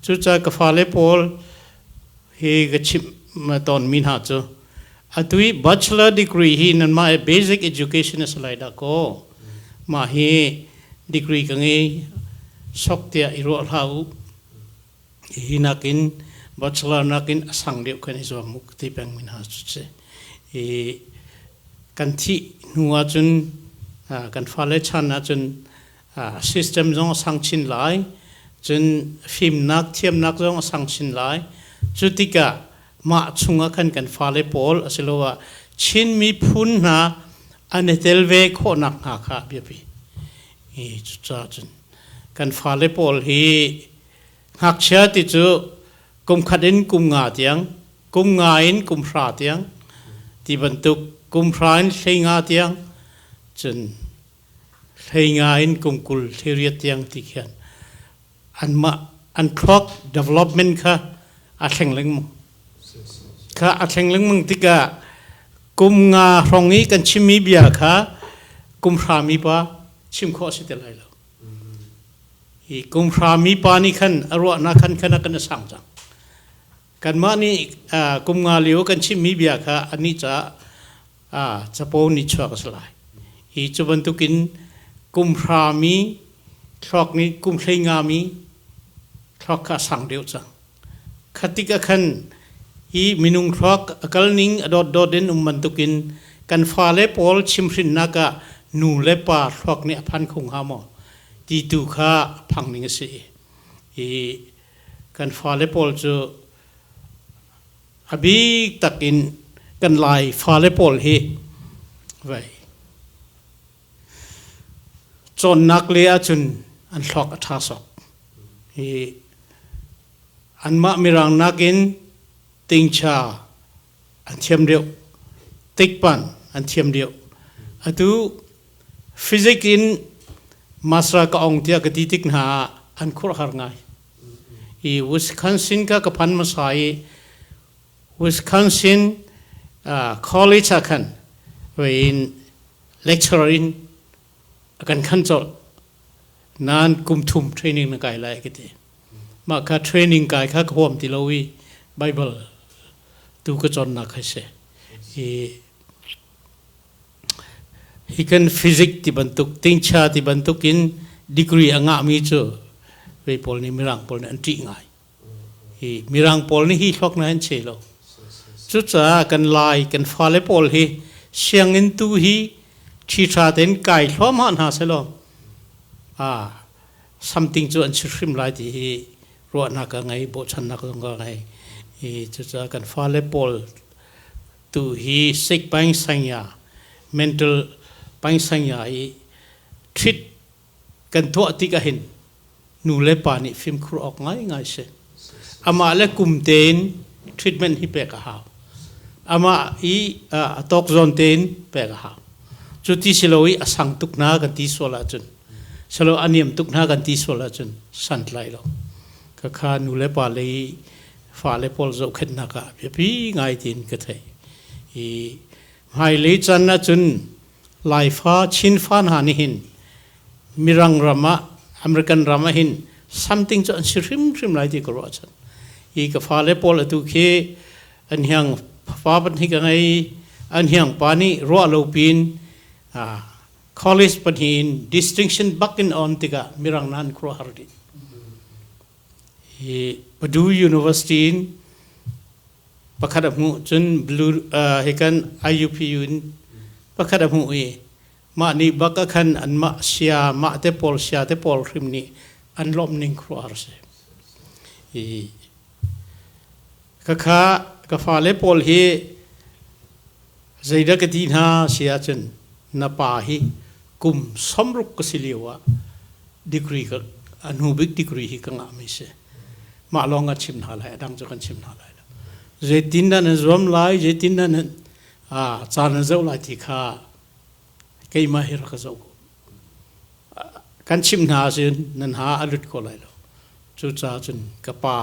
Cucaah ka fale pawl hi ka chimh tawnmi hna cu. Atu i bachelor degree hi nanmah i basic education a si lai dah kaw mah hi degree ka ngei sok tiah i ruah hlah u. Hi nakin bachelor nakin a sang deuh kan i zuam mu ti peng mi hna cu si. I kan thih hnu ahcun kan fale chan ahcun system zong a sang chin lai, cun fimnak thiamnak zong a sang chin lai. Cu tikah mah chungah khan kan fale pawl asiloah Chin miphun hna an i tel ve khawhnak hnga kha biapi. I cucaah cun kan fale pawl hi ngakchia ti cu kum khat in kum nga tiang, kum nga in kum hra tiang ti bantuk kum hra in hlei nga tiang cun hlei nga in kum 20 hlei riat tiang ti khian anmah an thluak development kha a thleng lengmang kha a thleng lengmang tikah kum nga hrawng i kan chimmi bia kha kum hra mi pa chim khawh a si ti lai lo. Hi kum hra mi pa nih khan a ruahnak khan khan a kan a sang cang. Kanmah nih kum nga lio kan chimmi bia kha anih caah capo nih chuak a si lai. Hi cu bantukin kum hra mi thluak nih kum hlei nga mi thluak kha a sang deuh cang. Khatik ah khan hi minung thluak a kal ning a dawtdawt in um bantukin kan fale pawl chimhrinnak ah nu le pa thluak nih a phan kho hnga maw ti tu kha phang ning a si. Hi kan fale pawl cu a bik tak in kan Lai fale pawl hi vai cawnnak le ahcun an thluak a ṭha sawk. Hi anmah Mirang nakin tingcha an thiam deuh, tikpan an thiam deuh. Atu physics in master ka ong tiah ka ti tik hna ah an khuaruahhar ngai. I Wisconsin ka ka phan hmasa i Wisconsin college ah khan in lecturer in a kan khan colh. Nain kum thum training na kai lai ka ti. Mah kha training kai kha ka huam ti lo i Bible tu ka cawnnak kha si. I hi kan physics ti bantuk tingcha ti bantuk in degree a ngahmi cu vei pawl nih mirang pawl nih an ṭih ngai. Hi mirang pawl nih hi thluak na an che lo. Cucaah kan Lai kan fale pawl hi sianginn tu hi ṭhiṭha tein kai thluahmah hna selaw something cu an si hrim lai ti hi ruahnak ka ngei, bochannak zong ka ngei. Hi cucaah kan fale pawl tu hi sik paing sangya mental paing sangya i treat kan tuah tik ahhin nu le pa nih fimkhur awk ngaingai si. Amah le kum tein treatment hi pek a hau. Amah i a tawk zawn tein pek a hau. Cu ti si lo i a sang tuk hna kan ti sual ahcun silo a niam tuk hna kan ti sual ahcun santlai lo. Khakha nu le pa lei fale pawl zohkhenhnak ah biapi ngai tiin ka theih. I hmailei caan ahcun Laifa Chinfa hna nih hin Mirang ram ah American ram ah hin something cu an si hrimhrim lai ti ka ruah chan. Hi ka fale pawl atu khi an hiang fa pahnih ka ngei an hiang pa nih ruah lo pin college pahnih in distinction bak in on tikah Mirang na an khuaruahhar dih. Hi Purdue University in pakhat a hmuh cun blue hi kan IUPU in pakhat a hmuh i mah nih bak ah khan anmah sia mah te pawl sia te pawl hrim nih an lawmh ning khuaruahhar si. Hi khakha ka fale pawl hi zeidah ka ti hna si ahcun na pa hi kum 60 ka si lio ah degree ka a hnu bik degree hi ka ngahmi si. Mah lawng ah chim hna lai, a dang cu kan chim hna lai lo. Zeitin dah nan zuam lai, zeitin dah nan caan nan zoh lai ti kha keimah hi rak ka zoh ko. Kan chimh hna ahcun nan ha a lut ko lai lo. Cucaah cun ka pa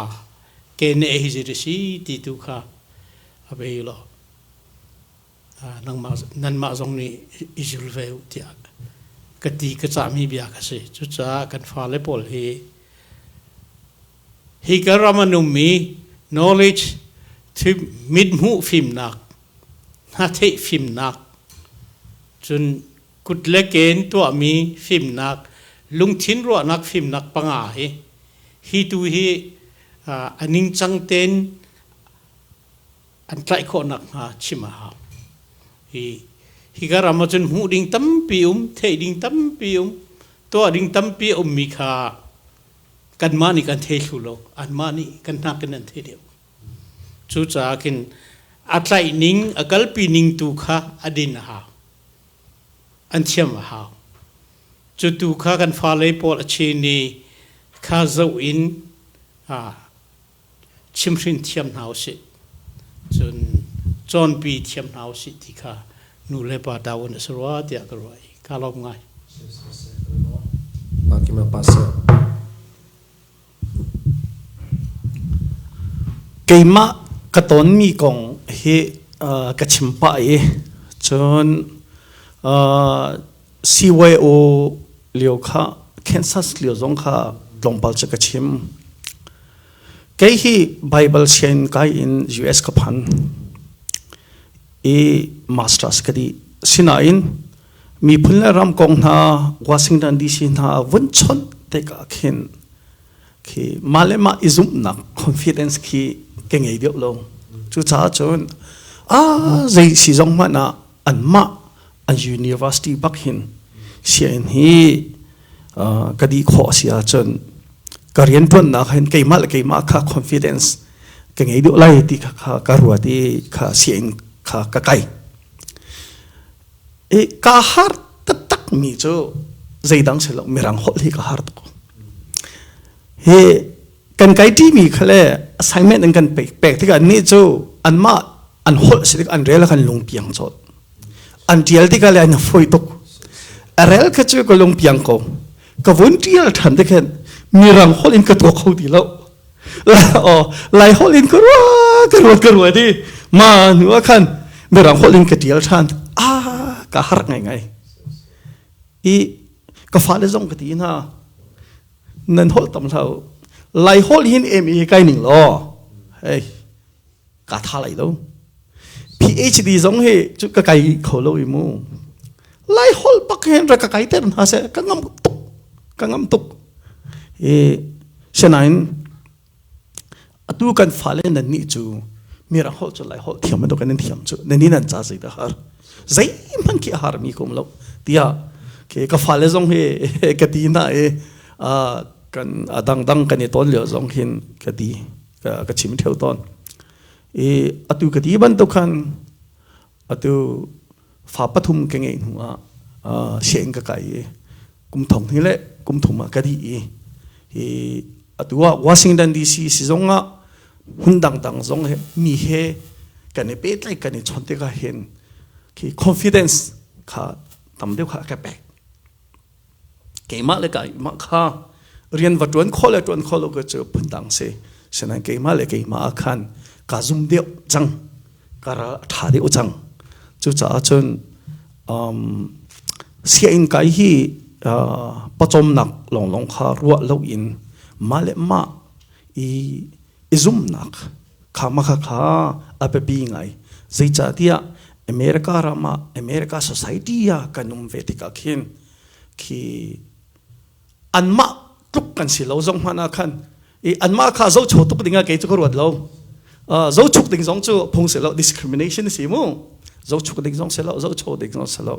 ke ne hi zei si ti tu kha a bei law nangmah nanmah zong nih i zul ve u tiah ka ti ka cahmi bia ka si. Cucaah kan fale pawl hi hi ka ram an ummi knowledge mithmuh fimnak. Hnatheih fimnak, cun kut le ke in tuahmi fimnak, lungthin ruahnak fimnak panga hi hi tu hi a ningcang tein an tlaih khawh nakhnga chim a hau. Hi hika ram ahcun hmuh ding tampi um, theih ding tampi um, tuah ding tampi a ummi kha kanmah nih kan thei thlu lo, anmah nih kan hnak in an thei deuh. Cucaah khin a tlaih ning, a kalpi ning tu kha a din a hau. An thiam a hau. Cu tu kha kan fale pawl a chin i kha zoh in chimhrin thiam hna usih. Cun cawnpi thiam hna usih ti kha nu le pa ṭavuan a si rua tiah ka ruah i kaa lawm ngai.
Keimah ka tonmi kong hi ka chim pah i cun CYO lio kha Kansas lio zong kha tlawmpal cu ka chim. Kei hi Bible sianginn kai in US ka phan i masters ka dih. Sinain miphun le ram kong hna Washington DC hna vun chawnh tikah khin khi mah le mah i zumhnak confidence khi ka ngei deuh lo. Cucaah cun a zei si zong hmanh ah anmah an university bak hin sianginn hi ka dih khawh a si ahcun ka rianṭuannak hin keimah le keimah kha confidence ka ngei deuh lai ti kha kha ka ruat i kha sianginn kha ka kai. I ka har taktak mi cu zeidang si lo mirang holh hi ka har tuk. Hi kan kai ṭimi kha le assignment an kan pek pek tikah nih cu anmah an holh si tik an rel ah kan lungpiang colh. An ṭial tikah le an fawi tuk. A rel kha cu ka lungpiang ko. Ka vun ṭial ṭhan tik hin mirang holh in ka tuah kho ti lo. Lai holh in ka ruah ka ruat ka ruat i ma hnu ah khan mirang holh in ka ṭial ṭhan. Ah ka harh ngaingai. I ka fale zong ka ti hna. Nan holh tam hlah u. Lai holh hin em i kai ning law. Hei ka tha lai lo. PhD zong hi cu ka kai kho lo i mu. Lai holh bak hin ra ka kai ter hna seh ka ngam tuk ka ngam tuk. I sinain atu kan fale nan nih cu mirang holh cu lai holh thiam bantuk kan in thiam cu nan ni nan ca zei dah har zeihmanh khi a har mi kum lo tiah ke ka fale zong hi ka ti na i kan a dangdang kan i ton lio zong hin ka ti ka chim theo tawn i atu ka ti bantuk khan atu fa pathum ka ngeih hnu ah sianginn ka kai i kum thong hi le kum thum ah ka dih i hi atu ah Washington DC si zong ah hmun dangdang zong he mi he kan i pehtlaih kan i chawnh tikah hin khi confidence kha tam deuh kha ka pek keimah le keimah kha rian va ṭuan khawh le ṭuan khawh lo cu phundang si sinain keimah le keimah ah khan ka zum deuh cang ka ral a ṭha deuh cang cucaah cun sianginn kai hi pawcawmnak lawnglawng kha ruah loin mah le mah i i zumhnak kha mah kha a biapi ngai zeicahtiah America ram ah America society ah kan um ve tikah khin khi anmah tluk kan si lo zong hmanh ah khan i anmah kha zohcho tuk ding ah kei cu ka ruat lo zohchuk ding zong cu phung si lo discrimination si mu zohchuk ding zong si lo zohcho ding zong si lo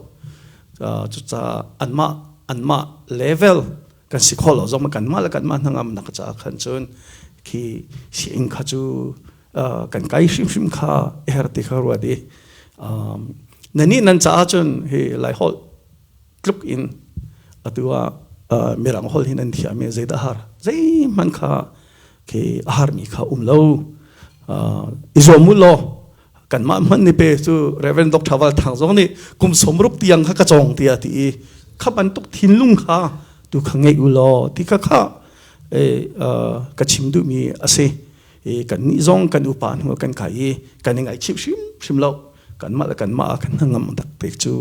cucaah anmah anmah level kan si kho lo zong kanmah le kanmah hnangam nak caah khan cun khi siing kha cu kan kai hrimhrim kha her ti kha ruat i nani nan caah cun hi lai holh tluk in atu ah mirang holh hin an thiam i zeidah har zeihmanh kha khi a harmi kha um lo i zuam u law kanmah hmanh ni pe cu Reverend Dr. Val Thang zong nih kum 60 tiang kha ka cawng tiah ti i kha bantuk thinlung kha tu kha ngeih u law ti kha kha ka chim duhmi a si kan nih zong kan upa hnu kan kai i kan i ngaihchih hrimhrim lo kanmah le kanmah ah kan hnangam tak te cu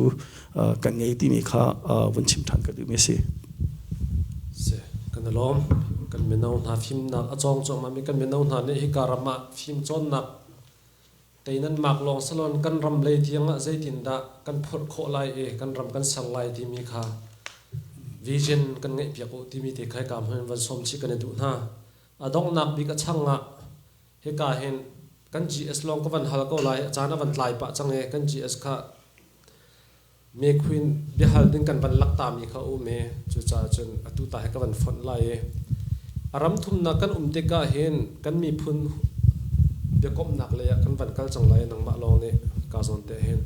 kan ngei timi kha vun chim ṭhan ka duhmi a si.
Si, kan i lawm. Kan mino hna fimnak a cawng cuahmah mi kan mino hna nih hika ram ah fim cawnnak Teinan mak lawng salon kan ram lei tiang ah zeitindah kan phurh khawh lai i kan ram kan ser lai timi kha vision kan ngeih piak u timi te kha hika hmun van sawm chih kan i duh hna. A donghnak bik a chang ah hika hin kan GS lawng ka van hal ko lai, a caan a van tlai pah cang i kan GS kha Me Queen biahal ding kan van lak tami kha a um i cucaah cun atu ta hi ka van fonh lai i a ram thumnak kan um tikah hin kan miphun biakomhnak lei ah kan van kal cang lai i nangmah lawng nih ka zawn te hin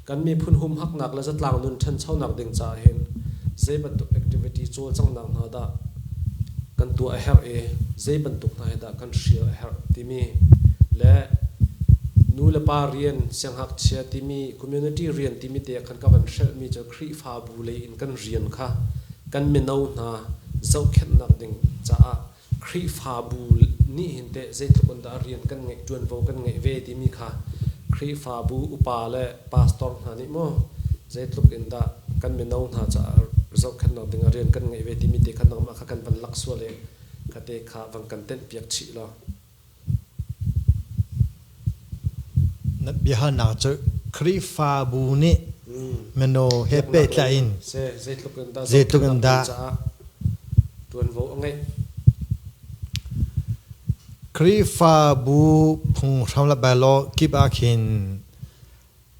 kan miphun humhaknak le zatlang nun ṭhanchonak ding caah hin zei bantuk activity cawlcanghnak hna dah kan tuah a herh i zei bantuk hna hi dah kan hrial a herh timi le nu le pa rian siangngakchia timi community rian timi te khan ka van hrelhmi cu Khrihfabu lei in kan rian kha kan mino hna zohkhenhnak ding caah Khrihfabu nih hin teh zeitluk in dah rian kan ngeih ṭuanvo kan ngeih ve timi kha Khrihfabu upa le pastor hna nih maw zeitluk in dah kan mino hna caah zohkhenhnak ding ah rian kan ngeih ve timi te kha nangmah kha kan van lak sual i kha te kha van kan tenhpiak chih law.
Na biahalnak cu Khrihfabu nih mino he pehtlai in
zeitluk in dah ṭuanvo a ngeih.
Khrihfabu phunghram le bylaw kip ah khin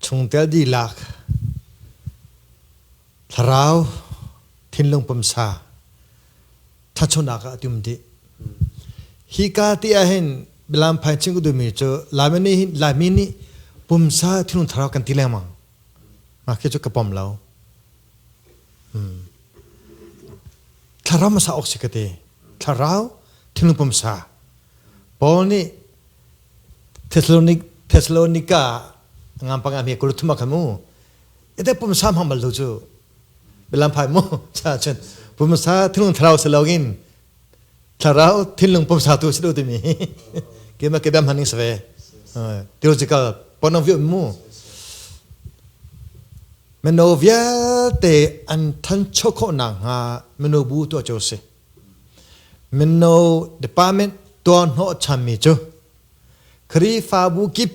chungtel dihlak thlarau thinlung pumsa ṭhanchonak ah a tum dih. Hika ti ahhin bialam phai chim ka duhmi cu Laimi nih hin Laimi nih pumsa thinlung thlarau kan ti lengmang. Mah khi cu ka pom lo. Thlarau hmasa awk si ka ti. Thlarau thinlung pumsa. Paul nih Thesalonik Thessalonika ngam panga mi kul thum khan mu. Ite pumsa hmang bal lo cu. Bialam phai mu cha cun pumsa thinlung thlarau si loin thlarau thinlung pumsa tu si lo timi keimah ke bam haning save theological point of view mu mino vialte an thancho khawh nakhnga mino bu tuah cio si mino department tuah hnawh chanmi cu Khrihfabu kip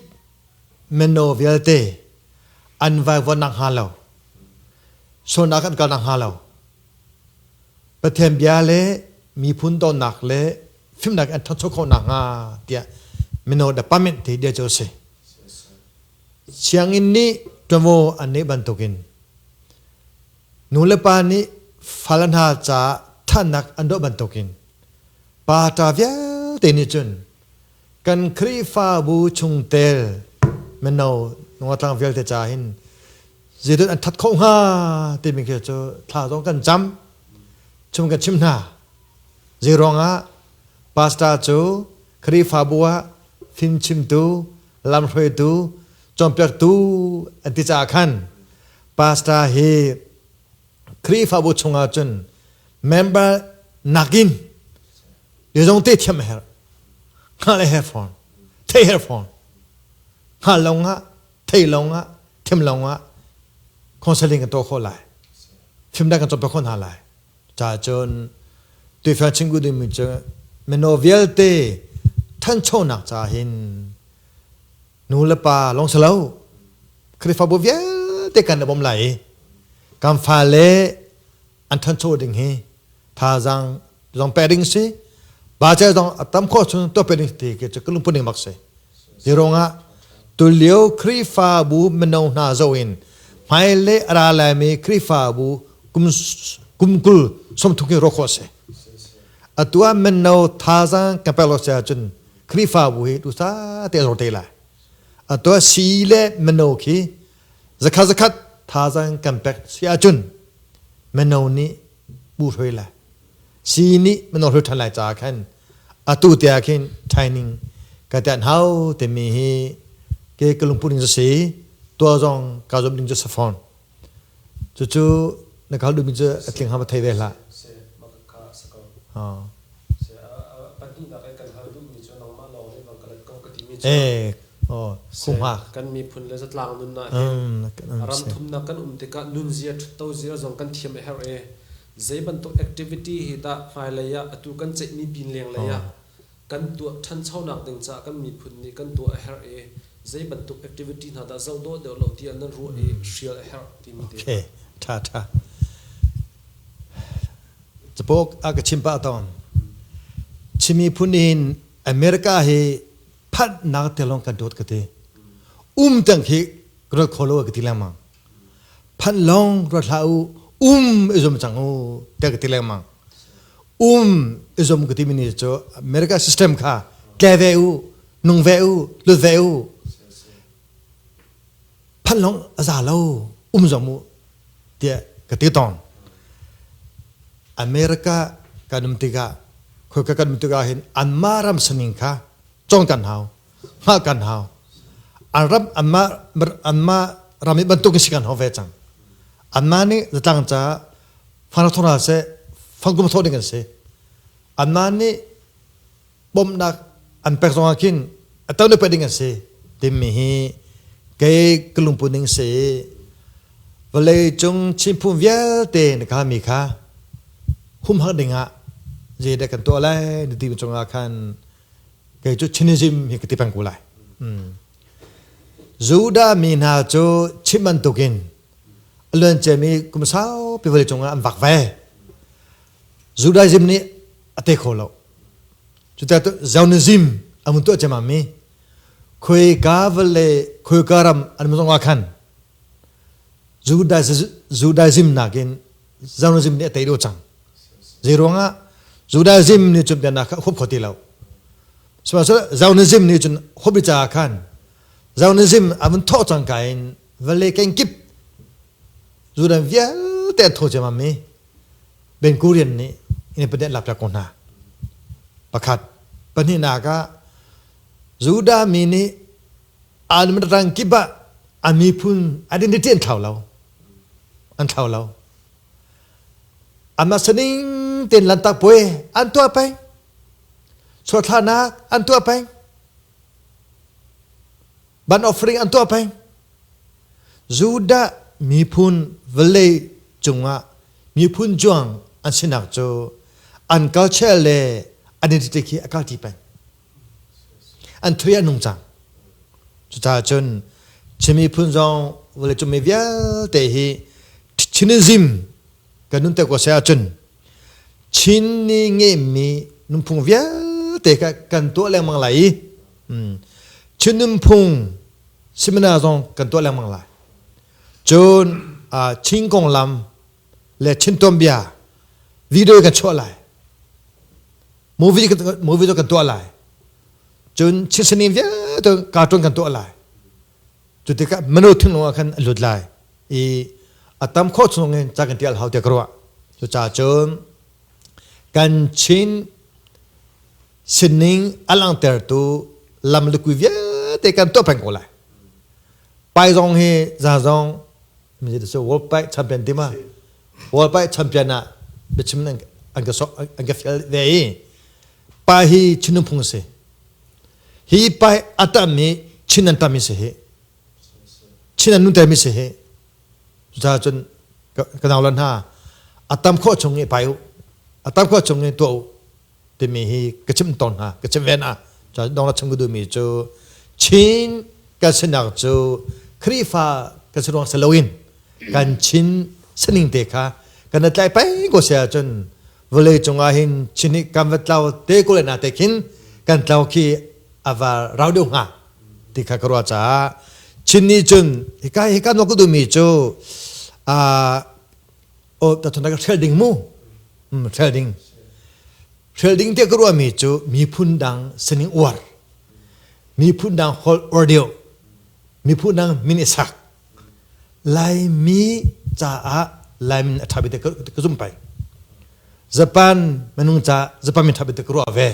mino vialte an vaivuan nakhnga lo sualnak an kal nakhnga lo Pathian bia le miphun dawtnak le fimnak an ṭhancho khawh nakhnga tiah mino department te dia cu a si. Sianginn nih ṭuanvo an neih bantukin nu le pa nih fale hna caah ṭhatnak an doh bantukin pa ṭa vialte nih cun kan Khrihfabu chungtel mino nungatlang vialte ca hin zeitin an ṭhat khawh hnga timi khi cu thla zong kan cam chung kan chim hna. Zeiruangah pastor cu Khrihfabu ah fimchimtu, lamhruaitu, cawnpiaktu an ti caah khan pastor hi Khrihfabu chungah cun member nakin zeizong te thiam a herh. Hngalh a herh fawn. Theih herh fawn. Hngalh lawngah, theih lawngah, thiam lawngah counseling kan tuah khawh lai. Fimnak kan cawnpiak khawh hna lai. Caah cun tuifel chim dingmi cu mino vialte thanchonak caah hin nu le pa lawng si lo Khrihfabu vialte kan i bawm lai i kan fale an thancho ding hi thazaang zong pek ding si bace zong a tam khawh chung tuah pek ding ti khi cu ka lungput ning bak si. Hi ruangah tulio Khrihfabu mino hna zoh in hmailei a ra laimi Khrihfabu kum kum 20 30 hi rawk khawh a si. Atu ah mino thazaang kan pek lo si ahcun Khrihfabu hi duhsah te a zor te lai. Atu ah sii le mino khi zakhat zakhat thazaang kan pek si ahcun mino nih bu hruai lai. Sii nih mino hruai ṭhan lai caah khan atu tiah khin training ka tian hau timi hi ke ka lungput ning cu si tuah zong ka zuam ding cu si fawn. Cucu na kal duhmi cu a tling hama thei ve hlah. Eh, oh, kumha.
Kan miphun le zatlang nun ah hin ram thumnak kan um tikah nunzia ṭhutto zia zong kan thiam a herh i zei bantuk activity hi dah hmailei ah atu kan ceihmi pin lenglei ah kan tuah ṭhanchonak ding caah kan miphun nih kan tuah a herh i. Zei bantuk activity hna dah zoh dawh deuh lo tiah nan ruah i hrial a herh timi te.
Okay, tha tha. Capok a ka chim pah tawn. Chimi phun in America hi phanh nak te lawng kan dawt ka ti. Um tang khi ka rat kho lo ka ti lengmang. Phanh lawng ruat hlah u, um i zum cang u te ka ti lengmang. Um i zum ka ti mi ni cu America system kha tle ve u, nung ve u, lut ve u. Phanh lawng a za lo, um zong mu tiah ka ti tawn. America kan um tikah khoika kan um tikah hin anmah ram sining kha cawn kan hau, hngalh kan hau. An ram anmah anmah ram i bantuk in si kan hau ve cang. Anmah nih zatlang caah fang thawh hna seh, fangkum thawh ding an si. Anmah nih bawmhnak an pek zongah khin a to pek ding an si timi hi kei ka lungput ning si. Vawlei cung Chinphun vialte na ka mi kha humhak dingah zeidah kan tuah lai na ti cungah khan kei cu Chinism hi ka ti peng ko lai. Judah mi hna cu chim bantukin a luanciami kum saupi vawlei cungah an vak ve. Judaism nih a te kho lo. Cuticun Zionism an mun tuah ciammam mi khuika vale khuika ram an mun zongah khan Judaism nakin Zionism nih a tei deuh cang. Zei ruangah Judaism nih cun biaknak kha huap kho ti lo. Sihmanhsehlaw Zionism nih cun huap caah khan Zionism a vun thawh cangka in vale kenkip Judah vialte an tho ciammam mi Ben Gurion nih independent lak piak ko hna. Pakhat. Pahnihnak ah Judah mi nih an rang kip ah an miphun identity an thlau lo. An thlau lo. Anmah saning tein lantak puai an tuah peng. Chuahthlahnak an tuah peng. Ban offering an tuah peng. Judah miphun vawlei cungah miphun cuang an sinak cu an culture le identity khi a kalti peng. An thui a nung cang. Cucaah cun Chin miphun zong vawlei cung mi vialte hi Chinism kan nun te ko se ahcun Chin nih ngeihmi nunphung vialte kha kan tuah lengmang lai i Chin nunphung seminar zong kan tuah lengmang lai. Cun Chin konglam le Chin tuanbia video kan chuah lai. Movie movie kan tuah lai. Cun Chin sining vialte cartoon kan tuah lai. Cu tikah mino thinlung ah khan a lut lai i a tam khawh chung in ca kan tial hau tiah ka ruah. Cucaah cun kan Chin sining a langhtertu lam le kui vialte kan tuah peng ko lai. Pai zong hi za zong World Pai champion ti ma World Pai champion ah biachim an ka sok an ka fial ve i pa hi Chin nunphung a si. Hi pai a tammi Chin an tammi si hi. Chin an nuntermi si hi. Cucaah cun ka nau le hna a tam khawh chung i pai u. A tam khawh chung i tuah u timi hi ka chim tawn hna, ka chim ve hna. Cucaah dong la chim ka duhmi cu Chin kan sinak cu Khrihfa kan si ruang si loin kan Chin sining te kha kan i tlai peng ko si ahcun vawlei cungah hin Chin nih kan va tlau te ko le na te khin kan tlau khi a va rau deuh hnga ti kha ka ruah caah Chin nih cun hika hika no ka duhmi cu o ta thon ka hrel ding mu hrel ding hrel ding te ka ruahmi cu miphun dang sining uar miphun dang holh uar deuh miphun dang min i sak Laimi caah Laimin a ṭha bik ka zum peng. Japan minung caah Japan min ṭha bik ka ruah ve.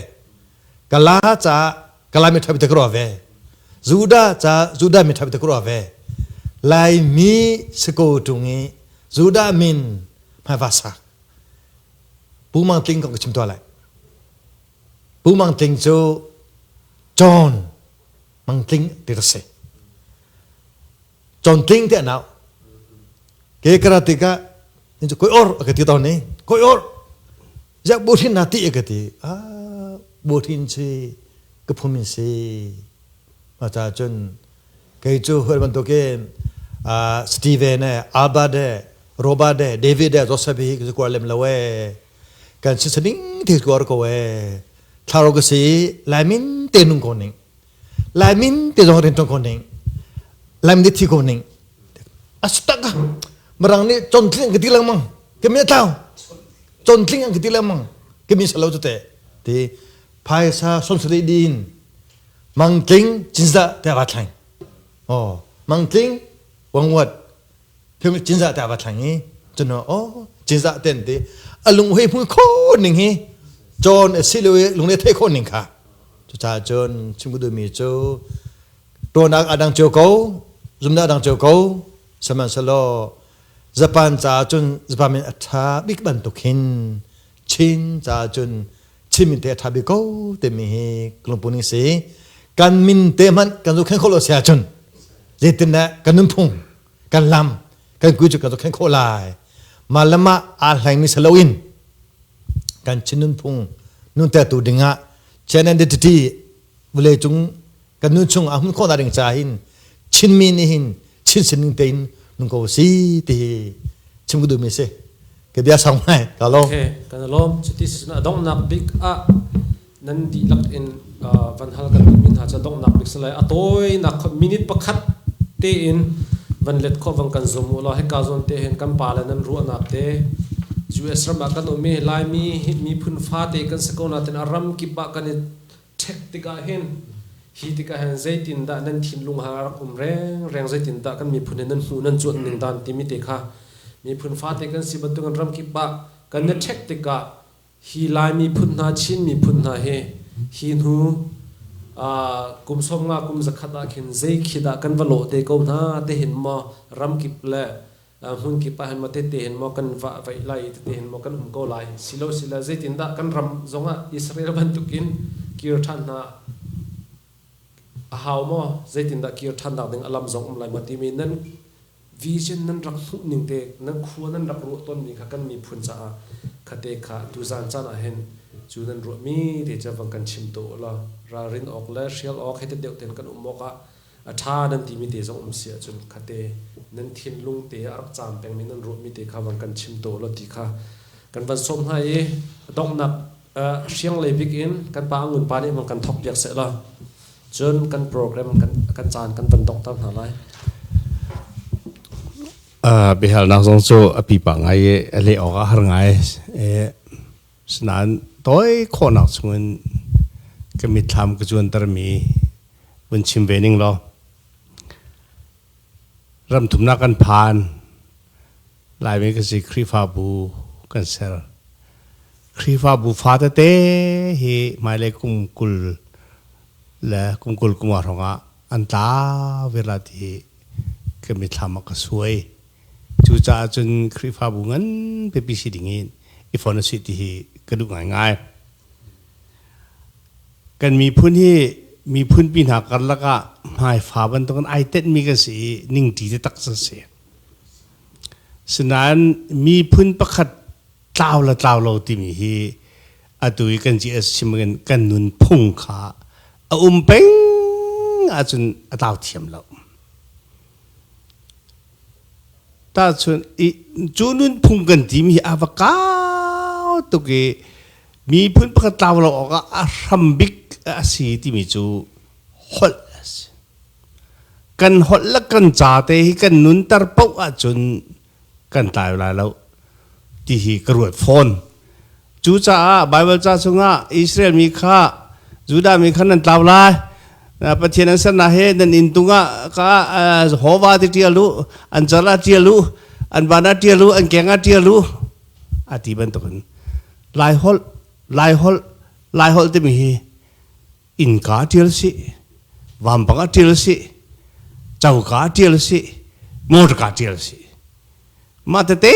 Kala caah Kala min ṭha bik ka ruah ve. Judah caah Judah min ṭha bik ka ruah ve. Laimi si ko ṭung i Judah min hmaiva sak. Pu Mang Tling kong ka chim tuah lai. Pu Mang Tling cu John Mang Tling ti ka si. John Tling te nau. Ke kara tikah in cu koi or ka ti tawn ni. Koi or. Jak bu thin na ti ka ti. Ah bu thin si ka phum in si. Ma cha cun Kei cu hual bantukin Steven e, Albert e, Robert e, David e, Joseph hi ka kuar lem lo e. Kan si saning te kuar ko e. Thlarau ka si Laimin te nung ko ning. Laimin te zong rin tong ko ning. Laimin te thi ko ning. Astak Mirang nih contling ka ti lengmang. Kami tlau. Contling an ka ti lengmang. Kami salo cu te. Ti phaisa sonsari din Mangtling cinzah te va thleng. Oh, mangtling wangwat phim cinzah te va thleng i cuno oh cinzah ten ti alung hoi hmui kho ning hi cawn a si lo i lung le thei kho ning kha cucaah cun chim ka duhmi cu tuanak adang cio ko zumnak adang cio ko sihmanhsehlaw Japan caah cun Japan min a ṭha bik bantuk hin Chin caah cun Chin min te a ṭha bik ko timi hi ka lungput ning si. Kan min te hmanh kan zohkhenh khawh lo si ahcun zeitindah kan nunphung, kan lam, kan kui cu kan zohkhenh khawh lai. Mah le mah aa hlengmi si loin kan Chin nunphung nuntertu dingah Chin identity vawleicung kan nun chung ah hmun khawhnak ding caah hin Chinmi nih hin Chin sining tein nung ko si ti hi chim ka duhmi si. Ka bia sang ngai ka lawm.
Okay, kan lawm. Cuti si cun a donghnak bik ah nan dihlak in van hal kan duhmi hna cu a donghnak bik si lai. A tawinak minute pakhat tein van let khawh van kan zum u law hika zawn te hin kan pa le nan ruahnak te US ram ah kan um i Laimi miphun fate kan si ko nain a ram kip ah kan i ṭhek tikah hin hi tikah hin zeitindah nan thinlung ha rak um rengreng, zeitindah kan miphun hi nan hmuh nan cuanh ning dan timi te kha miphun fate kan si bantukin ramkip ah kan i ṭhek tikah hi Lai miphun hna, Chin miphun hna hi hi hnu kum 50 kum 100 ah khin zei khi dah kan va lawh te ko hna te hin maw ramkip le hmun kip ah hin maw tete hin maw kan va vaih lai i tete hin maw kan um ko lai silo sila zeitindah kan ram zongah Israel bantukin kir ṭhan hna a hau maw, zeitindah kir ṭhannak ding a lam zong um lai maw timi nan vision nan rak hmuh ning te, nan khua nan rak ruah tawnmi kha kan miphun caah khate kha tuzan caan ah hin cu nan ruahmi te cu vang kan chim to law ralrin awk le hrial awk hei te deuh ten kan um awk ah a ṭha nan timi te zong um si ahcun khate nan thinlung te a rak caam pengmi nan ruahmi te kha van kan chim to law ti kha kan van sawm hna i donghnak hrianglei bik in kan pa Ngun pa nih van kan thawk piak seh law cun kan program kan caan kan van donghter hna lai.
Biahalnak zong cu a pipa ngai i a leh awk a har ngai. Sinain tawi khawhnak chungin ka mitthlam ka cuantermi vun chim ve ning law ram thumnak kan phan, Laimi kan si, Khrihfabu kan ser. Khrihfabu fa tete hi hmailei kum 20 le kum 20 kum hrawng ah an tla vir la ti hi ka mitthlam ah ka suai. Cucaah cun Khrihfabu ngan pipi si ding in i fon a si ti hi ka duh ngaingai. Kan miphun hi miphun pi hna karlak ah hmaifa bantukin ai tenhmi kan si i ningṭi taktak kan si. Sinain miphun pakhat tlau le tlau lo timi hi atu i kan GS chim in kan nunphung kha a um peng ahcun a tlau thiam lo. Tahchun i cu nunphung kan timi hi a va kau tuk i miphun pakhat tlau lo awkah a hram bik a si timi cu holh a si. Kan holh le kan ca te hi kan nunter paoh ahcun kan tlai lai lo ti hi ka ruat fawn. Cucaah Baibal ca chungah Israel mi kha Judah mi kha nan tlau lai. Pathian an sernak he nan inn tung ah ka Jehovah ti ṭial u, an cal ah ṭial u, an van ah ṭial u, an keng ah ṭial u a ti bantukin Lai holh, Lai holh, Lai holh timi hi innka ṭial si, vampang ah ṭial si, coka ah ṭial si, motorka ṭial si. Mah tete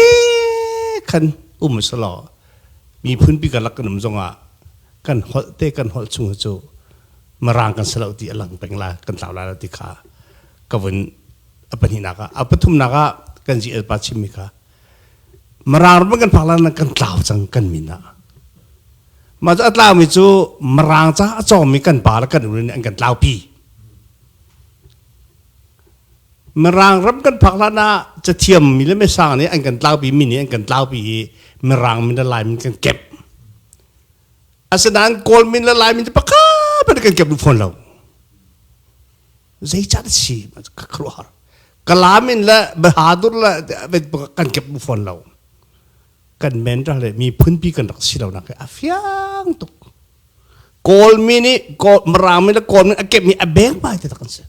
khan um selaw miphun pi karlak kan um zongah kan holh te kan holh chung cu Mirang kan si lo ti a lang peng la kan tlau lai lo ti kha ka vun a pahnihnak ah a pathumnak ah kan GL pa chimmi kha Mirang ram kan phak lan kan tlau cang kan min ah mah cu a tlaumi cu Mirang ca a cawngmi kan pa le kan unu nih an kan tlaupi. Mirang ram kan phak hlan ah cathiam mi le misang nih an kan tlaupi mi nih an kan tlaupi i Mirang min le Lai min kan kep. Asinain Kawl min le Lai min cu pakhat hmanh kan kep duh fawn lo. Zeicah si ka khuaruahhar. Kala min le Bahadur le kan kep duh fawn lo. Kan men rak le miphun pi kan rak si lo nak a fiang tuk. Kawl mi nih Mirang mi le Kawl min a kep mi a beng pai te tak an si.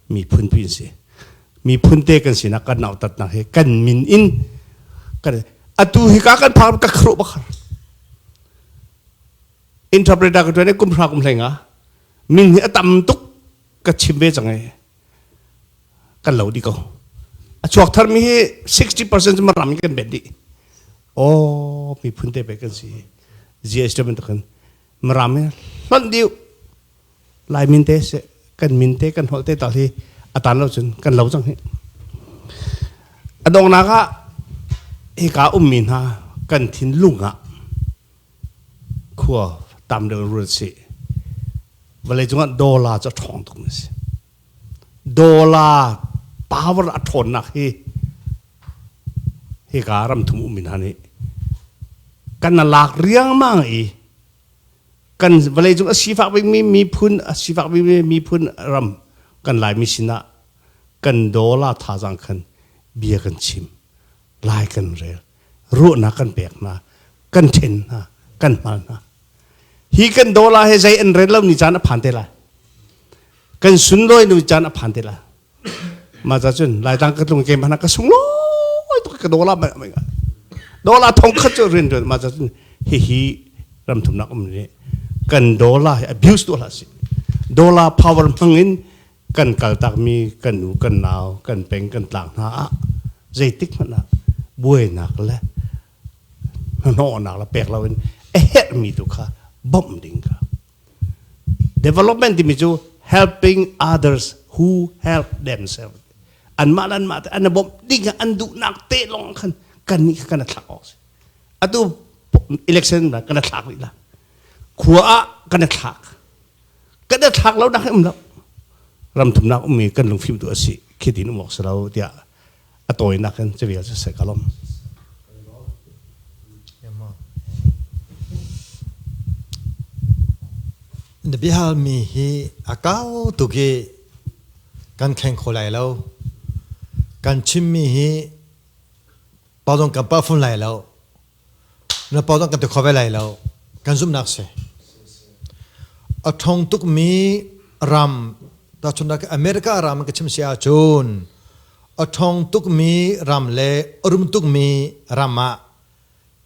Miphun pi an si. Miphun te kan sinak kan nautatnak hi kan min in kan atu hi ka kan phak ka khruh bakhar. Interpreter ka tuan kum hra kum hlei nga min hi a tam tuk ka chim ve cang e kan lo di ko a chuak thar mi hi 60% ma ram kan bet di oh miphun te pe kan si GST bantukin Maram hi hlonh dih Lai min te se kan min te kan holh te tal hi a tan lo cun kan lo cang hi a donghnak ah hika ummi hna kan thinlung ah khua tam deuh ruat si vawlei cungah dollar cu a ṭhawng tuk mi si dollar power a ṭhawnnak hi hika ramthum ummi hna nih kan lak riangmang i kan vawleicung a sifak bikmi miphun a sifak bikmi miphun ram kan Laimi sinah kan dollar thazaang khan bia kan chim lai kan rel ruahnak kan pek hna kan ṭhen hna kan hmal hna hi kan dollar he zei an rel lo ni caan a phan te lai kan sunlawi ni caan a phan te lai mah ca cun laitlang ka tlung ke mana ka sunglawi tuk ka dollar mai mai dollar thong khat cu rin rin mah ca cun hihi ram thumnak um ni kan dollar hi abuse tu hlah si dollar power hmang in kan kaltak mi kan u kan nau kan peng kan tlang hna ah zeitik hmanh ah buainak le hnawhnak le pek loin a herhmi tu kha bawmh ding kha Development timi cu helping others who help themselves. Anmah le anmah te an i bawmh ding an duhnak te lawng khan kan nih kan i thlak awk si. Atu election kan i thlak rih la. Khua ah kan i thlak. Kan i thlak lo nak um lo. Ram thumnak ummi kan lungfim tu a si. Khi tin um awk si lo tiah a tawinak in cuvial cu se ka lawm.
Na biahalmi hi a kau tuk i kan thleng kho lai lo. Kan chimmi hi pa zong kan pah fun lai lo. Na pa zong kan ti kho ve lai lo. Kan zumhnak si. A ṭhawng tukmi ram, tahchunhnak America ram ka chim si ahcun a ṭhawng tukmi ram le a rum tukmi ram ah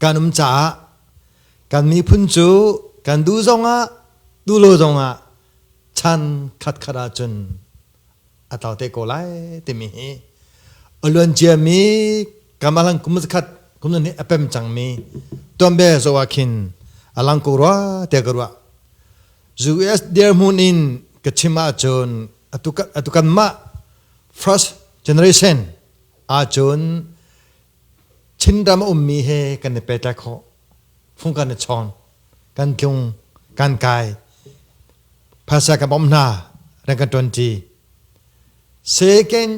kan um caah kan miphun cu kan duh zongah duh lo zongah chan khatkhat ahcun a tlau te ko lai timi hi a luan ciami kamalang kum zakhat kum nih a pem cangmi tuanbia zoh ah khin a lang ko rua tiah ka ruah. US dirhmun in ka chim ahcun atu kanmah first generation ahcun Chinram a ummi he kan i pehtlaih khawh. Fung kan i chawn, kan tlung, kan kai. Phaisa kan bawmh hna, rian kan ṭuanṭi. Second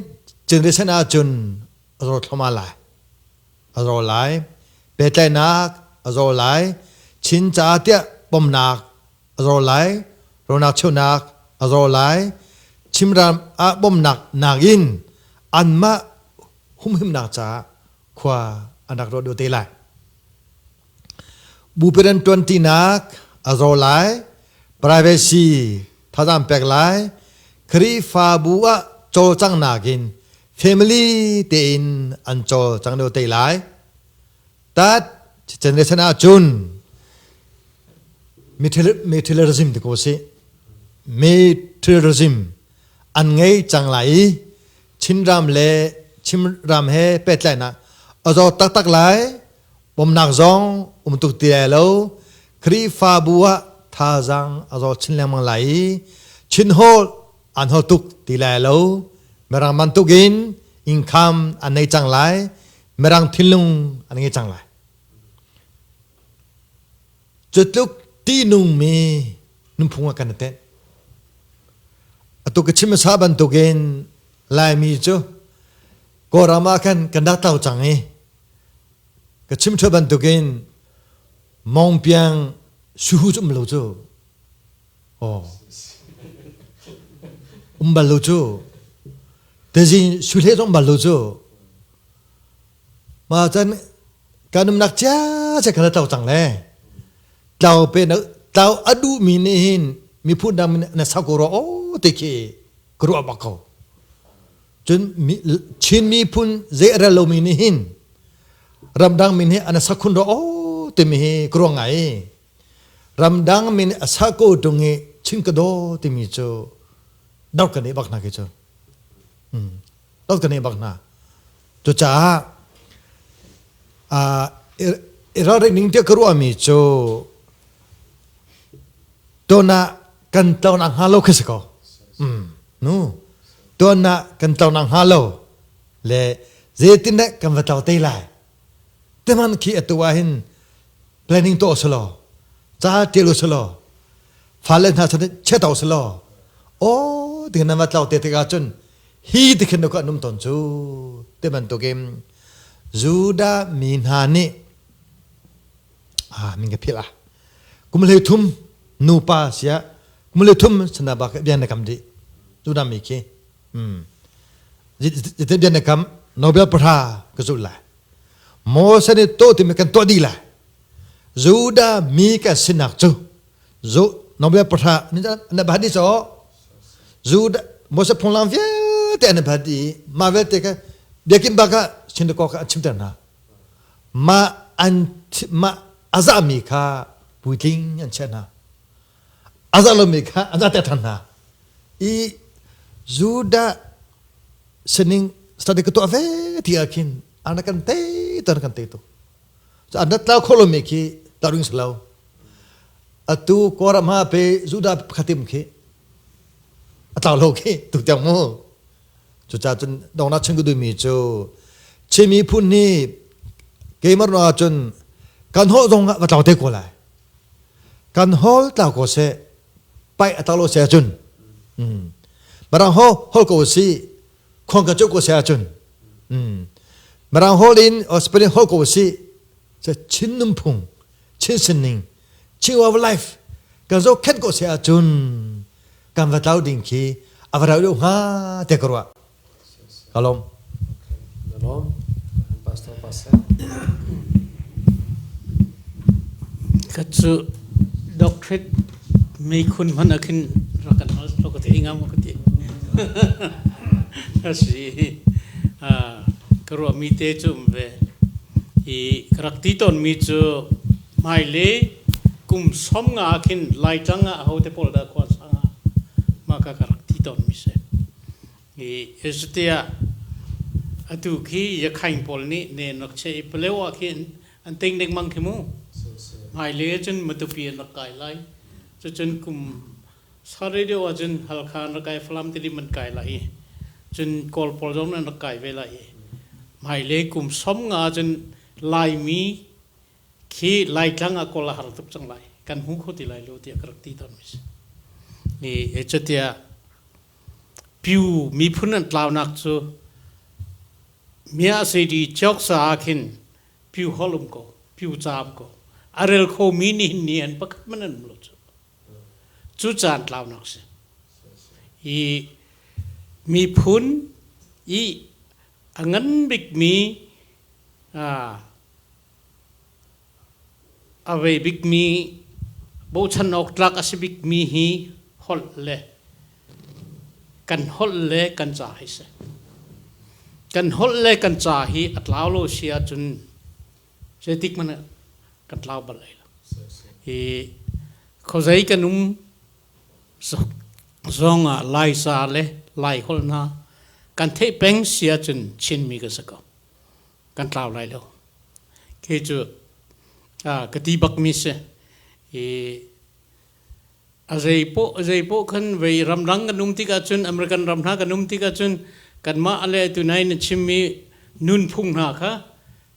generation ahcun a zor thluahmah lai. A zor lai. Pehtlaihnak a zor lai. Chin caah tiah bawmhnak a zor lai. Ronak cheunak a zor lai. Chimram ah bawmhnak nakin anmah humhimnak caah khua an rak ruah deuh te lai. Bupi rian ṭuanṭinak a zor lai. Privacy thazaang pek lai. Khrihfabu ah cawlcanghnak in family tein an cawlcang deuh te lai. Tat generation ahcun materialism ti ko si. Materialism an ngei cang lai i Chinram le Chimram he pehtlaihnak a zor taktak lai. Bawmnak zong um tuk ti lai lo. Khrihfabu ah thazaang a zor chin lengmang lai i Chin holh an holh tuk ti lai lo. Mirang bantukin income an nei cang lai. Mirang thinlung an ngei cang lai. Cutluk tihnungmi nunphung ah kan i tenh. Atu ka chim hmasa bantukin Laimi cu Kawlram ah khan kan rak tlau cang i ka chim ṭheo bantukin Mongpiang suhu cu um lo cu. Oh. Um bal lo cu. Tezin suhle zong bal lo cu. Ma chan kan umnak cia cia kan tlau cang le. Tlau pe na tlau a duh mi nih hin miphun dang na sa ko ro o te khi ka ruah bak ko. Cun Chin miphun zei a rel lomi nih hin ramdang min hi an sakhun ro o timi hi ka ruang ngai. Ramdang min a sa ko tung i Chin ka daw timi cu dau kan bak hna khi cu. Dau kan bak hna. Cucaah i ralring ning tiah ka ruahmi cu tuan ah kan tlau nak hnga lo khi si ko. Nu tuan ah kan tlau nak hnga lo le zeitin dah kan va tlau te lai teman khi atu ah hin planning tuah selaw ca tial selaw fale hna chan che to selaw o ti nan va tlau te tikah cun hi ti khin ka num ton cu te bantukin Judah mi hna nih ah min ka philh ah kum hlei thum nupa sia kum hlei thum sana ba bian na kam di Judah mi khi Zeitin bian na kam Nobel pahra ka zulh lai Moses nih to timi kan tuah dih lai Judah mi kan sinak cu zu Nobel pahra na bahat di so Judah Moses phunglam vialte an bahat i mah vialte kha biakinn bak ah synagogue kha an chimter hna mah an mah a zahmi kha puitling an chiah hna a zah lomi kha an zahter ṭhan hna i Judah sining study ka tuah ve ti ah khin an kan tei tu an kan tei tuk an rat tlau kho lomi khi taring si lo atu Kawlram ha pe Judah khatim khi a tlau lo khi tu tiang mu cucaah cun dongnak chim ka duhmi cu Chin miphun nih keimah ruang ah cun kan holh zong ah va tlau te ko lai kan hol tlau ko seh paih a tlau lo seh ahcun Mirang ho hol ko si khong ka cu ko seh ahcun Mirang hol in Spain hol ko si Chin nunphung Chin sining Chin way of life kan zo khen ko seh ahcun kan va tlau ding khi a va rau deuh hnga te ka ruah ka lawm.
Lawm. Pastor Pastor.
Ka cu doctorate meikhun hmanh ah khin rak kan hal lo ka thei ngam ka ti. A si. Ka ruah mi te cu um ve. I ka rak ti tawn mi cu hmailei kum 50 khin Laitlang ah ahote pawl dah khua sang ah mah ka ka rak ti tawn mi si. I Zeitiah atu khi Yakhaing pawl nih nen rak che i Palewa khi an ting dengmang khi mu. Hmailei ahcun Matupi an rak kai lai. Cucun kum sarih deuh ahcun Halkha an rak kai, Falam Tilim an kai lai i cun Kawl pawl zong an rak kai ve lai i hmailei kum 50 ahcun Laimi khi Laitlang ah Kawl a har tuk cang lai. Kan hmu kho ti lai lo tiah ka rak ti tawn mi si. I cutiah Pyu miphun an tlaunak cu Mia-sedi Chioksa ah khin Pyu holh um ko, Pyu ca um ko. A rel khomi nihin ni an pakhat hmanh an um lo cu. Cu caan tlaunak si. I miphun i a ngan bikmi A vei bikmi bochan awk tlak a si bikmi hi holh le kan holh le kan ca hi si. Kan holh le kan ca hi a tlau lo si ahcun zeitik hmanh ah kan tlau bal lai lo. Hi khuazei kan um zong ah Laica le Lai holh hna kan theih peng si ahcun Chinmi kan si ko. Kan tlau lai lo. Khi cu ka ti bakmi si. I a zei poh khan vei ramdang kan um tikah cun American ram hna kan um tikah cun kanmah le tunai na chimmi nunphung hna kha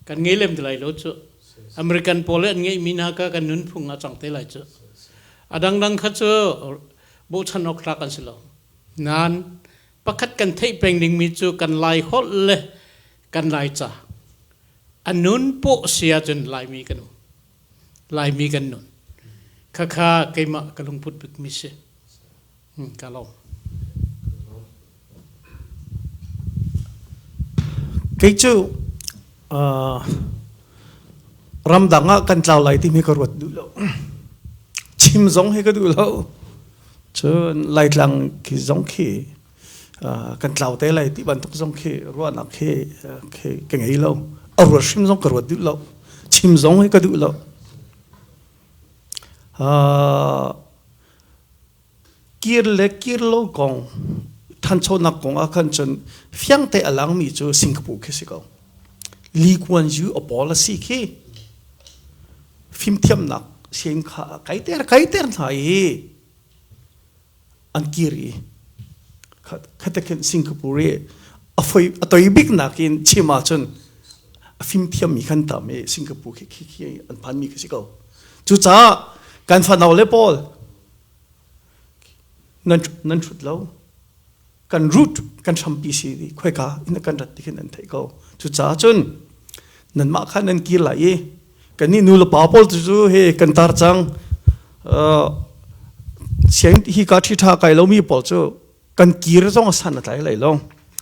kan ngei lem ti lai lo cu. American pawl le an ngeihmi hna kha kan nunphung ah cang te lai cu. A dangdang kha cu bochan awk tlak an si lo. Nain Pakhat kan theih peng dingmi cu kan Lai holh le kan Laica a nun pawh si ahcun Laimi kan um. Laimi kan nun. Khakha keimah ka lungput bikmi si. Ka lawm.
Kei cu ramdang ah kan tlau lai timi ka ruat duh lo. Chim zong hi ka duh lo. Cun Laitlang khi zong khi kan tlau te lai ti bantuk zong khi ruahnak khi ka ngei lo. A ruat hrim zong ka ruat duh lo. Chim zong hi ka duh lo. Kir le kir lo kong ṭhanchonak kong ah khan cun fiangte a langmi cu Singapore khi si ko. Lee Kuan Yew a policy khi fimthiamnak sianginn kha a kaiter kaiter hna i an kir i khate khin Singapore i a foi a toi bik nakin chim ahcun a fimthiammi khan tam i Singapore khi khi khi an phanmi khi si ko. Cucaah kan fanau le pawl nan nan hrut lo kan root kan hrampi si di khoika in kan rat ti khin an theih ko. Cucaah cun nanmah kha nan kir lai i kannih nu le pa pawl cu he kan tar cang siang hi ka ṭhi ṭha kai lomi pawl cu kan kir zong san a tlai lai lo.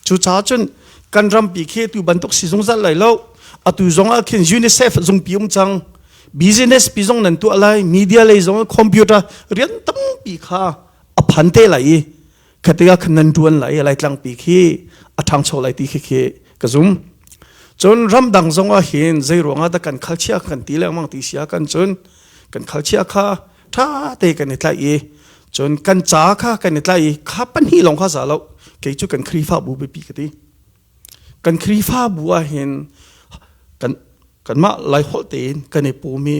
Cucaah cun kan rampi khi tu bantuk si zungzal lai lo. Atu zong ah khin UNICEF zungpi um cang, business pi zong nan tuah lai, media lei zong computer rian tampi kha a phan te lai i khatika khan nan ṭuan lai i Laitlang pi khi a ṭhangcho lai ti khi khi ka zum. Cun ramdang zong ah hin zei ruangah dah kan khalchia kan ti lengmang ti sia kan cun kan khalchia kha ṭha te kan i tlaih i cun kan ca kha kan i tlaih i kha pahnih lawng kha za lo. Kei cu kan Khrihfabu biapi ka ti. Kan Khrihfabu ah hin kan kanmah Lai holh tein kan i pum i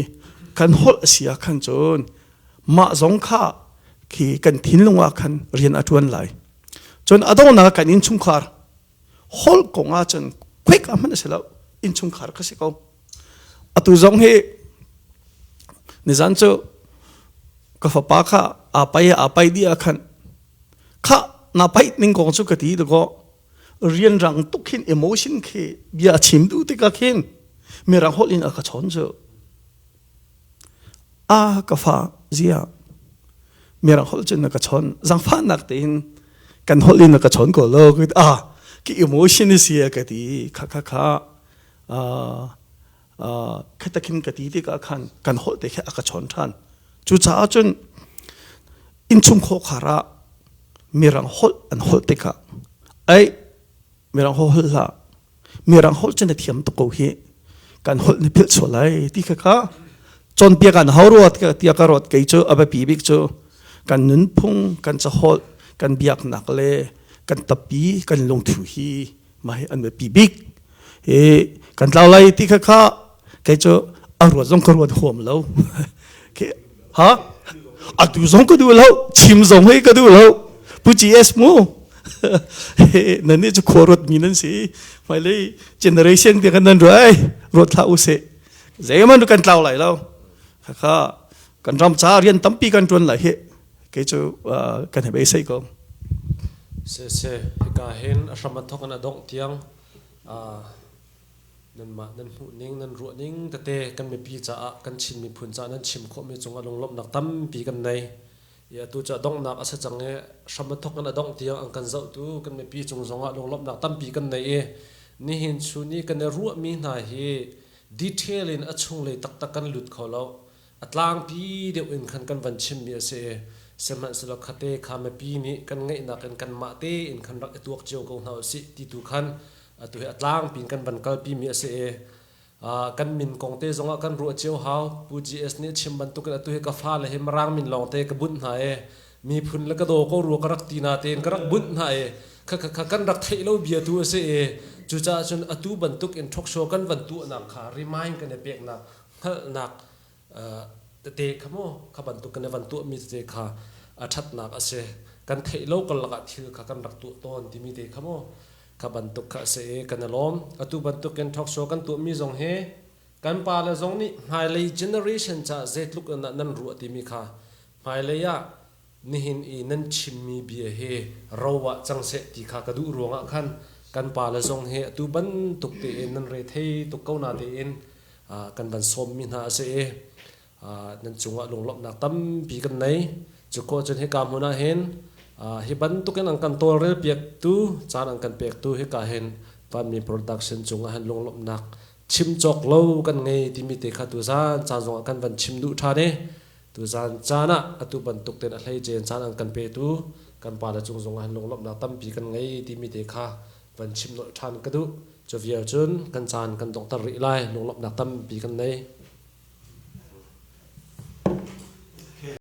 kan holh a si ah khan cun mah zong kha khi kan thinlung ah khan rian a ṭuan lai. Cun a donghnak kan innchungkhar holh kong ah cun quick a hman a si lo, innchungkhar kha si ko. Atu zong hi nizan cu ka fapa kha aa pai aa pai dih ah khan kha na pai ning kong cu ka ti dakaw rianrang tuk khin emotion khi bia a chim duh tikah khin mirang holh in a ka chawn cu a ka fa zia mirang holh cun na ka chawn zangfahnak tein kan holh in na ka chawn ko lo a ki emotion si ka ti kha kha kha khatakin ka ti tikah khan kan holh te khi a ka chawn ṭhan. Cucaah cun innchung khawkhar ah mirang holh an holh tikah ai mirang holh holh hlah, mirang holh cu na thiam tuk ko hi, kan holh na philh sual lai ti kha kha cawnpiak an hau rua tiah ka ruat. Kei cu a biapi bik cu kan nunphung, kan caholh, kan biaknak le kan tappi, kan lungthu hi mah hi an biapi bik. Hi kan tlau lai ti kha kha kei cu a ruat zong ka ruat huam lo. Ha atu zong ka duh lo, chim zong hei ka duh lo. Pu GS mu nan nih cu khua ruat mi nan si, hmailei generation te kan nan ruai ruat hlah u sih, zeiman kan tlau lai lo. Kha kan ram ca rian tampi kan tuan lai hi kei cu kan he beisei ko.
Se se hika hin a hram a thok in a dongh tiang nanmah nan hmuh ning nan ruah ning tete kan mipi caah kan Chin miphun caah nan chim khawhmi cungah lunglawmhnak tampi kan nei i atu cu a donghnak a si cang i hram a thok in a dongh tiang an kan zohtu kan mipi cung zongah lunglawmhnak tampi kan nei i nihin chun i kan i ruahmi hna hi detail in a chunglei taktak kan lut kho lo. A tlangpi deuh in khan kan van chimmi a si i sihmanhsehlaw khate kha mipi nih kan ngeihnak in kanmah tein khan rak i tuak cio ko hna usih ti tu khan atu hi a tlangpi in kan van kalpimi a si i kan min kong te zongah kan ruah cio hau. Pu GS nih chim bantukin atu hi ka fale hi Mirang min lawng te ka bunh hna i miphun le ka daw ko rua ka rak ti na tein ka rak bunh hna i kha kha kan rak theih lo bia tu a si i cucaah cun atu bantuk in talk show kan van tuahnak kha remind kan i peknak hngalhnak tete kha maw kha bantuk kan i van tuahmi tete kha a ṭhatnak a si. Kan theih lo karlak ah thil kha kan rak tuah tawn timi te kha maw kha bantuk kha a si i kan i lawm. Atu bantukin talk show kan tuahmi zong hi kan pale zong nih hmailei generation caah zeitluk in dah nan ruah timi kha hmailei ah. Nihin i nan chimmi bia hi ro ah cang seh ti kha ka duh ruangah khan kan pale zong hi atu bantuk tein nan rethei tuk ko na tein kan van sawmmi hna a si i nan cungah lunglawmhnak tampi kan nei. Cu khawh cun hika hmun ah hin hi bantukin an kan tawlrel piaktu, caan an kan pektu hika hin Vanmi Production cungah hin lunglawmhnak chim cawk lo kan ngei timi te kha tuzan caan zongah kan van chim duh ṭhan i tuzan caan ah atu bantuk tein a hleice caan an kan petu kan pale cung zongah hin lunglawmhnak tampi kan ngei timi te kha van chim nolh ṭhan ka duh. Cu vial cun kan caan kan donghter rih lai. Lunglawmhnak tampi kan nei.